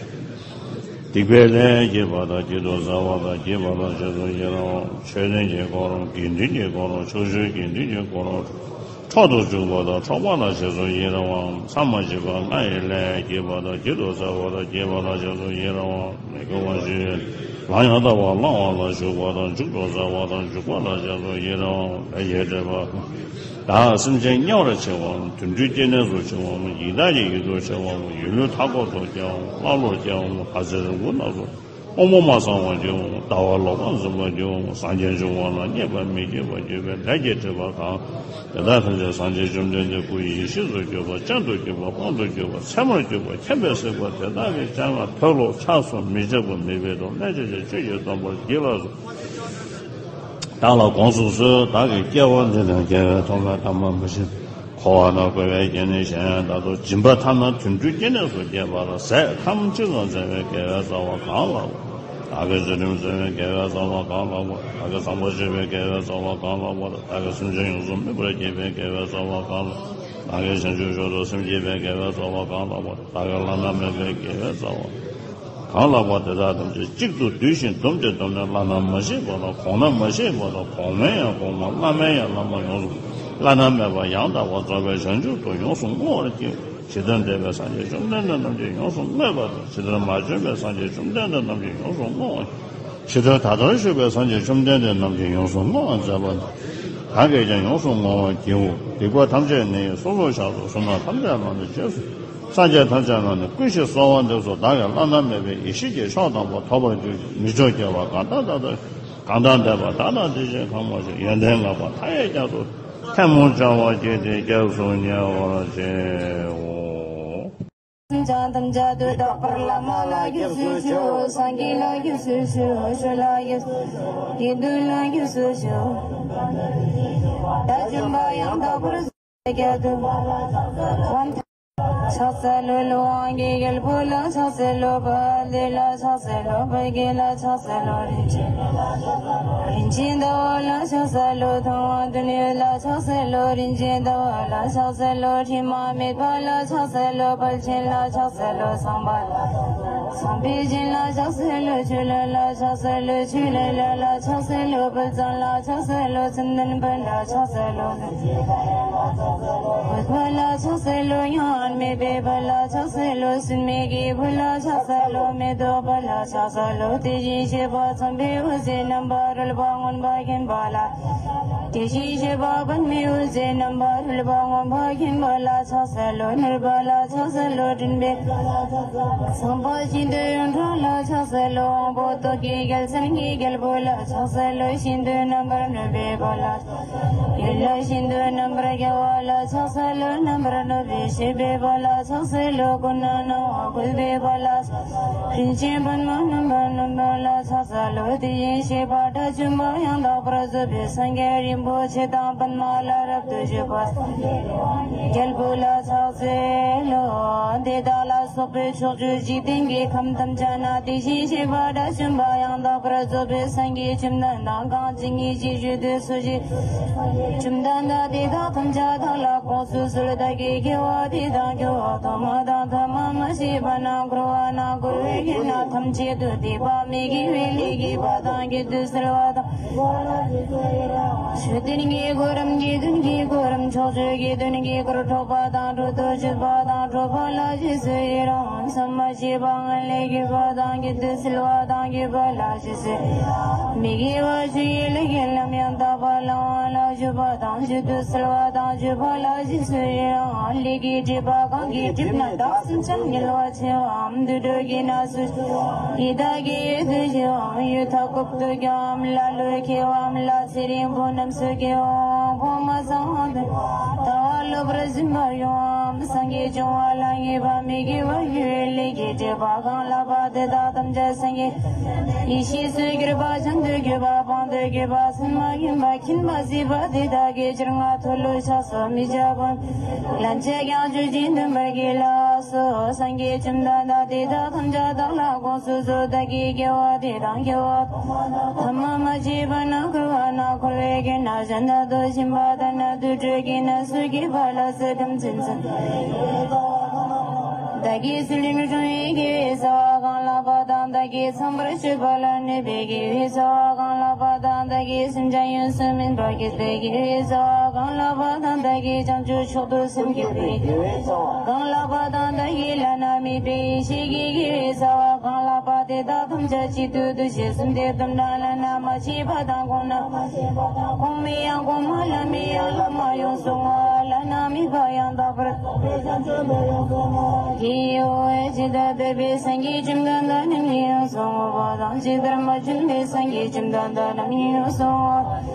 སྡིག་པའི་ལས་བགྱིས་པ་དང་བགྱིད་དུ་སྩལ་བ་དང་བགྱིས་པ་དང་རྗེས་སུ་ཡི་རང་བ། ཆོས་ལྡན་གྱི་འཁོར་ལོ། དགེ་འདུན་གྱི་འཁོར་ལོ། ཕྱོགས་བཅུའི་དགེ་འདུན་གྱི་འཁོར་ལོ། འཕྲོག་ཏུ་བཅུག་པ་དང་འཕྲོག་པ་ལ་རྗེས་སུ་ཡི་རང་བའམ། མཚམས་མ་མཆིས་པ་ལྔ་ཡི་ལས་བགྱིས་པ་དང་བགྱིད་དུ་སྩལ་བ་དང་བགྱིས་པ་ལ་རྗེས་སུ་ཡི་རང་བའམ། མི་དགེ་བ་བཅུ་ཡི་ལམ་ཡང་དག་པར་བླང་བ་ལ་ཞུགས་པ་དང་འཇུག་ཏུ་སྩལ་བ་དང་འཇུག་པ་ལ་རྗེས་སུ་ཡི་རང་བའམ། ལས་ཀྱི་སྒྲིབ་པ། བདག་སེམས་ཅན་དམྱལ་བར་མཆི་བའམ། དུད་འགྲོའི་སྐྱེ་གནས་སུ་མཆི་བའམ། ཡི་དྭགས་ཀྱི་ཡུལ་དུ་མཆི་བའམ། ཡུལ་ལུས་མཐའ་འཁོབ་ཏུ་སྐྱེ་བའམ། ཀླ་ཀློར་སྐྱེ་བའམ། ལྷ་ཚེ་རིང་པོ་རྣམས་སུ། དབང་པོ་མ་ཚང་བར་གྱུར་བའམ། ལྟ་བ་ལོག་པར་འཛིན་པར་གྱུར་བའམ། སངས་རྒྱས་འབྱུང་བ་ལ་མཉེས་པར་མི་བགྱིད་པར་གྱུར་པའི་ལས་ཀྱི་སྒྲིབ་པ་གང་། དེ་དག་ཐམས་ཅད་སངས་རྒྱས་བཅོམ་ལྡན་འདས་སྐུ་ཡེ་ཤེས་སུ་གྱུར་པ། སྤྱན་དུ་གྱུར་པ། དཔང་དུ་གྱུར་པ། མཚན་མར་གྱུར་པ། མཁྱེན་པས་གཟིགས་པ། དེ་དག་གི་སྤྱན་སྔར་མཐོལ་ལོ་འཆགས་སོ་མི་འཆབ་པ་མེད་པའི་དུ་ལས་ཅན་གྱི་ཆོས་ཀྱི་སྡོམ་པར་བགྱིད་ལགས་སོ། བདག་ལ་དགོངས་སུ་གསོལ། བདག་གིས་སྐྱེ་བ་འདི་དང་སྐྱེ་བའི་ཐོག་མའི་ཐ་མ་མ་མཆིས། འཁོར་བ་ན་འཁོར་བའི་སྐྱེ་གནས་གཞན་ཡང་དག་ཏུ་སྦྱིན་པ་ཐ་ན་དུད་འགྲོའི་སྐྱེ་གནས་སུ་སྐྱེས་པ་ལ་ཟས་ཐམས་ཅད་ཀྱང་བཙལ་བའི་དགེ་བའི་རྩ་བ་གང་ལགས་པ། བདག་གིས་ཚུལ་ཁྲིམས་བཙལ་བའི་དགེ་བའི་རྩ་བ་གང་ལགས་པ། བདག་གིས་བཟང་པོ་སྤྱོད་པའི་དགེ་བའི་རྩ་བ་གང་ལགས་པ། བདག་གིས་སེམས་ཅན་ཡོངས་སུ་སྨིན་པར་བགྱིས་པའི་དགེ་བའི་རྩ་བ་གང་ལགས། བདག་གིས་བྱང་ཆུབ་མཆོག་ཏུ་སེམས་བསྐྱེད་པའི་དགེ་བའི་རྩ་བ་གང་ལགས་པ། བདག་གིས་བླ་ན་མེད་པའི་དགེ་བའི་རྩ་བ། གང་ལགས་པ། དེ་དག་ཐམས་ཅད་གཅིག་ཏུ་བསྡུས་ཤིང་བསྡོམས་ཏེ་བསྡོམས་ནས་བླ་ན་མ་ཞིག་པ་དང་། གོང་ན་མ་ཞིག་པ་དང་། གོང་མའི་ཡང་གོང་མ། བླ་མའི་ཡང་བླ་མ་ཡོངས་སུ། བླ་ན་མེད་པ་ཡང་དག་པར་རྫོགས་པའི་བྱང་ཆུབ་ཏུ་ཡོངས་སུ་བསྔོ་བར་བགྱིའོ། ཇི་ལྟར་འདས་པའི་སངས་རྒྱས་བཅོམ་ལྡན་འདས་རྣམས་ཀྱིས་ཡོངས་སུ་བསྔོས་པ་དང་། ཇི་ལྟར་མ་བྱོན་པའི་སངས་རྒྱས་བཅོམ་ལྡན་འདས་རྣམས་ཀྱིས་ཡོངས་སུ་བསྔོ་བར། ཇི་ལྟར་ད་ལྟར་བཞུགས་པའི་སངས་རྒྱས་བཅོམ་ལྡན་འདས་རྣམས་ཀྱིས་ཡོངས་སུ་བསྔོ་བར་མཛད་པ་དང་། བདག་གིས་ཀྱང་ཡོངས་སུ་བསྔོ་བར་བགྱིའོ། སྡིག་པ་ཐམས་ཅད་ནི་སོ་སོར་བཤགས་སོ། བསོད་ནམས་ཐམས་ཅད་ལ་ནི་རྗེས་སུ། སངས་རྒྱས་ཐམས་ཅད་ལ་ནི་བསྐུལ་ཞིང་གསོལ་བ་འདེབས་སོ། བདག་གིས་བླ་ན་མེད་པའི་ཡེ་ཤེས་ཀྱི་མཆོག་དམ་པ་ཐོབ་པར་གྱུར་ཅིག་མི་མཆོག་སྐྱེ་བ་གང་དག་དག་གང་དག་འདས་པ་དག་དང་དེ་བཞིན་གང་མ་བྱོན། ཡོན་ཏན་ལྔ་པ་མཐའ་ཡས་རྒྱ་མཚོ་ཐལ་མོ་སྦྱར་བ་བགྱིས་ཏེ་སྐྱབས་སུ་ཉེ་བར་མཆིའོ། ཕྱག་འཚལ་ལོ། ཀླུ་དབང་གི་རྒྱལ་པོ་ལ་ཕྱག་འཚལ་ལོ། དཔལ་ལྡན་ལ་ཕྱག་འཚལ་ལོ། དཔལ་དགྱེས་ལ་ཕྱག་འཚལ་ལོ། རིན་ཆེན། རིན་ཆེན་ཟླ་བ་ལ་ཕྱག་འཚལ་ལོ། ཐུབ་དབང་དོན་ཡོད་ལ་ཕྱག་འཚལ་ལོ། རིན་ཆེན་ཟླ་བ་ལ་ཕྱག་འཚལ་ལོ། དྲི་མ་མེད་པ་ལ་ཕྱག་འཚལ་ལོ། དཔལ་ཆེན་ལ་ཕྱག་འཚལ་ལོ། བསམ་པ། བསམ་པའི་སྦྱིན་ལ་ཕྱག་འཚལ་ལོ། ཆོས་ལ་ལ་ཕྱག་འཚལ་ལོ། ཆོས་ལ་ལ་ལ་ཕྱག་འཚལ་ལོ། དཔལ་བཟང་ལ་ཕྱག་འཚལ་ལོ། མཚན་ལྡན་དཔལ་ལ་ཕྱག་འཚལ་ལོ། འོད་དཔལ་ལ་ཕྱག་འཚལ་ལོ། མྱ་ངན་མེད་པའི་དཔལ་ལ་ཕྱག་འཚལ་ལོ། སྲིན་མོའི་སྐྱེས་བུ་ལ་ཕྱག་འཚལ་ལོ། མེ་ཏོག་དཔལ་ལ་ཕྱག་འཚལ་ལོ། དེ་བཞིན་གཤེགས་པ་འཚམས་པའི་འོད་ཟེར་རྣམ་པར་རོལ་པ་མངོན་པར་མཁྱེན་པ་ལ། དེ་བཞིན་གཤེགས་པ་པདྨའི་འོད་ཟེར་རྣམ་པར་རོལ་པ་མངོན་པར་མཁྱེན་པ་ལ་ཕྱག་འཚལ་ལོ། ནོར་དཔལ་ལ་ཕྱག་འཚལ་ལོ། མགྲིན་པའི་བསམ་པ་ཤིན་ཏུ་ཡོངས་གྲགས་ལ་ཕྱག་འཚལ་ལོ། དབང་པོ་ཏོག་གི་རྒྱལ་མཚན་གྱི་རྒྱལ་པོ་ལ་ཕྱག་འཚལ་ལོ། ཤིན་ཏུ་རྣམ་པར་གནོན་པའི་དཔལ་ལ། ཡུལ་ལ་ཤིན་ཏུ་རྣམ་པར་རྒྱལ་བ་ལ་ཕྱག་འཚལ་ལོ། རྣམ་པར་གནོན་པའི་སྤྱོད་པའི་དཔལ་ལ་ཕྱག་འཚལ་ལོ། ཀུན་ནས་སྣང་བ་བཀོད་པའི་དཔལ་ལ། རིན་ཆེན་པདྨ་རྣམ་པར་གནོན་པ་ལ་ཕྱག་འཚལ་ལོ། དེ་བཞིན་གཤེགས་པ་དགྲ་བཅོམ་པ་ཡང་དག་པར་རྫོགས་པའི་སངས་རྒྱས་རིན་པོ་ཆེ་དང་པདྨ་ལ་རབ་ཏུ་བཞུགས་པ་རྒྱལ་པོ་ལ་ཕྱག་འཚལ་ལོ། དེ་དག་ལ་སོགས་པའི་ཕྱོགས་བཅུའི་འཇིག་རྟེན་གྱི་ཁམས་ཐམས་ཅད་ན་དེ་བཞིན་གཤེགས་པ་དགྲ་བཅོམ་པ་ཡང་དག་པར་རྫོགས་པའི་སངས་རྒྱས་བཅོམ་ལྡན་འདས་གང་ཇི་སྙེད་ཅིག་བཞུགས་དུས་སུ་ཞིག་བཅོམ་ལྡན་འདས་དེ་དག་ཐམས་ཅད་བདག་ལ་དགོངས་སུ་གསོལ། བདག་གིས་དགེ་བ་འདི་དང་སྐྱོ་བ་ཐོག་མ་དང་ཐ་མ་མ་མཆིས་པ་ན་འཁོར་བ་ན་འཁོར་བའི་དགེ་རྩ་ཐམས་ཅད་དུ་སྡིག་པ་མི་དགེ་བའི་ལས་བགྱིས་པ་དང་བགྱིད་དུ་གསོལ་བ་དང་། མཆོད་རྟེན་གྱི་གོ་རིམ་དགེ་འདུན་གྱི་གོ་རིམ་ཕྱོགས་བཅུ་དགེ་འདུན་གྱི་སྐོར་འཕྲོག་པ་དང་འགྲོ་དོན་སྤྱོད་པ་དང་ རོ་པ་ལ་རྗེས་སུ་ཡི་རང་། མཚམས་མ་ཆད་པ་ངང་ལས་གུས་པ་དང་། གུས་བཏུད་གསོལ་བ་དང་། གུས་པ་ལ་རྗེས་སུ་ཡི་རང་། མི་དགེ་བ་བཅུ་ཡི་ལས་ཀྱི་ལམ་ཡང་དག་པ་བླང་བ་ལ་སྤྱོད་པ་དང་། སྤྱོད་བཏུད་གསོལ་བ་དང་། སྤྱོད་པ་ལ་རྗེས་སུ་ཡི་རང་། ལས་ཀྱི་སྒྲིབ་པ་གང་གིས་བསྒྲིབས་ན། བདག་སེམས་ཀྱང་ཉེ་བར་མཆིའམ། དུད་འགྲོ་གི་ནང་སུ་ཡི་དྭགས་ཀྱི་ཡུལ་དུ་སྐྱེའམ། ཡུལ་མཐའ་འཁོབ་ཏུ་སྐྱེའམ། ལ་ལུ་སྐྱེ་བའམ། ལ་ཚེ་རིང་པོ་རྣམས་སུ་སྐྱེའམ། གོང་མ་ཚང་བ་དང་། ལྟ་བ་ལོག་པར་འཛིན་པ་ཡོངམ། སངས་རྒྱས་འབྱུང་བ་ལ་ངེས་པ། མི་དགེ་བ་བཅུའི་ལས་ཀྱི་སྒྲིབ་པ་གང་ལགས་པ། དེ་དག་ཐམས་ཅད་སངས་རྒྱས་ཡེ་ཤེས་སུ་གྱུར་པ། བྱང་དུ་གྱུར་པ། སྤང་དུ་གྱུར་པ། སེམས་མ་མཁྱེན་པ། མཁྱེན་པ་སྲིད་པ། དེ་དག་གི་ཕྱིར་ང་མཐོལ་ལོ་བཤགས་སོ། མི་བྱ་བ་ལན་ཅིག་ཀྱང་སྤྱོད་ཅིང་འདུན་པར་གྱིས་ལགས་སོ། སངས་རྒྱས་བཅོམ་ལྡན་འདས་དེ་དག་ཐམས་ཅད་བདག་ལ་དགོངས་སུ་གསོལ། བདག་གིས་དགེ་བ་འདི་དང་སྐྱེ་བ་ཐ་མ་མ་མཆིས་པ་ན། འཁོར་བ་ན་འཁོར་བའི་དགེ་རྣམས་གཞན་དག་ཏུ་ཕྱིན་པ་དག་ན། དུད་འགྲོ་གི་ནང་སུ་སྐྱེས་པ་ལ་སོགས་ཐམས་ཅད་མཚོན། བདག་གིས་ཚུལ་ཁྲིམས་བསྲུང་བའི་དགེ་བའི་རྩ་བ་གང་ལགས་པ་དང་། བདག་གིས་ཚངས་པར་སྤྱོད་པ་ལ་གནོད་པའི་དགེ་བའི་རྩ་བ་གང་ལགས་པ་དང་། བདག་གིས་སེམས་ཅན་ཡོངས་སུ་སྨིན་པར་བགྱིད་པའི་དགེ་བའི་རྩ་བ་གང་ལགས་པ་དང་། བདག་གིས་བྱང་ཆུབ་མཆོག་ཏུ་སེམས་བསྐྱེད་པའི་དགེ་བའི་རྩ་བ་གང་ལགས་པ་དང་། བདག་གིས་བླ་ན་མེད་པའི་ཡེ་ཤེས་ཀྱི་དགེ་བའི་རྩ་བ་གང་ལགས་པ། དེ་དག་ཐམས་ཅད་གཅིག་ཏུ་བསྡུས་ཤིང་གསུམ་དུ་བསྡུ་ན། བླ་ན་མ་མཆིས་པ་དང་། གོང་ན་མ་མཆིས་པ་དང་། གོང་མའི་ཡང་གོང་མ། བླ་མའི་ཡང་བླ་མ་ཡོངས་སུ་བསྔོ་བ། བླ་ན་མེད་པ་ཡང་དག་པར་རྫོགས་པའི་བྱང་ཆུབ་ཏུ་ཡོངས་སུ་བསྔོ་བ། ཇི་ལྟར་འདས་པའི་སངས་རྒྱས་བཅོམ་ལྡན་འདས་རྣམས་ཀྱིས་ཡོངས་སུ་བསྔོ་བ་དང་། ཇི་ལྟར་མ་བྱོན་པའི་སངས་རྒྱས་བཅོམ་ལྡན་འདས་རྣམས་ཀྱིས་ཡོངས་སུ་བསྔོ་བ།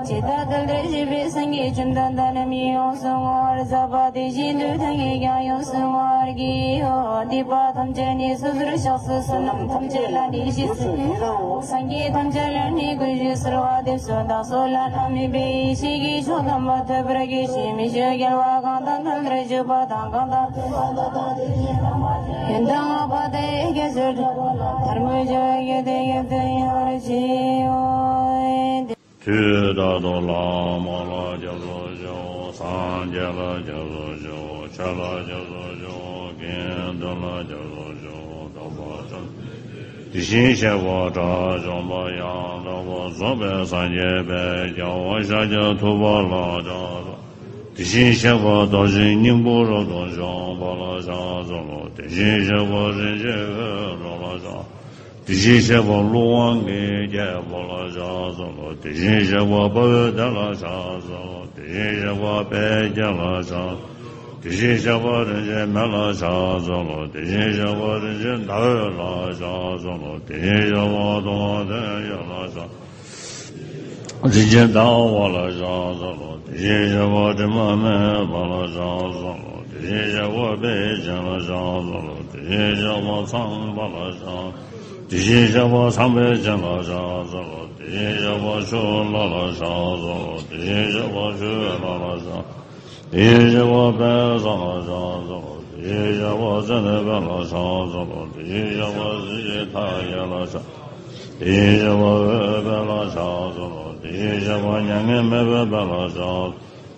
ཇི་ལྟར་འདས་པའི་སངས་རྒྱས་བཅོམ་ལྡན་འདས་རྣམས་ཀྱིས་ཡོངས་སུ་བསྔོ་བར་མཛད་པ་དེ་བཞིན་དུ་བདག་གིས་ཀྱང་ཡོངས་སུ་བསྔོ་བར་བགྱིའོ། སྡིག་པ་ཐམས་ཅད་ནི་སོ་སོར་བཤགས་སོ། བསོད་ནམས་ཐམས་ཅད་ལ་ནི་རྗེས་སུ། སངས་རྒྱས་ཐམས་ཅད་ལ་ནི་གུས་ཞབས་གསོལ་བ་འདེབས་སོ། བདག་སོགས་བླ་ན་མེད་པའི་ཡེ་ཤེས་ཀྱི་མཆོག་དམ་པ་ཐོབ་པར་བགྱི་ཞིང་། མི་ཆོས་རྒྱལ་བ་གང་དང་མཐུན་པར་བཞུགས་པ་དང་། གང་དང་ཡོན་ཏན་བསྔགས་པ་དེ་ཡི་རྒྱ་མཚོར་འགྲོ་བ་ལ། ཐལ་མོ་སྦྱར་བའི་དགེ་དེ་ཡིད་དུ་འོང་བར་བགྱིའོ། དུས་རྟག་ཏུ་བླ་མ་ལ་སྐྱབས་སུ་མཆིའོ། སངས་རྒྱས་ལ་སྐྱབས་སུ་མཆིའོ། ཆོས་ལ་སྐྱབས་སུ་མཆིའོ། དགེ་འདུན་ལ་སྐྱབས་སུ་མཆིའོ། དམ་པ་ཆོས་དེ་བཞིན་གཤེགས་པ་དགྲ་བཅོམ་པ་ཡང་དག་པར་རྫོགས་པའི་སངས་རྒྱས་དཔལ་རྒྱལ་བ་ཤཱཀྱ་ཐུབ་པ་ལ་སྐྱབས་སུ། དེ་བཞིན་གཤེགས་པ་རྡོ་རྗེ་སྙིང་པོ་རབ་ཏུ་འཇོམས་པ་ལ་ཕྱག་འཚལ་ལོ། དེ་བཞིན་གཤེགས་པ་རིན་ཆེན་འོད་འཕྲོ་ལ་ཕྱག་དེ་བཞིན་གཤེགས་པ་ཀླུ་དབང་གི་རྒྱལ་པོ་ལ་ཕྱག་འཚལ་ལོ། དེ་བཞིན་གཤེགས་པ་དཔའ་བོའི་སྡེ་ལ་ཕྱག་འཚལ་ལོ། དེ་བཞིན་གཤེགས་པ་དཔལ་དགྱེས་ལ་ཕྱག་དེ་བཞིན་གཤེགས་པ་རིན་ཆེན་མེ་ལ་ཕྱག་འཚལ་ལོ། དེ་བཞིན་གཤེགས་པ་རིན་ཆེན་ཟླ་འོད་ལ་ཕྱག་འཚལ་ལོ། དེ་བཞིན་གཤེགས་པ་དུང་ལྡན་འོད་ལ་ཕྱག་རིན་ཆེན་ཟླ་བ་ལ་ཕྱག་འཚལ་ལོ། དེ་བཞིན་གཤེགས་པ་དྲི་མ་མེད་པ་ལ་ཕྱག་འཚལ་ལོ། དེ་བཞིན་གཤེགས་པ་དཔལ་ཆེན་ལ་ཕྱག་འཚལ་ལོ། དེ་བཞིན་གཤེགས་པ་ཚངས་པ་ལ་ཕྱག་དེ་བཞིན་གཤེགས་པ་ཚངས་པའི་བྱིན་ལ་ཕྱག་འཚལ་ལོ། དེ་བཞིན་གཤེགས་པ་ཆུ་ལྷ་ལ་ཕྱག་འཚལ་ལོ། དེ་བཞིན་གཤེགས་པ་ཆུའི་ལྷ་ལ་ཕྱག་དེ་བཞིན་གཤེགས་པ་དཔལ་བཟང་ལ་ཕྱག་འཚལ་ལོ། དེ་བཞིན་གཤེགས་པ་ཙནྡན་དཔལ་ལ་ཕྱག་འཚལ་ལོ། དེ་བཞིན་གཤེགས་པ་གཟི་བརྗིད་མཐའ་ཡས་ལ་ཕྱག་དེ་བཞིན་གཤེགས་པ་འོད་དཔལ་ལ་ཕྱག་འཚལ་ལོ། དེ་བཞིན་གཤེགས་པ་མྱ་ངན་མེད་པའི་དཔལ་ལ་ཕྱག་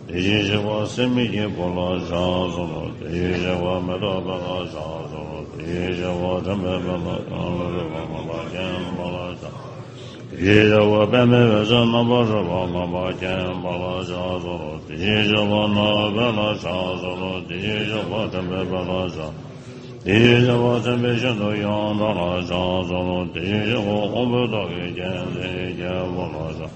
དེ་བཞིན་གཤེགས་པ་སྲེད་མེད་ཀྱི་བུ་ལ་ཕྱག་འཚལ་ལོ། དེ་བཞིན་གཤེགས་པ་མེ་ཏོག་དཔལ་ལ་ཕྱག་འཚལ་ལོ། དེ་བཞིན་གཤེགས་པ་དྲན་པའི་དཔལ་ལ་ཕྱག་འཚལ་ལོ། དེ་བཞིན་གཤེགས་པ་པདྨའི་འོད་ཟེར་རྣམ་པར་རོལ་པ་མངོན་པར་མཁྱེན་པ་ལ་ཕྱག་འཚལ་ལོ། དེ་བཞིན་གཤེགས་པ་ནོར་དཔལ་ལ་ཕྱག་འཚལ་ལོ། དེ་བཞིན་གཤེགས་པ་དྲན་པའི་དཔལ་ལ་ཕྱག་དེ་བཞིན་གཤེགས་པ་མཚན་དཔལ་ཤིན་ཏུ་ཡོངས་གྲགས་ལ་ཕྱག་འཚལ་ལོ། དེ་བཞིན་གཤེགས་པ་དབང་པོའི་ཏོག་གི་རྒྱལ་མཚན་རྒྱལ་པོ་ལ་ཕྱག་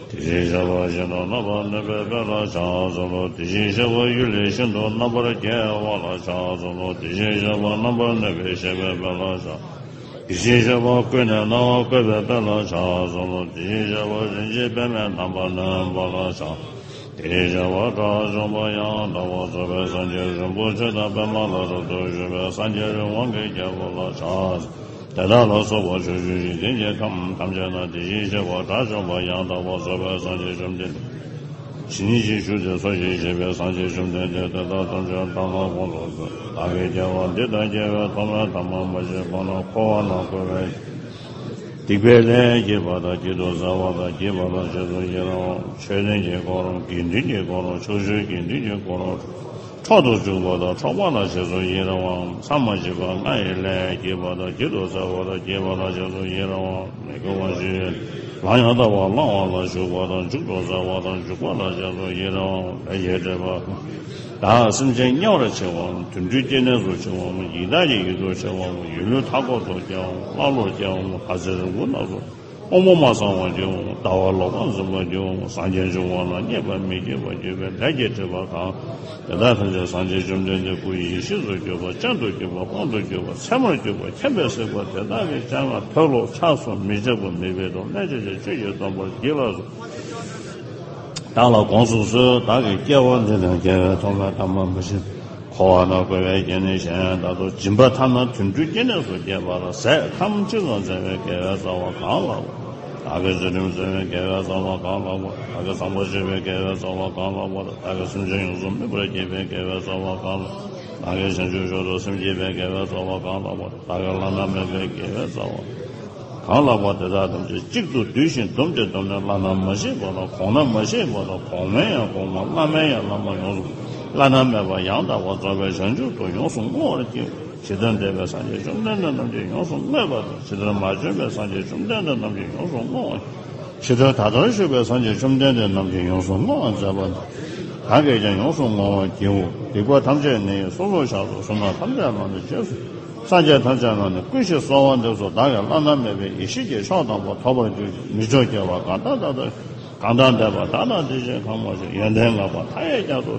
དེ་བཞིན་གཤེགས་པ་ཤིན་ཏུ་རྣམ་པར་གནོན་པའི་དཔལ་ལ་ཕྱག་འཚལ་ལོ། དེ་བཞིན་གཤེགས་པ་གཡུལ་ལས་ཤིན་ཏུ་རྣམ་པར་རྒྱལ་བ་ལ་ཕྱག་འཚལ་ལོ། དེ་བཞིན་གཤེགས་པ་རྣམ་པར་གནོན་པའི་གཤེགས་པའི་དཔལ་ལ་ཕྱག་དེ་བཞིན་གཤེགས་པ་ཀུན་ནས་སྣང་བ་བཀོད་པའི་དཔལ་ལ་ཕྱག་འཚལ་ལོ། དེ་བཞིན་གཤེགས་པ་རིན་ཆེན་པདྨས་རྣམ་པར་གནོན་པ་ལ་ཕྱག་དེ་བཞིན་གཤེགས་པ་དགྲ་བཅོམ་པ་ཡང་དག་པར་རྫོགས་པའི་སངས་རྒྱས་རིན་པོ་ཆེ་དང་པདྨ་ལ་རབ་ཏུ་བཞུགས་པའི་སངས་རྒྱས་རི་དབང་གི་རྒྱལ་པོ་ལ་ཕྱག་དེ་དག་ལ་སོགས་པ་ཕྱོགས་བཅུའི་འཇིག་རྟེན་གྱི་ཁམས་ཐམས་ཅད་ན། དེ་བཞིན་གཤེགས་པ་དགྲ་བཅོམ་པ་ཡང་དག་པར་རྫོགས་པའི་སངས་རྒྱས་བཅོམ་ལྡན་འདས། ཇི་སྙེད་ཅིག་བཞུགས་ཏེ་འཚོ་ཞིང་གཞེས་པའི་སངས་རྒྱས་བཅོམ་ལྡན་འདས་དེ་དག་ཐམས་ཅད་དང་ལྷག་དགོངས་སུ་གསོལ། བདག་གིས་སྐྱེ་བ་འདི་དང་སྐྱེ་བའི་ཐོག་མའི་ཐ་མ་མ་བྱིན་གོང་ན་འཁོར་བ་ན་འཁོར་བའི་སྡིག་པའི་ལས་བགྱིས་པ་དང་བགྱིད་དུ་སྩལ་བ་དང་བགྱིས་པ་ལ་རྗེས་སུ་ཡི་རང་བ། ཆོས་ལྡན་གྱི་གོ་རིམ། དགེ་འདུན་གྱི་གོ་རིམ། ཕྱོགས་བཅུའི་དགེ་འདུན་གྱི་གོ་རིམ། འཕྲོག་ཏུ་འཇུག་པ་དང་འཕྲོག་པ་ལ་རྗེས་སུ་ཡི་རང་བ། མཚམས་མ་མཆིས་པ་ལྔ་ཡི་ལས་བགྱིས་པ་དང་བགྱིད་དུ་སྩལ་བ་དང་བགྱིས་པ་ལ་རྗེས་སུ་ཡི་རང་བ། མི་དགེ་བ་བཅུའི་ལམ་ཡང་དག་པར་བླང་བ་ལ་ཞུགས་པ་དང་འཇུག་ཏུ་སྩལ་བ་དང་འཇུག་པ་ལ་རྗེས་སུ་ཡི་རང་བ། ལས་ཀྱི་སྒྲིབ་པ། བདག་སེམས་ཅན་དམྱལ་བར་མཆི་བའམ། དུད་འགྲོའི་སྐྱེ་གནས་སུ་མཆི་བའམ། ཡི་དྭགས་ཀྱི་ཡུལ་དུ་མཆི་བའམ། ཡུལ་ལུས་མཐའ་འཁོབ་ཏུ་སྐྱེ་བའམ། ཀླ་ཀློར་སྐྱེ་བའམ། ལྷ་ཚེ་རིང་པོ་རྣམས་སུ། དབང་པོ་མ་ཚང་བར་སྐྱེ་བའམ། ལྟ་བ་ལོག་པར་འཛིན་པར་སྐྱེ་བའམ། སངས་རྒྱས་འབྱུང་བ་ལ་མཉེས་པར་མི་བགྱིད་པར་གྱུར་པའི་ལས་ཀྱི་སྒྲིབ་པ་གང་། དེ་དག་ཐམས་ཅད་སངས་རྒྱས་བཅོམ་ལྡན་འདས་སྐུ་ཡི་ཡེ་ཤེས་སུ་གྱུར་པ། སྤྱན་དུ་གྱུར་པ། དཔང་དུ་གྱུར་པ། ཚད་མར་གྱུར་པ། མཁྱེན་པས་གཟིགས་པ་དེ་དག་གི་སྤྱན་སྔར་མཐོལ་ལོ་འཆགས་སོ་མི་བྱེད་པ་མེད་པའི་དུ་ལས་ཅན་གྱི་ཆོས་ཀྱི་སྡོམ་པར་བགྱིས་ལགས་སོ། བདག་ལ་དགོངས་སུ་གསོལ། བདག་གིས་སྐྱེ་བ་འདི་དང་རྒྱལ་བའི་ཐོག་མའི་ཐ་མ་མ་བྱིན། འཁོར་བ་ན་འཁོར་བའི་སྐྱེ་གནས་གཞན་ཡང་ད་དུ་སྦྱིན་པ་ཐ་ན་དུད་འགྲོའི་སྐྱེ་གནས་སུ་སྐྱེས་པ་ལ་ཟས་ཁམ་ཅི་ཙམ་བཟས་པའི་དགེ་བའི་རྩ་བ་གང་ལགས་པ། བདག་གིས་ཚུལ་ཁྲིམས་བཟུང་བའི་དགེ་བའི་རྩ་བ་གང་ལགས་པ། བདག་གིས་བཟང་པོ་སྤྱོད་པའི་དགེ་བའི་རྩ་བ་གང་ལགས་པ། བདག་གིས་སེམས་ཅན་ཡོངས་སུ་སྨིན་པར་བགྱིས་པའི་དགེ་བའི་རྩ་བ་གང་ལགས། བདག་གིས་བྱང་ཆུབ་མཆོག་ཏུ་སེམས་བསྐྱེད་པའི་དགེ་བའི་རྩ་བ་གང་ལགས་པ། བདག་གིས་བླ་ན་མེད་པའི་དགེ་བའི་རྩ་བ། གང་ལགས་པ་དེ་དག་ཐམས་ཅད་གཅིག་ཏུ་བསྡུས་ཤིང་བསྡོམས་ཏེ་བསྡོམས་ནས་བླ་ན་མ་མཆིས་པ་དང་གོང་ན་མ་མཆིས་པ་དང་གོང་མའི་ཡང་གོང་མ་བླ་མའི་ཡང་བླ་མ་ཡོངས་སུ་བླ་ན་མེད་པ་ཡང་དག་པར་རྫོགས་པའི་བྱང་ཆུབ་ཏུ་ཡོངས་སུ་བསྔོ་བར་བགྱིའོ། ཇི་ལྟར་འདས་པའི་སངས་རྒྱས་བཅོམ་ལྡན་འདས་རྣམས་ཀྱིས་ཡོངས་སུ་བསྔོས་པ་དང་། ཇི་ལྟར་མ་བྱོན་པའི་སངས་རྒྱས་བཅོམ་ལྡན་འདས་རྣམས་ཀྱིས་ཡོངས་སུ་བསྔོ་བར། ཇི་ལྟར་ད་ལྟར་བཞུགས་པའི་སངས་རྒྱས་བཅོམ་ལྡན་འདས་རྣམས་ཀྱིས་ཡོངས་སུ་བསྔོ་བར་མཛད་པ་དང་། བདག་གིས་ཀྱང་ཡོངས་སུ་བསྔོ་བར་བགྱིའོ། སྡིག་པ་ཐམས་ཅད་ནི་སོ་སོར་བཤགས་སོ། བསོད་ནམས་ཐམས་ཅད་ལ་ནི་རྗེས་སུ། སངས་རྒྱས་ཐམས་ཅད་རྣམས་ནི་བསྐུལ་ཞིང་གསོལ་བ་འདེབས་སོ། བདག་གིས་བླ་ན་མེད་པའི་ཡེ་ཤེས་ཀྱི་མཆོག་དམ་པ་ཐོབ་པར་གྱུར་ཅིག་མི་མཆོག་སྐྱེ་བ་གང་དག་དག་ཏུ། གང་དག་འདས་པ་དག་དང་དེ་བཞིན་གང་མ་བྱོན། ཡོན་ཏན་བསྔགས་པ་མཐའ་ཡས་རྒྱ་མཚོ།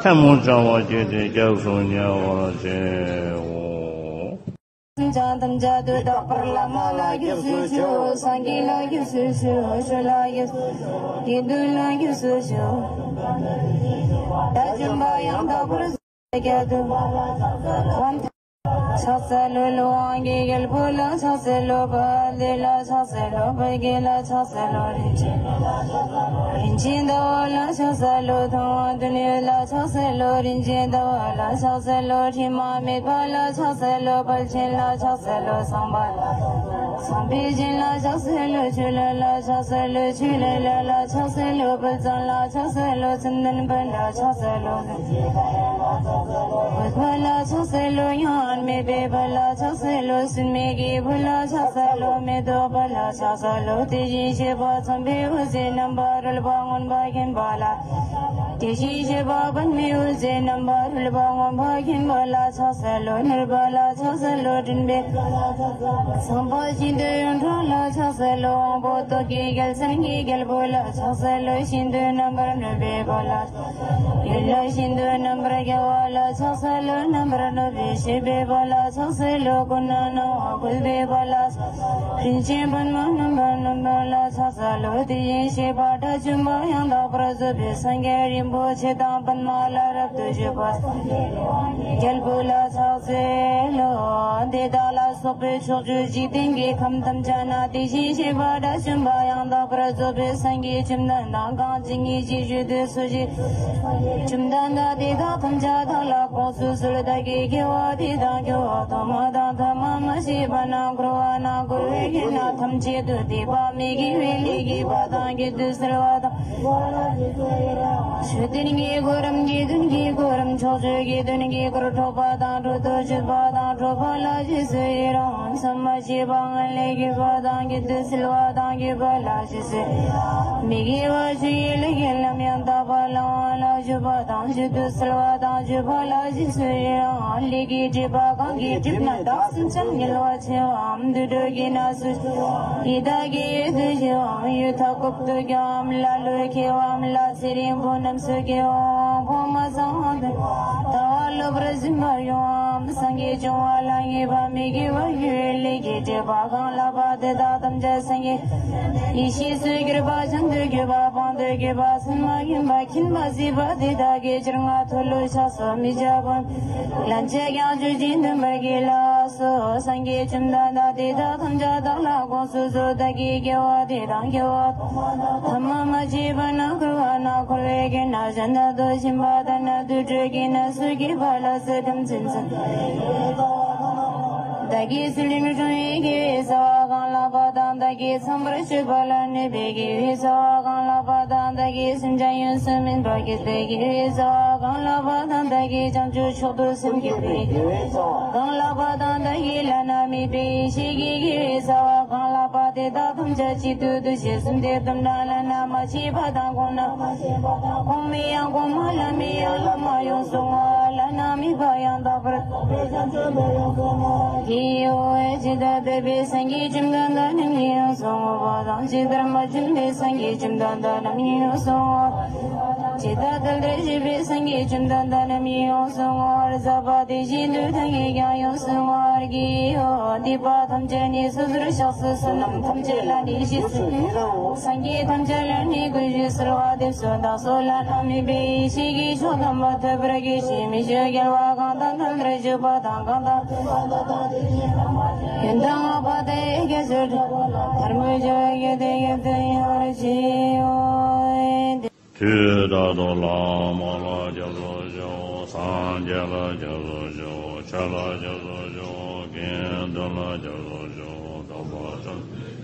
ཐལ་མོ་སྦྱར་བ་བགྱིས་ཏེ་སྐྱབས་སུ་ཉེ་བར་མཆིའོ། སེམས་ཅན་ཐམས་ཅད་དུ་དག་པར་བླ་མ་ལ་སྐྱབས་སུ་མཆིའོ། སངས་རྒྱས་ལ་སྐྱབས་སུ་མཆིའོ། ཆོས་ལ་སྐྱབས་སུ་མཆིའོ། དགེ་འདུན་ལ་སྐྱབས་སུ་མཆིའོ། དགྲ་བཅོམ་པ་ཡང་དག་པར་རྫོགས་པའི་རྒྱལ་དུ། ཕྱག་འཚལ་ལོ། ཀླུ་དབང་གི་རྒྱལ་པོ་ལ་ཕྱག་འཚལ་ལོ། དཔལ་ལྡན་ལ་ཕྱག་འཚལ་ལོ། དཔལ་དགྱེས་ལ་ཕྱག་འཚལ་ལོ། རིན་ཆེན་རིན་ཆེན་ཟླ་བ་ལ་ཕྱག་འཚལ་ལོ། ཐུབ་དབང་དོན་ཡོད་ལ་ཕྱག་འཚལ་ལོ། རིན་ཆེན་ཟླ་བ་ལ་ཕྱག་འཚལ་ལོ། དྲི་མ་མེད་པ་ལ་ཕྱག་འཚལ་ལོ། དཔལ་ཆེན་ལ་ཕྱག་འཚལ་ལོ། བསམ་པ་བསམ་འཕེལ་ཅན་ལ་ཕྱག་འཚལ་ལོ། ཆོས་ལ་ལ་ཕྱག་འཚལ་ལོ། ཆོས་ལ་ལ་ལ་ཕྱག་འཚལ་ལོ། དཔལ་བཟང་ལ་ཕྱག་འཚལ་ལོ། མཚན་ལྡན་དཔལ་ལ་ཕྱག་འཚལ་ལོ། འོད་དཔལ་ལ་ཕྱག་འཚལ་ལོ། མྱ་ངན་མེད་པའི་དཔལ་ལ་ཕྱག་འཚལ་ལོ། སྲེད་མེད་ཀྱི་དཔལ་ལ་ཕྱག་འཚལ་ལོ། མེ་ཏོག་དཔལ་ལ་ཕྱག་འཚལ་ལོ། དེ་བཞིན་གཤེགས་པ་འཚམས་པའི་འོད་ཟེར་རྣམ་པར་རོལ་པ་མངོན་པར་མཁྱེན་པ་ལ། དེ་བཞིན་གཤེགས་པ་པདྨའི་འོད་ཟེར་རྣམ་པར་རོལ་པ་མངོན་པར་མཁྱེན་པ་ལ་ཕྱག་འཚལ་ལོ། ནུས་པ་ལ་ཕྱག་འཚལ་ལོ། མགྲིན་པའི་ཚངས་པ་ཤིན་ཏུ་ཡོངས་གྲགས་ལ་ཕྱག་འཚལ་ལོ། དབང་པོ་ཏོག་གི་རྒྱལ་མཚན་གྱི་རྒྱལ་པོ་ལ་ཕྱག་འཚལ་ལོ། ཤིན་ཏུ་རྣམ་པར་གནོན་པའི་དཔལ་ལ། ཡུལ་ལ་ཤིན་ཏུ་རྣམ་པར་རྒྱལ་བ་ལ་ཕྱག་འཚལ་ལོ། རྣམ་པར་གནོན་པའི་བཞད་པའི་དཔལ་ལ་ཕྱག་འཚལ་ལོ། ཀུན་ནས་སྣང་བ་བཀོད་པའི་དཔལ་ལ། རིན་ཆེན་པདྨ་རྣམ་པར་གནོན་པ་ལ་ཕྱག་འཚལ་ལོ། དེ་བཞིན་གཤེགས་པ་དགྲ་བཅོམ་པ་ཡང་དག་པར་རྫོགས་པའི་སངས་རྒྱས་རིན་པོ་ཆེ་དང་པདྨ་ལ་རབ་ཏུ་བཞུགས་པ་སངས་རྒྱས་རྒྱལ་པོ་ལ་ཕྱག་འཚལ་ལོ། དེ་དག་ལ་སོགས་པའི་ཕྱོགས་བཅུའི་འཇིག་རྟེན་གྱི་ཁམས་ཐམས་ཅད་ན་དེ་བཞིན་གཤེགས་པ་དགྲ་བཅོམ་པ་ཡང་དག་པར་རྫོགས་པའི་སངས་རྒྱས་བཅོམ་ལྡན་འདས་གང་ཇི་སྙེད་ཅིག་བཞུགས་དུས་སུ་ཞིག་བཅོམ་ལྡན་འདས་དེ་དག་ཐམས་ཅད་བདག་ལ་དགོངས་སུ་གསོལ། བདག་གིས་དགེ་བ་འདི་དང་སྐྱེ་བ་ཐོག་མ་དང་ཐ་མ་མ་མཆིས་པ་ན་འཁོར་བ་ན་འཁོར་བའི་དུས་ན་ཐམས་ཅད་དུ་དད་པ་མི་དགེ་བའི་ལས་བགྱིས་པ་དང་བགྱིད་དུ་གསོལ་བ་དང་། མཆོད་རྟེན་གྱི་གོ་རིམ་དགེ་འདུན་གྱི་གོ་རིམ་ཕྱོགས་བཅུའི་དགེ་འདུན་གྱི་སྐོར་འཕྲོག་པ་དང་འཕྲོག་ཏུ་གཅོད་པ་དང་འཕྲོག་པ་ལ་རྗེས་སུ་ཡི་རང་། མཚམས་མ་མཆིས་པ་སྔོན་ལས་བགྱིས་པ་དང་བགྱིད་དུ་གསོལ་བ་དང་བགྱིས་པ་ལ་རྗེས་སུ་ཡི་རང་། མི་དགེ་བ་བཅུ་ཡི་ལས་ཀྱི་ལམ་ཡང་དག་པ་བླང་བ་ལ་སྤྱོད་པ་དང་སྤྱོད་དུ་གསོལ་བ་དང་སྤྱོད་པ་ལ་རྗེས་སུ་ཡི་རང་། ལས་ཀྱི་སྒྲིབ་པ་གང་གིས་བསྒྲིབས་ན་བདག་སེམས་ཅན་དམྱལ་བ་ཆེ་བའམ་དུད་འགྲོ་གི་གནས་སུ། ཡི་དྭགས་ཀྱི་ཡུལ་དུ་སྐྱེ་བའམ་ཡུལ་མཐའ་འཁོབ་ཏུ་སྐྱེ་བའམ་ཀླ་ཀློས་སྐྱེ་བའམ་ལྷ་ཚེ་རིང་པོ་རྣམས་སུ་སྐྱེ་བའམ་དབང་པོ་མ་ཚང་བ་དུ་ལྟ་བ་ལོག་པར་འཛིན་པར་འགྱུར་བའམ་སངས་རྒྱས་བྱུང་བ་ལ་ངེས་པ་མི་དགེ་བ་བཅུའི་ལས་ཀྱི་སྒྲིབ་པ་གང་ལགས་པ་དེ་དག་ཐམས་ཅད་སངས་རྒྱས་ཡེ་ཤེས་སུ་གྱུར་པ་བྱང་དུ་གྱུར་པ་སྤང་དུ་གྱུར་པ་སེམས་མ་ཁེངས་པ་མཁྱེན་པ་གཟིགས་པ་དེ་དག་གི་སྤྱན་སྔར་མཐོལ་ལོ་བཤགས་སོ། མི་བྱ་བ་ལན་ཅིག་ཀྱང་སྤྱོད་ཅིང་འདུན་པར་བགྱི་ལགས་སོ། སངས་རྒྱས་བཅོམ་ལྡན་འདས་དེ་དག་ཐམས་ཅད་བདག་ལ་དགོངས་སུ་གསོལ། བདག་གིས་དགེ་བ་འདི་དང་སྐྱེ་བ་ཐ་མ་མ་མཆིས་པ་ན་འཁོར་བ་ན་འཁོར་བའི་དགེ་བ་གཞན་དག་ཏུ་ཕྱིན་པ་ལྟར་ན་དུད་འགྲོའི་དགེ་བ་སུ་སྐྱེས་པ་ལ་སེམས་ཁམས་ཚིམ་ཚིམ། བདག་གིས་ཚུལ་ཁྲིམས་སྲུང་བའི་དགེ་བའི་རྩ་བ་གང་ལགས་པ་དང་། བདག་གིས་ཚངས་པར་སྤྱོད་པ་ལ་གནོད་པའི་དགེ་བའི་རྩ་བ་གང་ལགས་པ་དང་། བདག་གིས་སེམས་ཅན་ཡོངས་སུ་སྨིན་པར་བགྱིས་པའི་དགེ་བའི་རྩ་བ། གང་ལགས་པ་དང་བདག་གིས་བྱང་ཆུབ་མཆོག་ཏུ་སེམས་བསྐྱེད་པའི། གང་ལགས་པ་དང་བདག་གིས་བླ་ན་མེད་པའི་ཡེ་ཤེས་ཀྱི་དགེ་བའི་རྩ་བ། གང་ལགས་པ་དེ་དག་ཐམས་ཅད་གཅིག་ཏུ་བསྡུས་ཤིང་གསུམ་དེ་དུ་འདྲ་བླ་ན་མ་མཆིས་པ་དང་གོང་ན་མ་མཆིས་པ་དང་གོང་མའི་ཡང་གོང་མ་བླ་མའི་ཡང་བླ་མ་ཡོངས་སུ་བསྔོ་བ། བླ་ན་མེད་པ་ཡང་དག་པར་རྫོགས་པའི་བྱང་ཆུབ་ཏུ་ཡོངས་སུ་བསྔོ་བ། ཇི་ལྟར་འདས་པའི་སངས་རྒྱས་བཅོམ་ལྡན་འདས་རྣམས་ཀྱིས་ཡོངས་སུ་བསྔོ་བ་དང་། ཇི་ལྟར་མ་བྱོན་པའི་སངས་རྒྱས་བཅོམ་ལྡན་འདས་རྣམས་ཀྱིས་ཡོངས་སུ་བསྔོ་བ། ཇི་ལྟར་དལ་བར་བཞུགས་པའི་སངས་རྒྱས་བཅོམ་ལྡན་འདས་རྣམས་ཀྱིས་ཡོངས་སུ་བསྔོ་བར་མཛད་པ་དེ་བཞིན་དུ་བདག་གིས་ཀྱང་ཡོངས་སུ་བསྔོ་བར་བགྱིའོ། སྡིག་པ་ཐམས་ཅད་ནི་སོ་སོར་བཤགས་སོ། བསོད་ནམས་ཐམས་ཅད་ལ་ནི་གཞི་བཅོལ། སངས་རྒྱས་ཐམས་ཅད་ལ་ནི་གུས་ཕྱག་འཚལ་བ་འདེབས་སོ། བདག་སོགས་བླ་ན་མེད་པའི་ཡེ་ཤེས་ཀྱི་མཆོག་དམ་པ་ཐོབ་པར་གྱུར་ཅིག་མི་ཆོས་རྒྱལ་བ་གང་དང་མཐུན་པར་བཞུགས་པ་དང་། གང་དང་མཐུན་པ་དང་། ཡོན་ཏན་བསྔགས་པ་དེས་རྒྱ་མཚོའི་སྒྲ་ལ། ཐལ་མོ་སྦྱར་བའི་དགེ་དེས་དགེ་འདུན་ཡོངས་སུ་གཟིགས་པ། དུས་རྟག་ཏུ་བླ་མ་ལ་སྐྱབས་སུ་མཆིའོ། སངས་རྒྱས་ལ་སྐྱབས་སུ་མཆིའོ། ཆོས་ལ་སྐྱབས་སུ་མཆིའོ། དགེ་འདུན་ལ་སྐྱབས་སུ་མཆིའོ། སྟོན་པ་ཆོས།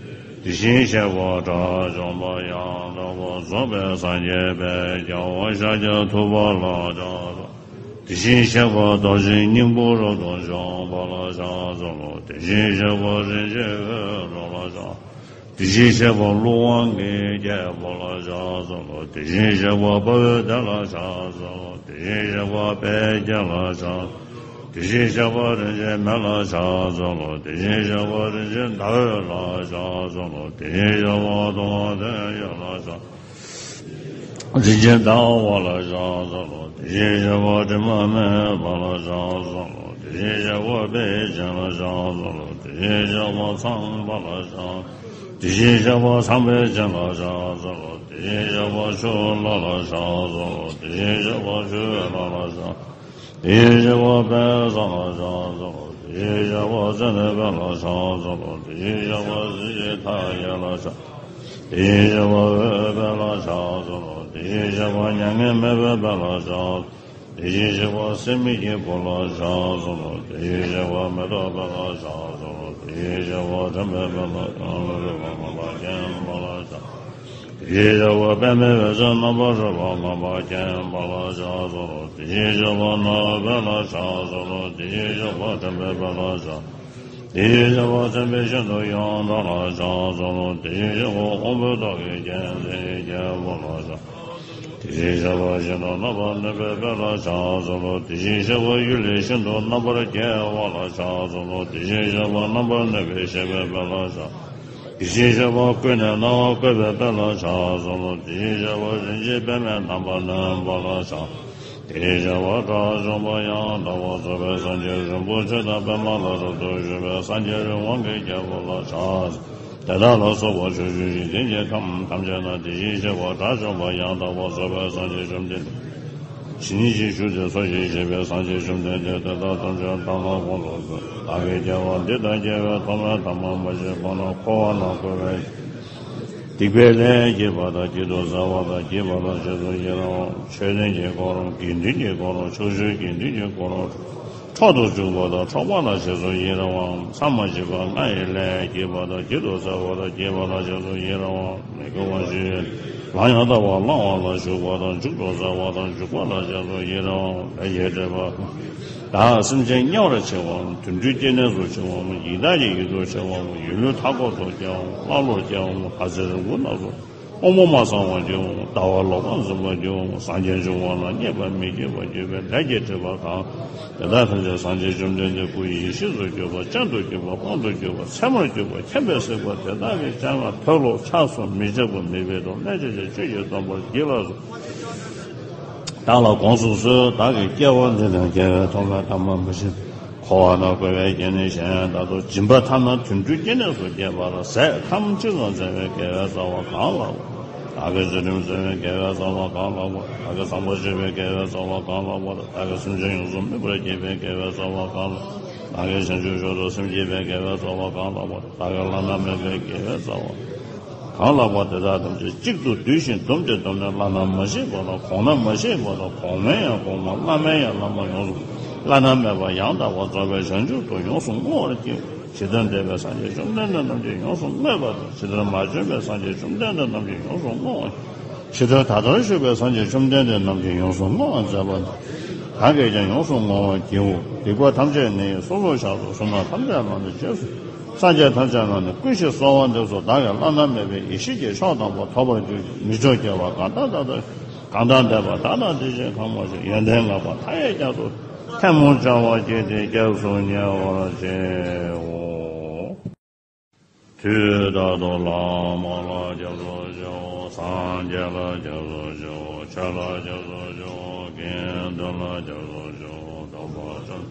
དེ་བཞིན་གཤེགས་པ་དགྲ་བཅོམ་པ་ཡང་དག་པར་རྫོགས་པའི་སངས་རྒྱས་དཔལ་རྒྱལ་བ་ཤཱཀྱ་ཐུབ་པ་ལ་ཕྱག་འཚལ་ལོ། དེ་བཞིན་གཤེགས་པ་རྡོ་རྗེ་སྙིང་པོ་རབ་ཏུ་འཇོམས་པ་ལ་ཕྱག་འཚལ་ལོ། དེ་བཞིན་གཤེགས་པ་རིན་ཆེན་འོད་འཕྲོ་ལ་ཕྱག་དེ་བཞིན་གཤེགས་པ་ཀླུ་དབང་གི་རྒྱལ་པོ་ལ་ཕྱག་འཚལ་ལོ། དེ་བཞིན་གཤེགས་པ་དཔའ་བོའི་སྡེ་ལ་ཕྱག་འཚལ་ལོ། དེ་བཞིན་གཤེགས་པ་དཔལ་དགྱེས་ལ་ཕྱག་དེ་བཞིན་གཤེགས་པ་རིན་ཆེན་མེ་ལ་ཕྱག་འཚལ་ལོ། དེ་བཞིན་གཤེགས་པ་རིན་ཆེན་ཟླ་འོད་ལ་ཕྱག་འཚལ་ལོ། དེ་བཞིན་གཤེགས་པ་ཐུབ་དབང་དོན་ཡོད་ལ་ཕྱག་རིན་ཆེན་ཟླ་བ་ལ་ཕྱག་འཚལ་ལོ། དེ་བཞིན་གཤེགས་པ་དྲི་མ་མེད་པ་ལ་ཕྱག་འཚལ་ལོ། དེ་བཞིན་གཤེགས་པ་དཔལ་ཆེན་ལ་ཕྱག་འཚལ་ལོ། དེ་བཞིན་གཤེགས་པ་ཚངས་པ་ལ་ཕྱག་དེ་བཞིན་གཤེགས་པ་ཚངས་པའི་སྤྱན་ལ་ཕྱག་འཚལ་ལོ། དེ་བཞིན་གཤེགས་པ་ཆུ་ལྷ་ལ་ཕྱག་འཚལ་ལོ། དེ་བཞིན་གཤེགས་པ་ཆུའི་ལྷ་ལ་ཕྱག་དེ་བཞིན་གཤེགས་པ་དཔལ་བཟང་ལ་ཕྱག་འཚལ་ལོ། དེ་བཞིན་གཤེགས་པ་ཙནྡན་དཔལ་ལ་ཕྱག་འཚལ་ལོ། དེ་བཞིན་གཤེགས་པ་གཟི་བརྗིད་མཐའ་ཡས་ལ་ཕྱག་དེ་བཞིན་གཤེགས་པ་འོད་དཔལ་ལ་ཕྱག་འཚལ་ལོ། དེ་བཞིན་གཤེགས་པ་མྱ་ངན་མེད་པའི་དཔལ་ལ་ཕྱག་དེ་བཞིན་གཤེགས་པ་སྲེད་མེད་ཀྱི་བུ་ལ་ཕྱག་འཚལ་ལོ། དེ་བཞིན་གཤེགས་པ་མེ་ཏོག་དཔལ་ལ་ཕྱག་འཚལ་ལོ། དེ་བཞིན་གཤེགས་པ་དྲན་པའི་དཔལ་ལ་ཕྱག་འཚལ་ལོ། དེ་བཞིན་གཤེགས་པ་དཔལ་མེད་པའི་ཚེ་རྣམ་པར་རོལ་པ་ངང་པ་མཁྱེན་པ་ལ་ཕྱག་འཚལ་ལོ། དེ་བཞིན་གཤེགས་པ་སྣང་བའི་དཔལ་ལ་ཕྱག་འཚལ་ལོ། དེ་བཞིན་གཤེགས་པ་དྲན་པའི་དཔལ་ལ་ཕྱག་དེ་བཞིན་གཤེགས་པ་མཚན་དཔལ་ཤིན་ཏུ་ཡོངས་གྲགས་ལ་ཕྱག་འཚལ་ལོ། དེ་བཞིན་གཤེགས་པ་དབང་པོའི་ཏོག་གི་རྒྱལ་མཚན་རྒྱལ་པོ་ལ་ཕྱག་དེ་བཞིན་གཤེགས་པ་ཤིན་ཏུ་རྣམ་པར་གནོན་པའི་དཔལ་ལ་ཕྱག་འཚལ་ལོ། དེ་བཞིན་གཤེགས་པ་གཡུལ་ལས་ཤིན་ཏུ་རྣམ་པར་རྒྱལ་བ་ལ་ཕྱག་འཚལ་ལོ། དེ་བཞིན་གཤེགས་པ་རྣམ་པར་གནོན་པའི་གཤེགས་པའི་དཔལ་ལ་ཕྱག་དེ་བཞིན་གཤེགས་པ་ཀུན་ནས་སྣང་བ་བཀོད་པའི་དཔལ་ལ་ཕྱག་འཚལ་ལོ། དེ་བཞིན་གཤེགས་པ་རིན་ཆེན་པདྨས་རྣམ་པར་གནོན་པ་ལ་ཕྱག་དེ་བཞིན་གཤེགས་པ་དགྲ་བཅོམ་པ་ཡང་དག་པར་རྫོགས་པའི་སངས་རྒྱས་རིན་པོ་ཆེ་དང་པདྨ་ལ་རབ་ཏུ་བཞུགས་པའི་སངས་རྒྱས་རི་དབང་གི་རྒྱལ་པོ་ལ་ཕྱག་དེ་དག་ལ་སོགས་པ་ཕྱོགས་བཅུའི་འཇིག་རྟེན་གྱི་ཁམས་ཐམས་ཅད་ན་དེ་བཞིན་གཤེགས་པ་དགྲ་བཅོམ་པ་ཡང་དག་པར་རྫོགས་པའི་སངས་རྒྱས་བཅོམ་ལྡན་འདས། ཇི་སྙེད་ཅིག་བཞུགས་ཏེ་འཚོ་ཞིང་གཞེས་པའི་སངས་རྒྱས་བཅོམ་ལྡན་འདས་དེ་དག་ཐམས་ཅད་བདག་ལ་དགོངས་སུ་གསོལ། བདག་གིས་སྐྱེ་བ་འདི་དང་སྐྱེ་བའི་ཐོག་མའི་ཐ་མ་མ་བྱིན་གོང་ན་འཁོར་བ་ན་འཁོར་བའི་སྡིག་པའི་ལས་བགྱིས་པ་དང་བགྱིད་དུ་སྩལ་བ་དང་བགྱིས་པ་ལ་རྗེས་སུ་ཡི་རང་བ། མཆོད་རྟེན་གྱི་དཀོར་རམ་དགེ་འདུན་གྱི་དཀོར་རམ་ཕྱོགས་བཅུའི་དགེ་འདུན་གྱི་དཀོར་རམ་འཕྲོག་ཏུ་འཇུག་པ་དང་འཕྲོག་པ་ལ་རྗེས་སུ་ཡི་རང་བ། མཚམས་མ་མཆིས་པ་ལྔ་ཡི་ལས་བགྱིས་པ་དང་བགྱིད་དུ་སྩལ་བ་དང་བགྱིས་པ་ལ་རྗེས་སུ་ཡི་རང་བ། མི་དགེ་བ་བཅུ་ཡི་ལམ་ཡང་དག་པར་བླང་བ་ལ་ཞུགས་པ་དང་འཇུག་ཏུ་སྩལ་བ་དང་འཇུག་པ་ལ་རྗེས་སུ་ཡི་རང་བ། ལས་ཀྱི་སྒྲིབ་པ། བདག་སེམས་ཅན་དམྱལ་བར་མཆི་བའམ་དུད་འགྲོའི་སྐྱེ་གནས་སུ་མཆི་བའམ་ཡི་དྭགས་ཀྱི་ཡུལ་དུ་མཆི་བའམ་ཡུལ་ལུས་མཐའ་འཁོབ་ཏུ་སྐྱེ་བའམ་ཀླ་ཀློར་སྐྱེ་བའམ་ལྷ་ཚེ་རིང་པོ་རྣམས་སུ་དབང་པོ་མ་ཚང་བར་སྐྱེ་བའམ་ལྟ་བ་ལོག་པར་འཛིན་པར་སྐྱེ་བའམ་སངས་རྒྱས་འབྱུང་བ་ལ་མཉེས་པ་མི་བགྱིད་པར་གྱུར་པའི་ལས་ཀྱི་སྒྲིབ་པ་གང་། དེ་དག་ཐམས་ཅད་སངས་རྒྱས་བཅོམ་ལྡན་འདས་སྐུ་ཡི་ཡེ་ཤེས་སུ་གྱུར་པ་སྤྱན་དུ་གྱུར་པ་དཔང་དུ་གྱུར་པ་མཚན་མར་གྱུར་པ་མཁྱེན་པས་གཟིགས་པ་དེ་དག་གི་སྤྱན་སྔར་མཐོལ་ལོ་བཤགས་སོ་མི་བྱེད་པ་མེད་པའི་དོན་གནད་ཆེ་ཆེ་ཆོས་ཀྱི་སྟོན་པར་བགྱིས་ལགས་སོ། བདག་ལ་དགོངས་སུ་གསོལ། བདག་གིས་སྐྱེ་བ་འདི་དང་སྐྱེ་བའི་ཐོག་མའི་ཐ་མ་མ་བྱིན། འཁོར་བ་ན་འཁོར་བའི་སྐྱེ་གནས་གཞན་དག་ཏུ་སྦྱིན་པ་ཐ་མ་དུད་འགྲོའི་སྐྱེ་གནས་སུ་སྐྱེས་པ་ལ་ཟས་ཁམ་གཅིག་ཙམ་བཙལ་བའི་དགེ་བའི་རྩ་བ་གང་ལགས་པ། བདག་གིས་ཚུལ་ཁྲིམས་བཙལ་བའི་དགེ་བའི་རྩ་བ་གང་ལགས་པ། བདག་གིས་བཟང་པོ་སྤྱོད་པའི་དགེ་བའི་རྩ་བ་གང་ལགས་པ། བདག་གིས་སེམས་ཅན་ཡོངས་སུ་སྨིན་པར་བགྱིས་པའི་དགེ་བའི་རྩ་བ་གང་ལགས། བདག་གིས་བྱང་ཆུབ་མཆོག་ཏུ་སེམས་བསྐྱེད་པའི་དགེ་བའི་རྩ་བ་གང་ལགས་པ། བདག་གིས་བླ་ན་མེད་པའི་དགེ་བའི་རྩ་བ། གང་ལགས་པ་དེ་དག་ཐམས་ཅད་གཅིག་ཏུ་བསྡུས་ཤིང་བསྡོམས་ཏེ་བསྡོམས་ནས་བླ་ན་མ་མཆིས་པ་དང་གོང་ན་མ་མཆིས་པ་དང་གོང་མའི་ཡང་གོང་མ་བླ་མའི་ཡང་བླ་མ་ཡོངས་སུ་བླ་ན་མེད་པ་ཡང་དག་པར་རྫོགས་པའི་བྱང་ཆུབ་ཏུ་ཡོངས་སུ་བསྔོ་བར་བགྱིའོ། ཇི་ལྟར་འདས་པའི་སངས་རྒྱས་བཅོམ་ལྡན་འདས་རྣམས་ཀྱིས་ཡོངས་སུ་བསྔོས་པ་དང་ཇི་ལྟར་མ་བྱོན་པའི་སངས་རྒྱས་བཅོམ་ལྡན་འདས་རྣམས་ཀྱིས་ཡོངས་སུ་བསྔོ་བར། ཕྱི་དོན་ད་ལྟར་བཞུགས་པའི་སངས་རྒྱས་བཅོམ་ལྡན་འདས་རྣམས་ཀྱིས་ཡོངས་སུ་བསྔོ་བར་མཛད་པ་འདི། བདག་གིས་ཀྱང་ཡོངས་སུ་བསྔོ་བར་བགྱིའོ། སྡིག་པ་ཐམས་ཅད་ནི་སོ་སོར་བཤགས་སོ། བསོད་ནམས་ཐམས་ཅད་ལ་ནི་རྗེས་སུ། སངས་རྒྱས་ཐམས་ཅད་ལ་ནི་བསྐུལ་ཞིང་གསོལ་བ་འདེབས་སོ། བདག་གིས་བླ་ན་མེད་པའི་ཡེ་ཤེས་ཀྱི་མཆོག་དམ་པ་ཐོབ་པར་གྱུར་ཅིག་མི་མཆོག་རྒྱལ་བ་གང་དག་དག་དང་། གང་དག་འདས་པ་དག་དང་དེ་བཞིན་གང་མ་བྱོན། ཡོན་ཏན་བསྔགས་པ་མཐའ་ཡས་རྒྱ་མཚོ། ཐལ་མོ་སྦྱར་བ་བགྱིས་ཏེ་སྐྱབས་སུ་ཉེ་བར་མཆིའོ། དུས་རྟག་ཏུ་བླ་མ་ལ་སྐྱབས་སུ་མཆིའོ། སངས་རྒྱས་ལ་སྐྱབས་སུ་མཆིའོ། ཆོས་ལ་སྐྱབས་སུ་མཆིའོ། དགེ་འདུན་ལ་སྐྱབས་སུ་མཆིའོ། སྟོན་པ་ཆོས།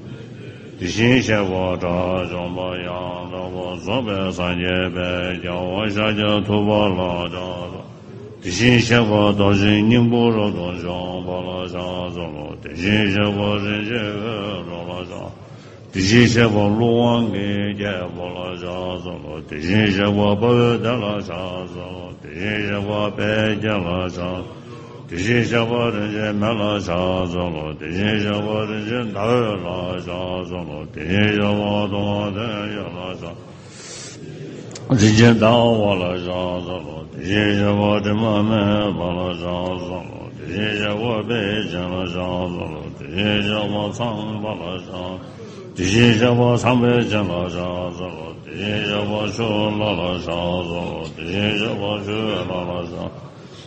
དེ་བཞིན་གཤེགས་པ་དགྲ་བཅོམ་པ་ཡང་དག་པར་རྫོགས་པའི་སངས་རྒྱས་དཔལ་རྒྱལ་བ་ཤཱཀྱ་ཐུབ་པ་ལ་ཕྱག་འཚལ་ལོ། དེ་བཞིན་གཤེགས་པ་རྡོ་རྗེ་སྙིང་པོ་རབ་ཏུ་འཇོམས་པ་ལ་ཕྱག་འཚལ་ལོ། དེ་བཞིན་གཤེགས་པ་རིན་ཆེན་འོད་འཕྲོ་ལ་ཕྱག་དེ་བཞིན་གཤེགས་པ་ཀླུ་དབང་གི་རྒྱལ་པོ་ལ་ཕྱག་འཚལ་ལོ། དེ་བཞིན་གཤེགས་པ་དཔའ་བོའི་སྡེ་ལ་ཕྱག་འཚལ་ལོ། དེ་བཞིན་གཤེགས་པ་དཔལ་སྤྱན་ལ་ཕྱག་དེ་བཞིན་གཤེགས་པ་རིན་ཆེན་མེ་ལ་ཕྱག་འཚལ་ལོ། དེ་བཞིན་གཤེགས་པ་རིན་ཆེན་ཟླ་འོད་ལ་ཕྱག་འཚལ་ལོ། དེ་བཞིན་གཤེགས་པ་དུང་ལྡན་འོད་ལ་ཕྱག་རིན་ཆེན་ཟླ་བ་ལ་ཕྱག་འཚལ་ལོ། དེ་བཞིན་གཤེགས་པ་དྲི་མ་མེད་པ་ལ་ཕྱག་འཚལ་ལོ། དེ་བཞིན་གཤེགས་པ་དཔལ་ཆེན་ལ་ཕྱག་འཚལ་ལོ། དེ་བཞིན་གཤེགས་པ་ཚངས་པ་ལ་ཕྱག་དེ་བཞིན་གཤེགས་པ་ཚངས་པའི་སྤྱན་ལ་ཕྱག་འཚལ་ལོ། དེ་བཞིན་གཤེགས་པ་ཆུ་ལྷ་ལ་ཕྱག་འཚལ་ལོ། དེ་བཞིན་གཤེགས་པ་ཆུ་ལྷ་ལ་ཕྱག་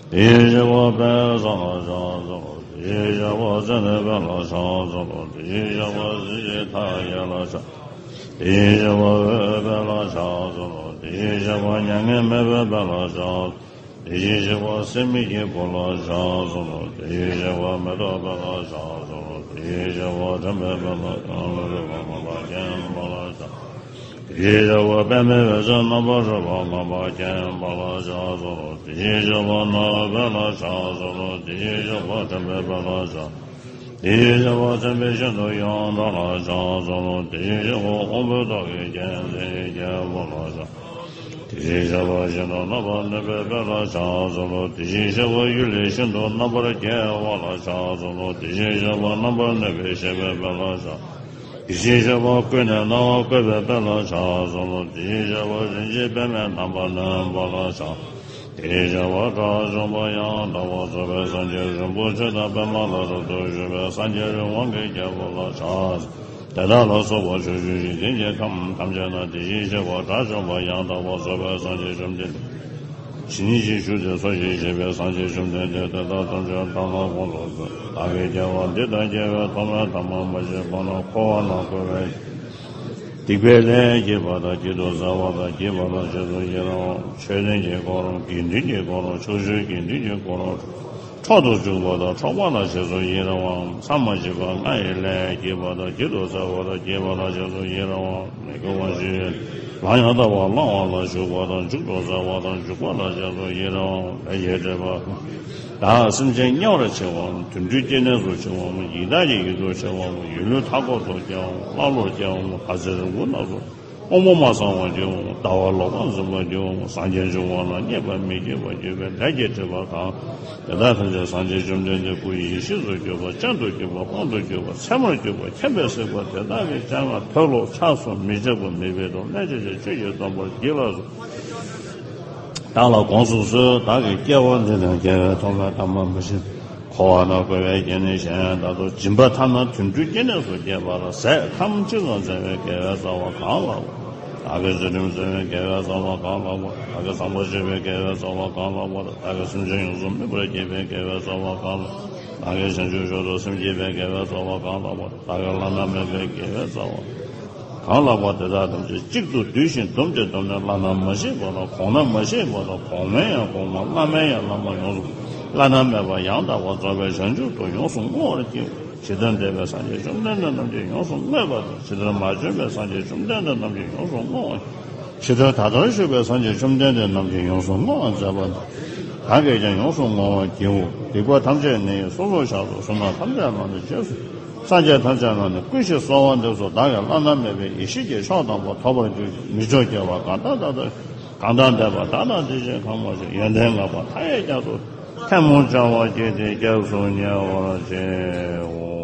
དེ་བཞིན་གཤེགས་པ་དཔལ་བཟང་ལ་ཕྱག་འཚལ་ལོ། དེ་བཞིན་གཤེགས་པ་ཙནྡན་དཔལ་ལ་ཕྱག་འཚལ་ལོ། དེ་བཞིན་གཤེགས་པ་གཟི་བརྗིད་མཐའ་ཡས་ལ་ཕྱག་དེ་བཞིན་གཤེགས་པ་འོད་དཔལ་ལ་ཕྱག་འཚལ་ལོ། དེ་བཞིན་གཤེགས་པ་མྱ་ངན་མེད་པའི་དཔལ་ལ་ཕྱག་དེ་བཞིན་གཤེགས་པ་སྲེད་མེད་ཀྱི་བུ་ལ་ཕྱག་འཚལ་ལོ། དེ་བཞིན་གཤེགས་པ་མེ་ཏོག་དཔལ་ལ་ཕྱག་འཚལ་ལོ། དེ་བཞིན་གཤེགས་པ་དྲན་པའི་དཔལ་ལ་ཕྱག་འཚལ་ལོ། རིག་པ་མངོན་པར་མཁྱེན་པ་ལ་ཕྱག་དེ་བཞིན་གཤེགས་པ་པདྨའི་འོད་ཟེར་རྣམ་པར་རོལ་པ་མངོན་པར་མཁྱེན་པ་ལ་ཕྱག་འཚལ་ལོ། དེ་བཞིན་གཤེགས་པ་ནོར་བུའི་དཔལ་ལ་ཕྱག་འཚལ་ལོ། དེ་བཞིན་གཤེགས་པ་དྲན་པའི་དཔལ་ལ་ཕྱག་དེ་བཞིན་གཤེགས་པ་མཚན་དཔལ་ཤིན་ཏུ་ཡོངས་གྲགས་ལ་ཕྱག་འཚལ་ལོ། དེ་བཞིན་གཤེགས་པ་དབང་པོའི་ཏོག་གི་རྒྱལ་མཚན་རྒྱལ་པོ་ལ་ཕྱག་དེ་བཞིན་གཤེགས་པ་ཤིན་ཏུ་རྣམ་པར་གནོན་པའི་དཔལ་ལ་ཕྱག་འཚལ་ལོ། དེ་བཞིན་གཤེགས་པ་གཡུལ་ལས་ཤིན་ཏུ་རྣམ་པར་རྒྱལ་བ་ལ་ཕྱག་འཚལ་ལོ། དེ་བཞིན་གཤེགས་པ་རྣམ་པར་གནོན་པའི་གཤེགས་པའི་དཔལ་ལ་ཕྱག་དེ་བཞིན་གཤེགས་པ་ཀུན་ནས་སྣང་བ་བཀོད་པའི་དཔལ་ལ་ཕྱག་འཚལ་ལོ། དེ་བཞིན་གཤེགས་པ་རིན་ཆེན་པདྨས་རྣམ་པར་གནོན་པ་ལ་ཕྱག་དེ་བཞིན་གཤེགས་པ་དགྲ་བཅོམ་པ་ཡང་དག་པར་རྫོགས་པའི་སངས་རྒྱས་རིན་པོ་ཆེ་དང་པདྨ་ལ་རབ་ཏུ་བཞུགས་པའི་སངས་རྒྱས་རི་དབང་གི་རྒྱལ་པོ་ལ་ཕྱག་དེ་དག་ལ་སོགས་པ་ཕྱོགས་བཅུའི་འཇིག་རྟེན་གྱི་ཁམས་ཐམས་ཅད་ན་དེ་བཞིན་གཤེགས་པ་དགྲ་བཅོམ་པ་ཡང་དག་པར་རྫོགས་པའི་སངས་རྒྱས་བཅོམ་ལྡན་འདས། ཇི་སྙེད་ཅིག་བཞུགས་ཏེ་འཚོ་ཞིང་གཞེས་པའི་སངས་རྒྱས་བཅོམ་ལྡན་འདས་དེ་དག་ཐམས་ཅད་བདག་ལ་དགོངས་སུ་གསོལ། བདག་གིས་སྐྱེ་བ་འདི་དང་སྐྱེ་བའི་ཐོག་མའི་ཐ་མ་མ་བྱས་གོང་ན་འཁོར་བ་ན་འཁོར་བའི་སྡིག་པའི་ལས་བགྱིས་པ་དང་བགྱིད་དུ་སྩལ་བ་དང་བགྱིས་པ་ལ་རྗེས་སུ་ཡི་རང་བ། ཆོས་ལྡན་གྱི་འཁོར་ལོ། དགེ་འདུན་གྱི་འཁོར་ལོ། ཕྱོགས་བཅུའི་དགེ་འདུན་གྱི་འཁོར་ལོ། འཕྲོག་ཏུ་འཇུག་པ་དང་འཕྲོག་པ་ལ་རྗེས་སུ་ཡི་རང་བ། མཚམས་མ་མཆིས་པ་ལྔ་ཡི་ལས་བགྱིས་པ་དང་བགྱིད་དུ་སྩལ་བ་དང་བགྱིས་པ་ལ་རྗེས་སུ་ཡི་རང་བ། མི་དགེ་བ་བཅུ་ཡི་ལམ་ཡང་དག་པར་བླང་བ་ལ་ཞུགས་པ་དང་འཇུག་ཏུ་སྩལ་བ་དང་འཇུག་པ་ལ་རྗེས་སུ་ཡི་རང་བ། ལས་ཀྱི་སྒྲིབ་པ། བདག་སེམས་ཅན་དམྱལ་བར་མཆི་བའམ་དུད་འགྲོའི་སྐྱེ་གནས་སུ་མཆི་བའམ་ཡི་དྭགས་ཀྱི་ཡུལ་དུ་མཆི་བའམ་ཡུལ་ལུས་མཐའ་འཁོབ་ཏུ་སྐྱེ་བའམ་ཀླ་ཀློར་སྐྱེ་བའམ་བར་ཆད་རིམས་ཁུར་རྣམས་སུ་དབང་པོ་མ་ཚང་བར་འགྱུར་བའམ་ལྟ་བ་ལོག་པར་འཛིན་པར་འགྱུར་བའམ་སངས་རྒྱས་འབྱུང་བ་ལ་མཉེས་པར་མི་བགྱིད་པར་གྱུར་པའི་ལས་ཀྱི་སྒྲིབ་པ་གང་། དེ་དག་ཐམས་ཅད་སངས་རྒྱས་བཅོམ་ལྡན་འདས་སྐུ་ཡེ་ཤེས་སུ་གྱུར་པ་སྤྱན་དུ་གྱུར་པ་དཔང་དུ་གྱུར་པ་མཚན་མར་གྱུར་པ་མཁྱེན་པས་གཟིགས་པ་དེ་དག་གི་སྤྱན་སྔར་མཐོལ་ལོ་འཆགས་སོ་མི་འཆབ་པ་མི་སྦེད་དོ་སྨྲས་བྱས་ཏེ་ཆོས་ཀྱི་སྡོམ་པར་བགྱིད་ལགས་སོ། བདག་ལ་དགོངས་སུ་གསོལ། བདག་གིས་སྐྱེ་བ་འདི་དང་སྐྱེ་བའི་ཐོག་མའི་ཐ་མ་མ་བྱས་འཁོར་བ་ན་འཁོར་བའི་སྐྱེ་གནས་གཞན་དག་ཏུ་སྦྱིན་པ་ཐ་ན་དུད་འགྲོའི་སྐྱེ་གནས་སུ་སྐྱེས་པ་ལ་ཟས་ཁམ་གཅིག་ཙམ་སྩལ་བའི་དགེ་བའི་རྩ་བ་གང་ལགས་པ། བདག་གི་ཚུལ་ཁྲིམས་བསྲུང་བའི་དགེ་བའི་རྩ་བ་གང་ལགས་པ། བདག་གི་བཟང་པོ་སྤྱོད་པའི་དགེ་བའི་རྩ་བ་གང་ལགས་པ། བདག་གི་སེམས་ཅན་ཡོངས་སུ་སྨིན་པར་བགྱིད་པའི་དགེ་བའི་རྩ་བ་གང་ལགས། བདག་གིས་བྱང་ཆུབ་མཆོག་ཏུ་སེམས་བསྐྱེད་པའི་དགེ་བའི་རྩ་བ་གང་ལགས་པ། བདག་གིས་བླ་ན་མེད་པའི་དགེ་བའི་རྩ་བ་གང་ལགས་པ། དེ་དག་ཐམས་ཅད་གཅིག་ཏུ་བསྡུས་ཤིང་བསྡོམས་ཏེ་བསྡོམས་ནས་བླ་ན་མ་མཆིས་པ་དང་གོང་ན་མ་མཆིས་པ་དང་གོང་མའི་ཡང་གོང་མ་བླ་མའི་ཡང་བླ་མ་ཡོངས་སུ་བླ་ན་མེད་པ་ཡང་དག་པར་རྫོགས་པའི་བྱང་ཆུབ་ཏུ་ཡོངས་སུ་བསྔོ་བར་བགྱིའོ། ཇི་ལྟར་འདས་པའི་སངས་རྒྱས་བཅོམ་ལྡན་འདས་རྣམས་ཀྱིས་ཡོངས་སུ་བསྔོས་པ་དང་། ཇི་ལྟར་མ་བྱོན་པའི་སངས་རྒྱས་བཅོམ་ལྡན་འདས་རྣམས་ཀྱིས་ཡོངས་སུ་བསྔོ་བ། ཇི་ལྟར་ད་ལྟར་བཞུགས་པའི་སངས་རྒྱས་བཅོམ་ལྡན་འདས་རྣམས་ཀྱིས་ཡོངས་སུ་བསྔོ་བར་མཛད་པ་འདི། བདག་གིས་ཀྱང་ཡོངས་སུ་བསྔོ་བར་བགྱིའོ། སྡིག་པ་ཐམས་ཅད་ནི་སོ་སོར་བཤགས་སོ། བསོད་ནམས་ཐམས་ཅད་ལ་ནི་རྗེས་སུ། སངས་རྒྱས་ཐམས་ཅད་ལ་ནི་བསྐུལ་ཞིང་གསོལ་བ་འདེབས་སོ། བདག་གིས་བླ་ན་མེད་པའི་ཡེ་ཤེས་ཀྱི་མཆོག་དམ་པ་ཐོབ་པར་གྱུར་ཅིག་མི་མཆོག་རྒྱལ་བ་གང་དག་དག་དང་། གང་དག་འདས་པ་དག་དང་དེ་བཞིན་གང་མ་བྱོན། ཡོན་ཏན་བསྔགས་པ་མཐའ་ཡས་རྒྱ་མཚོ། ཐལ་མོ་སྦྱར་བ་བགྱིས་ཏེ་སྐྱབས་སུ་ཉེ་བར་མཆིའོ།